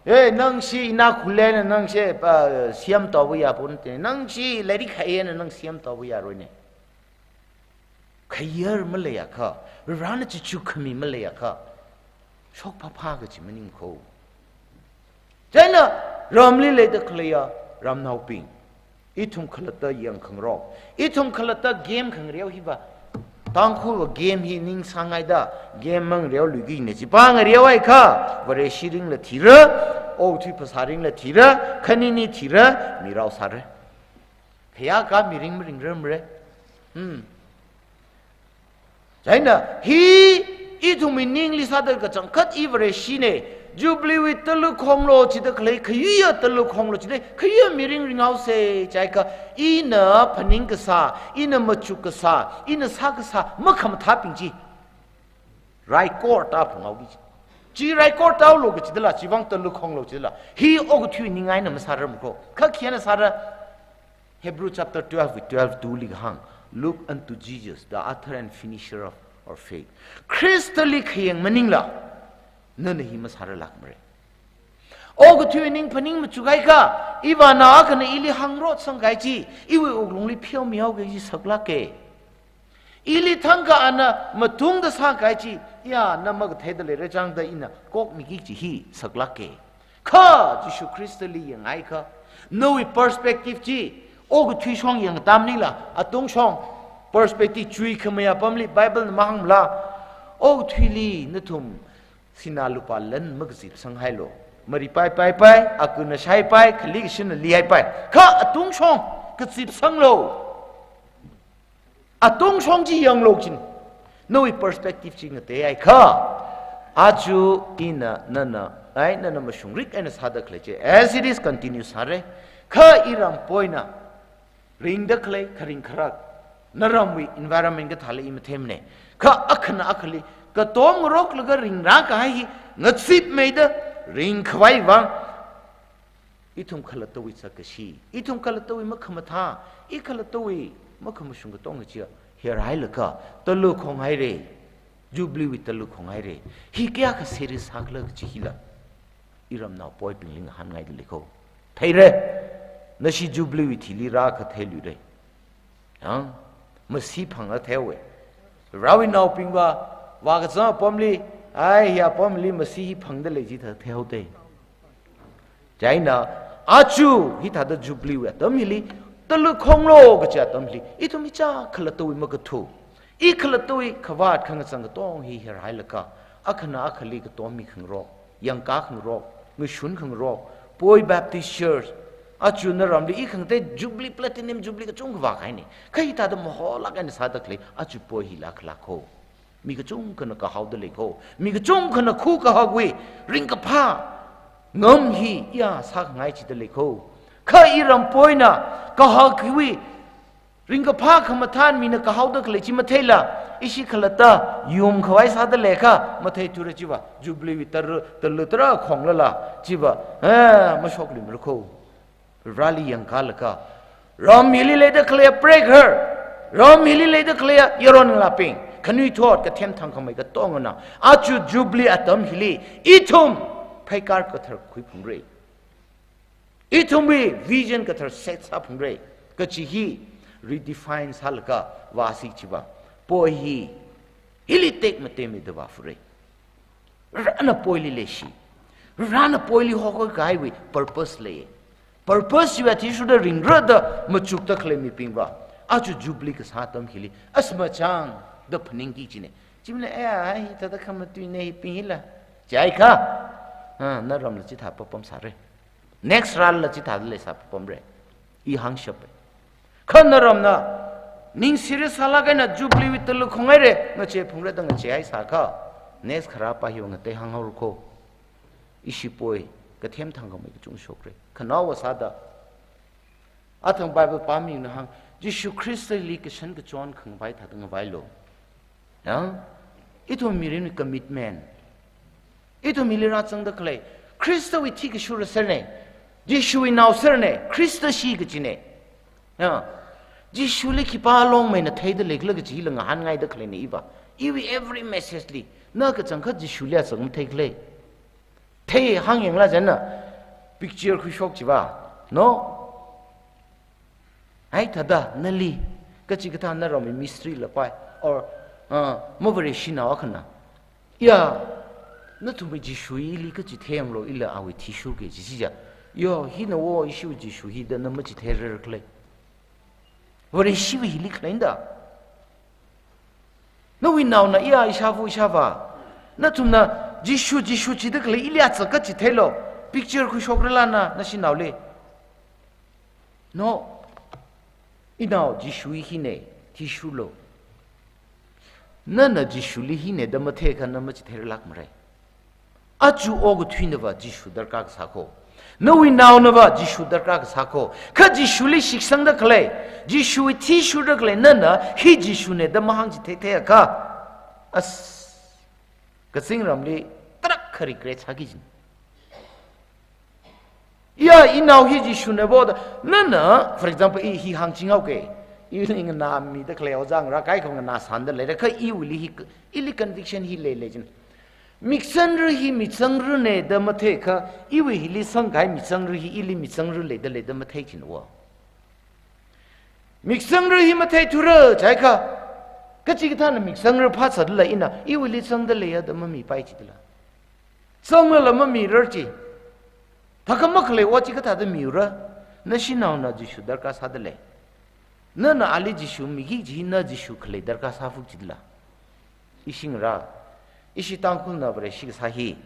"Eh, nangshi inakhullana, nangshi, ah, C M tauva yapon te, nangshi lairik haiyana, nang C M tauva yaroine." Khayar maleiakha, rana chichu khami maleiakha, shokphāphā kachi maning ko. China ramli leida khaleiya ramnaobing, ithum khalatta yangkhangarok, ithum khalatta game khangareo hiva, Tangkhulva game hi ning sāngaida, game mangareo luigine, chipā ngareo haikha, Vareshi ringla thira, okathui phasā ringla thira, khanini thira, mirao sāra. Khayākha mirin maringrarmara. Hmm. China, hi ithumwui ningli sāda kachangkhat i Vareshine, Jubilee wui talu khonglo chida khalei, khayuiya talu khonglo chida, khayuiya mirin ringhaose, jiakha ina phaning kasā, ina machuk kasā, ina sā kasā, makhamathābing chi. Raikor ta phunghaoki chi. Chi raikor taolo kachidala, chivang talu khonglo chidala. Hi okathui ning eina masārar mako. Kha khayāna sāra. Hebrew chapter twelve wui twelve two li kahāng, "Look unto Jesus, the author and finisher of our faith." Khristali khayang maningla, nana hi masārarlākmara. Okathui ning phaning machukhaikha, ivānao akhana ili hāngrot sangkahai chi, iwui wuklungli pheomihaoki kaji saklāke. Ili thangkha ana matungda sākahai chi, ya, na makatheida leira chāngda ina kokmiki kaji hi saklāke. Kha Jishu Khristali yanghaiakha, nawui perspective chi, okathui shong yangtam maningla, atung shong perspective chuikhamei apamli Bible na mahāngmala, okathuili nathum sinā lupā lan makazipsanghailu. Mari pai pai pai, akuna shai pai, khali kashina lihai pai. Kha atung shong kazipsanglu. Atung shong chi yanglu jin. Nawui perspective chi ngateihaiakha, aja ina nana, ai, nana mashungrik eina sāda khalei chi, as it is, continue sāra. Kha iram poina ringda khalei kharing kharak, naramwui environment kathāli i matheimana. Kha akhana akhali katom ngaroklaga ringrākahai hi ngazipmeida ringkhavai vang, Ithum khalattawui sakkashi, ithum khalattawui makhamathā, i khalattawui makhamashung katonga chiya, herhailaga, talu khonghaire, Jubilee wui talu khonghaire, hi kayākha serious sākhala kachi hila, iramnao poibingli ngahānngaida leiko. Theire, nashi Jubilee wui thili rākha theiluire. Yang, masi phangla theiwe. Varewui naobingva, vākazang apamli, ai, hi apamli masi hi phangda lei chithā theihaote. Chieina, aja, hithāda Jubilee wui atam hili, talu khonglo kachi atam hili, ithum ichā khalattawui makathu, i khalattawui khavāt khangachang katong hi herhailaga, akhana akhali katom mikhangarok, yangkā khangarok, ngashun khangarok, poi Baptist Church, aja naramli i khangatei Jubilee, Platinum Jubilee kachungkha vākahaine. Kha hithāda mahālāk eina sāda khalei, aja poi hila khalako. Mi kachungkhana kahaoda leiko. Mi kachungkhana khukahaowui ringkaphā ngam hi iya sākhangai chida leiko. Kha iram poina kahaowui ringkaphā khamathān mina kahaoda khalei chi matheila, ishi khalatta yumkhavai sāda leikha matheithura chiva, Jubilee wui talu, talu tarā khonglala chiva, eh, mashokluimarako. Vareli yangkālaga, ram hili leida khalei prekhar, ram hili leida khalei yaron ngalābing, khanuithot kathem thangkhamei katongana, aja Jubilee atam hili, ithum pheikar kathar khuiphungra. Ithumwui vision kathar set sāphungra. Kachi hi redefine sālaga vāsi chiva, poi hi, hili tekmateimida vāphungra. Varena poili leishi. Varena poili hokhoikahaiwui purpose lei. Purpose chiva athishurda ringra da machukda khalei mibingva, aja Jubilee kasā atam hili, asmachang da phaningki kachine. Chimle, "Aya, ai, hithāda khamatuine hibing hila," jiakha, ah, naramla chithā papam sāra. Next rally la chithāda leisā papamra. I hāngshapa. Kha naramna, ning serious sālāk eina Jubilee wui talu khonghaire, ngacheiphungra da ngacheihai sākha, next kharapa hiva ngatei hānghaorako. Ishi poi, kathem thangkhamei kachungkha shokra. Khanaowa sāda, athang Bible pāmina hāng, Jishu Khristali kashan kachon khangavai thāda ngavailu. Ya? Ithum mirinwui commitment. Ithum hili rāzangda khalei, Khristawui thi kashura serne, Jishuwui nao serne, Khrista shi kachine. Ya? Jishuli khipā longmeina theida leikhala kachi hila ngahānngaida khaleine iva. Iwui every message li, na kachangkhat Jishuli azak matheikhala. Thei hāngyangla chieina, picture khuishok chiva. No? Ai thāda, nali, kachikathā naramwui mystery lapai, or, uh, mavareshinao akhana. Ya, nathumwui Jishu ili kachithei yanglu, ila awui thi shurke, chi chicha. Yo, hina wo, ishiwui Jishu hi da na machitheirarkhala. Vareshiwui hili khaleina da. Nawui naona iya ishāva ishāvā, nathumna Jishu, Jishu chida khalei ili azak kachitheilu, picture khuishokrala na, nashinaoli. No. Inao Jishu hine, thishurlu. Nana Jishuli hine da matheikha na machitheiralākmara. Aja okathuinava Jishu darkar kasāko. Nawui naonava Jishu darkar kasāko. Kha Jishuli shitsangda khalei, Jishuwui thishurda khalei nana hi Jishune da mahāngchitheitheiakha, as, kazingramli tarākha regret sāki kajina. Ya, inao hi Jishune bo da, nana, for example, i hi hāngchinghaoke. Ili nganāmida khalei ojā ngarā kaikha nganāsānda leira, kha iwuili hi, ili conviction hi leilei kajina. Miksangra hi mitsangranei da matheikha, iwui hili sangkahai miksangra hi ili miksangra leida leida mathei kajina wo. Miksangra hi matheithura jiakha, kachikathāna miksangra phāsālala ina, iwuili sangda leiya da mamipai chidala. Sanglala mamirar chi. Thākha makhalei wa chikathāda miura, nashinaona Jishu darkar sāda lei. Nana ali Jishu miki kajina Jishu khalei darkar sāphoki kajila. Ishi ngarā, ishi Tangkhulna Vareshi kasā hi,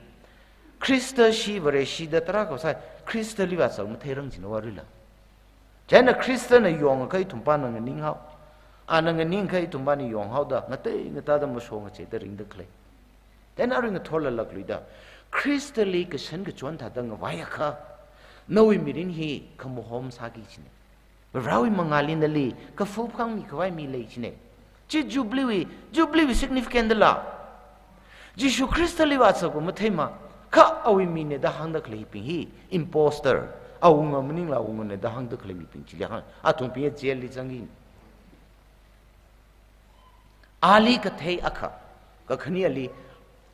Khrista shi Vareshi da tarākha sā, Khristaliva azak matheirang kajina warila. Chieina Khristana yongakha ithumpana nganinghao. Ana nganingakha ithumpana yonghaoda, ngatei ngatāda masho ngacheida ringda khalei. Chieina arui ngathorlalākluida, Khristali kashan kachon thāda ngavaiakha, nawui mirin hi khamahom sāki kajina. Varewui mangāli nali kafup khangmikhavai mi lei kajina. Chi Jubilee wui, Jubilee wui significant dala. Jishu Khristaliva azakva matheima, kha awui mine da hāngda khaleibing hi impostor, Awunga maningla awungana da hāngda khalei mibing chili hāng. Athumbing jail li zangin. Ali kathei akha, kakhaneli,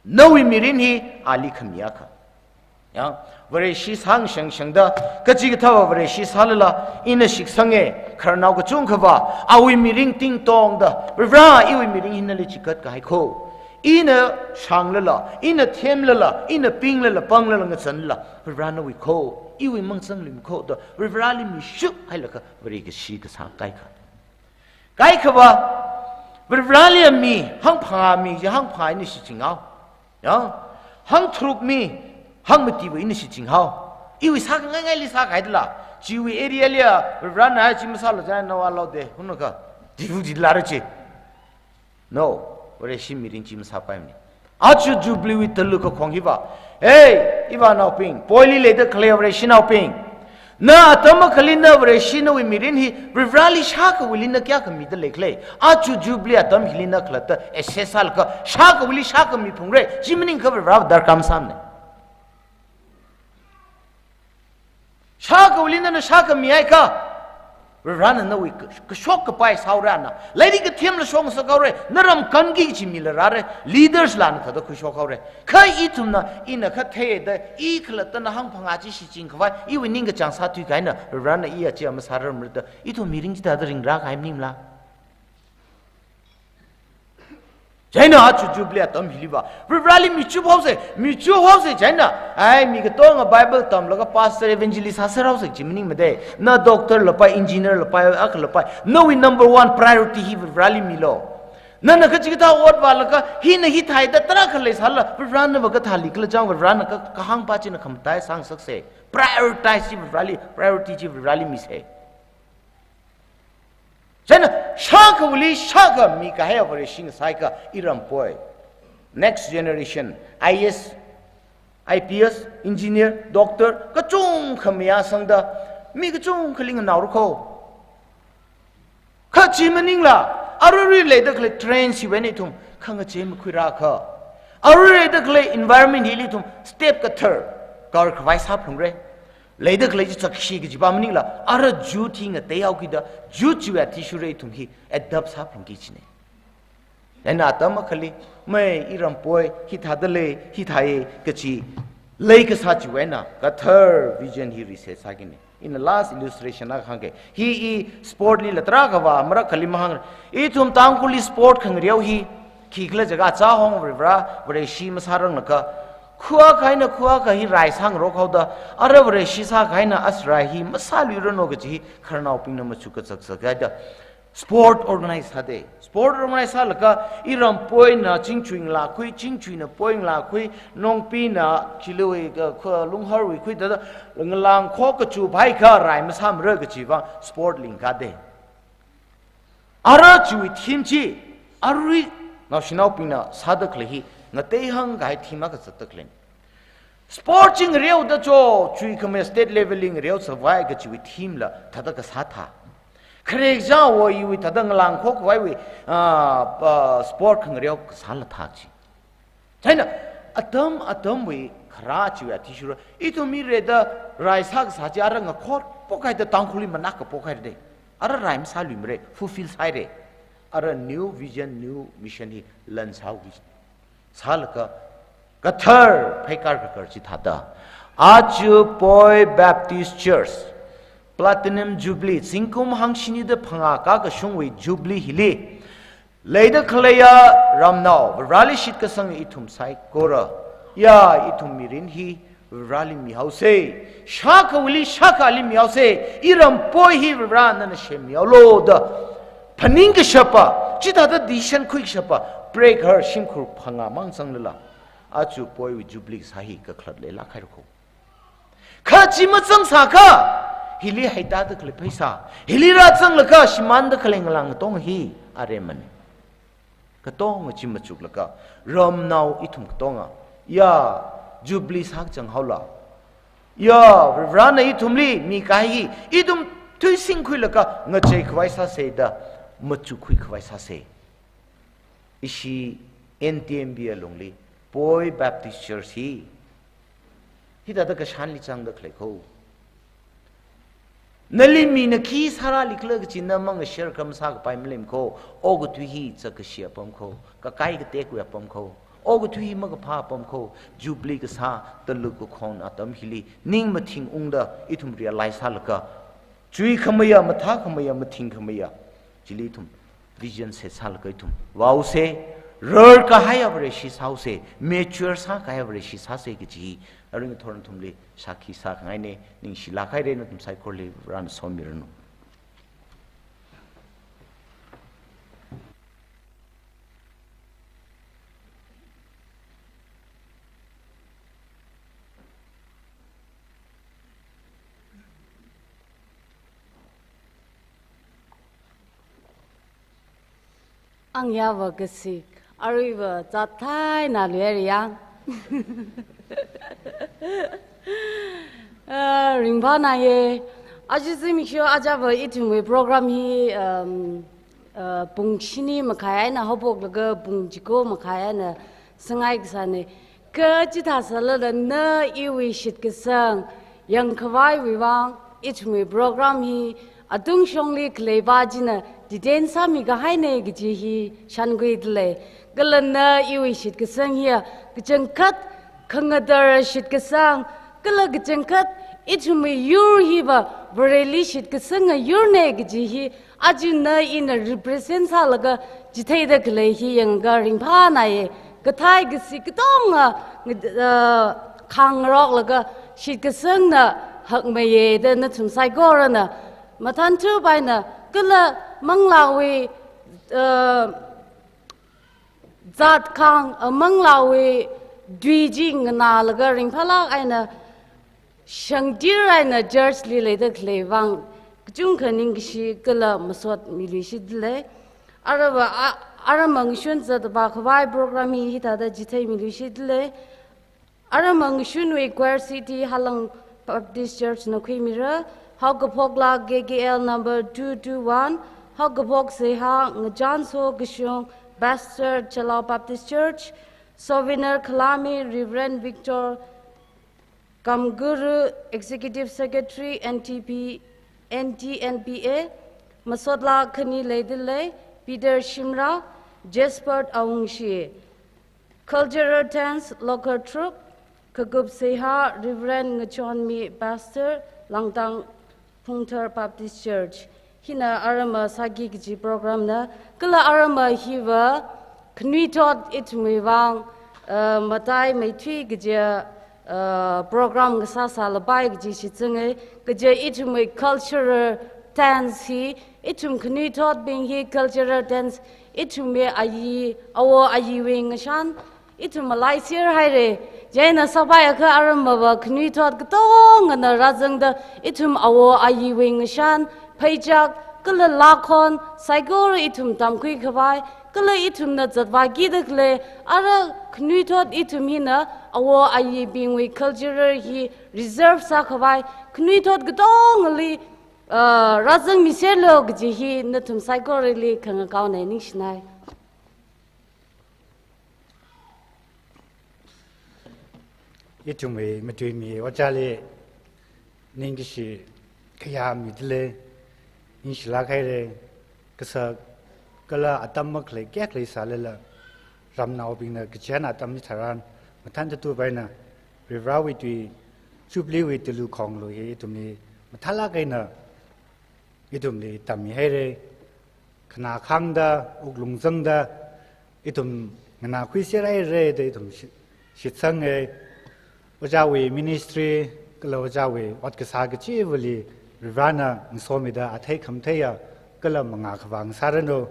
nawui mirin hi ali khami akha. Ya, Vareshi sāngshang shangda, kachikathāva Vareshi sālala, ina shitsanga, khararnao kachungkhava, awui mirin tingtongda, Varivara, iwui mirin hi nali chikat kahai kho. Ina shanglala, ina themlala, ina pinglala, panglala, ngazanlala, Varivara nawui kho, iwui mangzang lim kho da, Varivarali mishuk hailaga, Vare kashi kasā kaikha. Kaikhava, Varivarali mi, hangphangā mi, chi hangphangā ina shichinghao. Ya, hangtharuk mi, hangmativa ina shichinghao. Iwui sākhangai ngaili sākahaidala. Chiwui area liya, Varivarana chi masālu jai nawui lou de, hunakha. Divu jidala re chi. No, Vareshi mirin chi masāpaimana. Aja Jubilee wui talu kakhong hiva. Hey, ivānaobing, poili leida khalei Vareshinaobing. Na atam akhali na Vareshi nawui mirin hi, Varivarali shākhawuili na kayākha mida leikhala. Aja Jubilee atam hili na khalatta, assess sālaga, shākhawuili shākha miphungra, chi maningakha Varivara darkar masāmana. Shākhawuili nana shākha miakha, Varivarana nawui ka-, kashok kapai sāhaora na. Lairik kathemla shokngasakhaora, na ram kanki chi mila rāra, leaders lana thāda khuishokhaora. Kha ithumna, ina kathāda, i khalattana hangphangā chi shichingkhavai, iwui ningkachāng sāthuikahaina, Varivarana iya chi masārarmara da, ithum mirin chithāda ringrākahai maningla. Chieina aja Jubilee atam hiliva, Varivarali michuphaosa, michuphaosa chieina, ai, mi katonga Bible tamlaga pastor evangelist sāserhaosa chi maningmada, na doctor lapai, engineer lapai, akha lapai, nawui number one priority hi Varivarali milu. Nana kachikathā ot vālaga, hina hithāda tarākha leisālala, Varivarana va kathāli khala chang, Varivarana ka, kahāngpa china khamatai sāngasaksa, prioritize chi Varivarali, priority chi Varivarali misa. Chieina, shākhawuili shākha mikahai Vareshi ngasāakha irampoi. Next generation, I A S, I P S, engineer, doctor, kachungkha mayāsangda, mi kachungkhali nganao rako. Kha chi maningla, aruirui leida khalei trend hiva ithum, khangachei makhuirakha. Aruirui leida khalei environment hili ithum, step kathar, karkhavai sāphalungra. Leida khalei chi chakshi kajiva maningla, ara youth hi ngateihaokida, youth chiwui athishurda ithum hi adapt sāphalungki kachina. Chieina atam akhali, mai irampoi, hithāda lei, hithāya kachi, leikasā chiwui eina, kathar vision hi reset sākina. Ina last illustration akha hāngke. Hi i sport lila tarākhava, marakhali mahāng. Ithum Tangkhulli sport khangareo hi, khikhala jiakha chahong Varivara, Vareshi masāranglakha. Khuakha eina khuakha hi rai sāngarok haoda, ara Vareshi sākha eina as rai hi masāluiranu kachi hi, khararnaobingna machuk kazakzak haida. Sport organize sāda. Sport organize sālaga, irampoina chingchui ngalākhui, chingchuina poi ngalākhui, nongpina, chilui, ka, kha, lungharwui khui thāda, ngalāngkhok kachup haikha rai masāmara kachiva, sport lingkada. Ara chiwui theme chi, arui, naoshinaobingna sāda khalei hi, ngateihang kahai theme akha zatda khalei. Sport chi ngareoda cho, chuikhamei state level li ngareo sāvai kachiwui theme la, thāda kasā thā. Khare kachāngva iwui thāda ngalāngkhok khavaiwui, ah, pa, sport khangareo kasāla thā chi. Chieina, atam atamwui kharā chiwui athishurda, ithum mi rida rai sākasā chi ara ngakhor pokhaida Tangkhulli manakka pokhaira da. Ara rai masāluimara, fulfill sāhaira. Ara new vision, new mission hi lan sāhaoki. Sālaga, kathar pheikar kakar chithāda. Aja Poi Baptist Church, Platinum Jubilee, zingkum hangshini da phangā kakashungwui Jubilee hili. Leida khaleiya ramnao, Vareli shitkasang ithum saikora. Ya, ithum mirin hi, Vareli mihaosa. Shākhawuili shākhali mihaosa. Irampoi hi Vare nana semmihaolu da. Phaning kashapa, chithāda decision khuikashapa, preikhar shimkhur phangā mang zanglala. Aja Poiwui Jubilee kasā hi kakhalat leilāk haira ko. Kha chi mazangsākha, hili heitā da khalei pheisā, hili rāzanglaga shimānda khalei ngalāng katonga hi, aremana. Katonga chi machuklaga, ramnao ithum katonga, ya, Jubilee sākachang haola. Ya, Varena ithumli mikahai hi, ithum thuisingkhuilaga, ngacheikhavai sāsa da, machukkhuikhavai sāsa. Ishi N T M B alungli, Poi Baptist Church hi, hithāda kashanli zangda khalei ko. Nali mina khi sārali khala kachi na mangashar khamasā kapai malemkho, okathui hi zakkashi apamkho, kakai katekwui apamkho, okathui hi makaphā apamkho, Jubilee kasā, talu kakhong atam hili, ning mathing ungda ithum realize sālaga, chuikhameiya, mathākhameiya, mathingkhameiya, chili ithum vision set sālaga ithum vaose, rarkahaiya Vareshi sāose, mature sākahaiya Vareshi sāse kachi hi, aring thorn thumli shākhi sākhangaine, ningshilāk haire nathum saikorali Varena somiranu. Angyava kasik, aruiva zathai na luer yang. Ah, ringphānaiye. Aja zimiksho ajava ithumwui program hi, um, uh, pung shini makhai eina haophoklaga pung chiko makhai eina sangai kasāne. Kha chithāsālala na iwui shitkasang yangkhavaiwui vang, ithumwui program hi atungshongli khaleiva china detain sāmi kahaine kaji hi shānkhuidalei. Kala na iwui shitkasang hiya kachangkhat khangatar shitkasang, kala kachangkhat ithumwui yur hiva Vareli shitkasanga yurne kaji hi aja na ina represent sālaga chitheida khalei hi yangakha ringphānaiye. Kathei kasik katonga, uh, khangaroklaga shitkasangna hakmeiye da nathum saikorana mathānthup eina, kala manglāwui, uh, zat khang, uh, manglāwui tui chi nganālaga ringphālāk eina shangtir eina church li leida khalei vang kachungkha ningkashi kala masot miluishitdalei. Arava, a-, aramang shun zatvā khavai program hi hithāda chitheimiluishitdalei. Aramang shunwui Choir City Halang Baptist Church na khuimira, haokaphokla K K L number two two one, haokaphok seihā Ngachanso Kashung, Pastor Chalao Baptist Church, souvenir khalami Reverend Victor Kamguru, Executive Secretary, N T P, N T N P A, masotla khani leidalei, Peter Shimrah, Jasper Awungshi. Cultural Dance Local Troupe, kakup seihā Reverend Ngachonmi, Pastor, Langtang Phungthar Baptist Church. Hina arama sāki kaji program na, kala arama hiva khanuithot ithumwui vang, uh, mataimeithui kaji, uh, program kasā sālapai kaji shitsanga, kaja ithumwui cultural dance hi, ithum khanuithotbing hi cultural dance, ithumwui ayi, awo ayiwui ngashan, ithum malaiser haire, chieina sāpai akha aramava khanuithot katongana rāzangda, ithum awo ayiwui ngashan, pheichak, kala lākhon, saikora ithum tamkhui khavai, kala ithumna zatvākida khalei, ara khanuithot ithum hina, awo ayibingwui cultural hi reserve sākhavai, khanuithot katongali, uh, rāzangmiserlu kaji hi nathum saikorali khangakaona, ningshinai. Ithumwui matuimi ojāli ningkashi khayā midalei, ningshilāk haire, kasak kala atam makhalei kek leisālala, ramnaobingna kachihān atam hitharan, mathānda tupaina, Varivarāwui tui, Jubilee wui talu khonglu hi ithumli mathālāk eina ithumli tammi haire, khanā khāngda, wuklung zangda, ithum nganākhuiser haire da ithum shi-, shitsanga. Ojāwui ministry, kala ojāwui ot kasā kachivali, Varivarāna ngasomida athei khamatheiya, kala mangā khavā ngasāranu,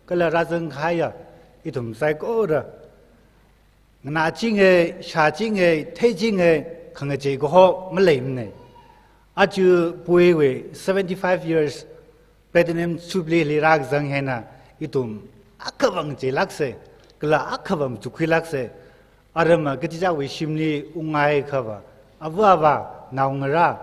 kala rāzangkahaiya, ithum saikora nganāchinga, shāchinga, theichinga, khangachei kaho maleimana. Aja Puiwui seventy-five years Platinum Jubilee li rākazang hina, ithum akhava ngacheilāksa, kala akhava machukkhuilāksa. Arama kachichāwui shimli ungngai khava, ava avā, naongarā,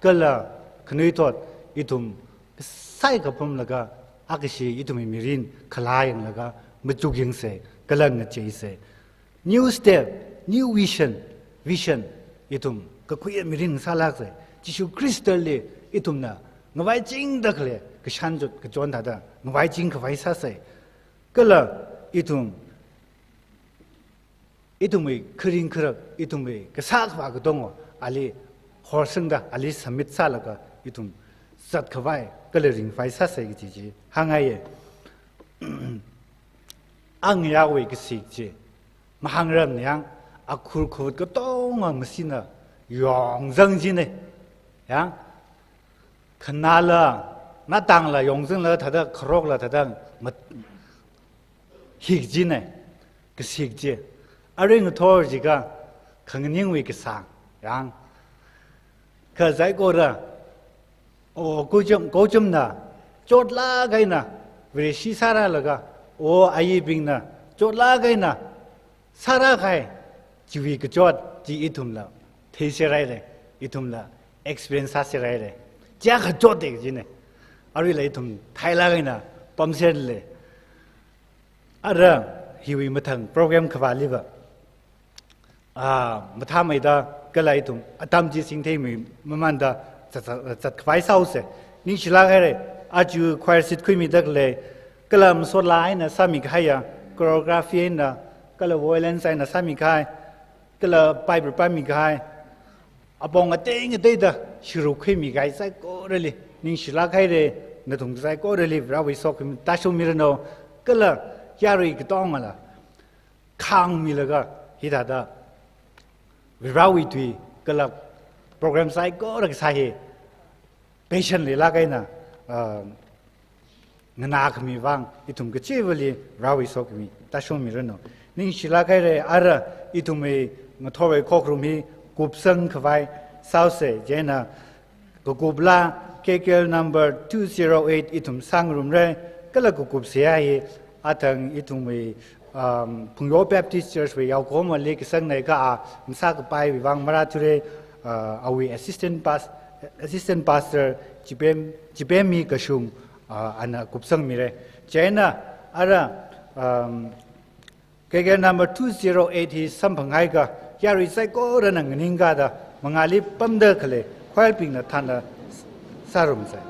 kala khanuithot, ithum kasai kapam laga, akashi ithumwui mirin khalā yanglaga, machuk yangsa, kala ngacheisa. New step, new vision, vision, ithum kakhuiya mirin sālāksa. Jishu Khristali ithumna ngavaichingda khalei kashan chot kachon thāda ngavaiching khavai sāsai. Kala ithum, ithumwui kharing kharak, ithumwui kasā khavā katonga ali horsangda, ali submit sālaga ithum zat khavai kala ringphai sāsai kaji chi hāngngaiya. Ang yawui kasik chi mahāngrarmana yang, akhur khut katonga masina yongzang jina. Yang, khanāla, ngatangla yongzangla thāda, kharokla thāda, mat-, hik jina, kasik chi. Arui ngathor jiakha, khanganingwui kasāng, yang, kha saikora, o, kuchum, kuchumna, chotlāk eina, Vareshi sārālaga, o, ayibingna, chotlāk eina, sārākahai, chiwui kachot chi ithumla theiserhaira, ithumla experience sāserhaira. Chiya kachot de jina. Aruila ithum thailāk eina pamserlei. Ara hiwui mathang program khavāliva, a, mathāmeida kala ithum atam chi singtheimei mamanda zat, zat, zat khavai sāhaosa. Ningshilāk haira, aja choir seat khuimida khalei, kala masot laa eina sāmikahaiya, choreography eina, kala violence eina sāmikahai, kala Bible pāmikahai, apong ateng ateida sharuk khuimikahai saikorali ningshilāk haira, nathum saikorali Varewui sokhami tāshungmiranu, kala yarui katongala khāngmilaga hithāda Varewui tui kala program saikora kasā hi passion leilāk eina, ah, nganākhami vang ithum kachivali Varewui sokhami tāshungmiranu. Ningshilāk haira, ara ithumwui ngathorwui khokharum hi kupsang khavai sāhaosa, chieina kakupla K K L number two zero eight ithum sāngarumra, kala kakupsa hi athang ithumwui, um, Phungyo Baptist Church wui yaokahomali kasangna kha a masākapaiwui vang marāthura, uh, awui assistant pas-, assistant pastor Chipem, Chipemmi Kashung, uh, ana kupsangmira. Chieina ara, um, K K L number two zero eight hi samphanghaiakha, yarui saikorana nganingkada, mangāli pamda khalei choir bingna thānda sārumsa.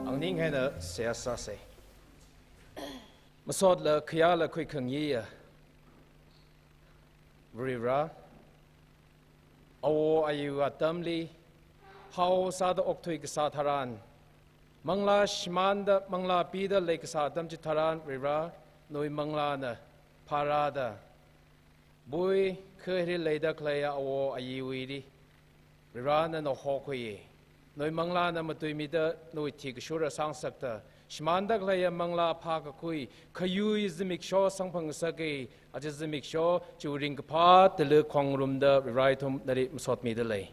Angning haina seihā sāsa. Masotla khayāla khuikhangayiya Varivara, awo ayi atamli, hao sāda okthui kasā tharan, manglā shimānda, manglā pida leikasā atam chitharan, Varivara, nawui manglāna phārāda, bui kha hili leida khaleiya awo ayiwuili, Varivara nana hokhuiya. Nawui manglāna matuimida nawui thikashura sāngasakta, shimānda khaleiya manglā phākakhui, khayui zimiksho samphang ngasaka, aja zimiksho chiwui ringkaphā tala khongrumda Varivara ithum nali masotmida lei.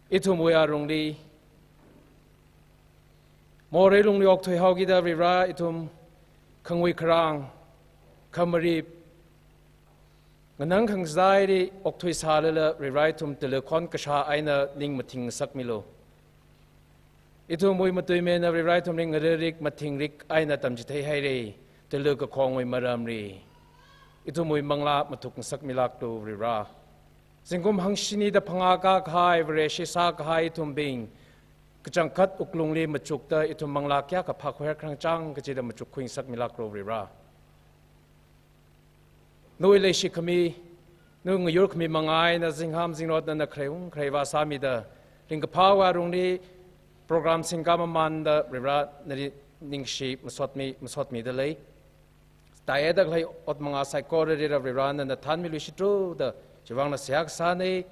Ithumwui arungli, morei lungli okthui haokida Varivara ithum khangui kharang, khamarip, nganang khangzaili okthui sālala Varivara ithum tala khon kashā eina ning mathing ngasakmilu. Ithumwui matuimeina Varivara ithumli ngaririk mathingrik eina tamchithei haira, tala kakhongwui maramli. Ithumwui manglā mathuk ngasakmilāklu Varivara. Zingkum hangshinida phangā kākahai, Vareshi sākahai ithumbing, kachangkhat wuklungli machukta ithum manglā kayākha phākhuihaira kharang chang kachida machukkhui ngasakmilāklu Varivara. Nawui leishikhami, nawui ngayurkhami manga eina zingham zingrot nana khareiung khareiva sāmida, ringkaphāwui arungli program singkā mamānda Varivara nali ningshi masotmi, masotmida lei. Taiya da khalei ot manga saikorali Varivara nana thanmiluishitru da, chiwui vangla seihā kasāna.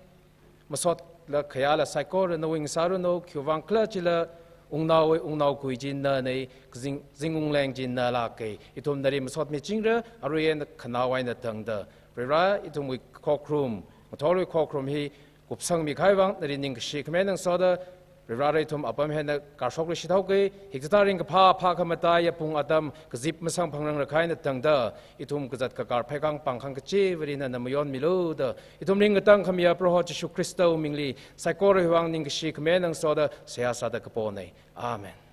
Masotla khayāla saikora nawui ngasāranu, khiwui vang khala chila wungnaowui wungnaokui chi nana, kazing, zingwungleng chi nalāka. Ithum nali masotmichingra, arui eina khanaowa eina tangda. Varivara ithumwui khokharum, ngathorwui khokharum hi kupsangmi kahai vang nali ningkashi khamengnang soda, Varivara ithum apam hina karshokluishit haoka, hikathā ringkaphā phākhamataiya pung atam kazip masamphangrangra kahai eina tangda, ithum kazat kakar pheikhang pāngkhang kachiva̱li nana mayonmilu da, ithum ringkatang khamiya Proho Jishu Khristawui mingli, saikorawui vang ningkashi khamengnang soda, seihā sāda kapona. Amen.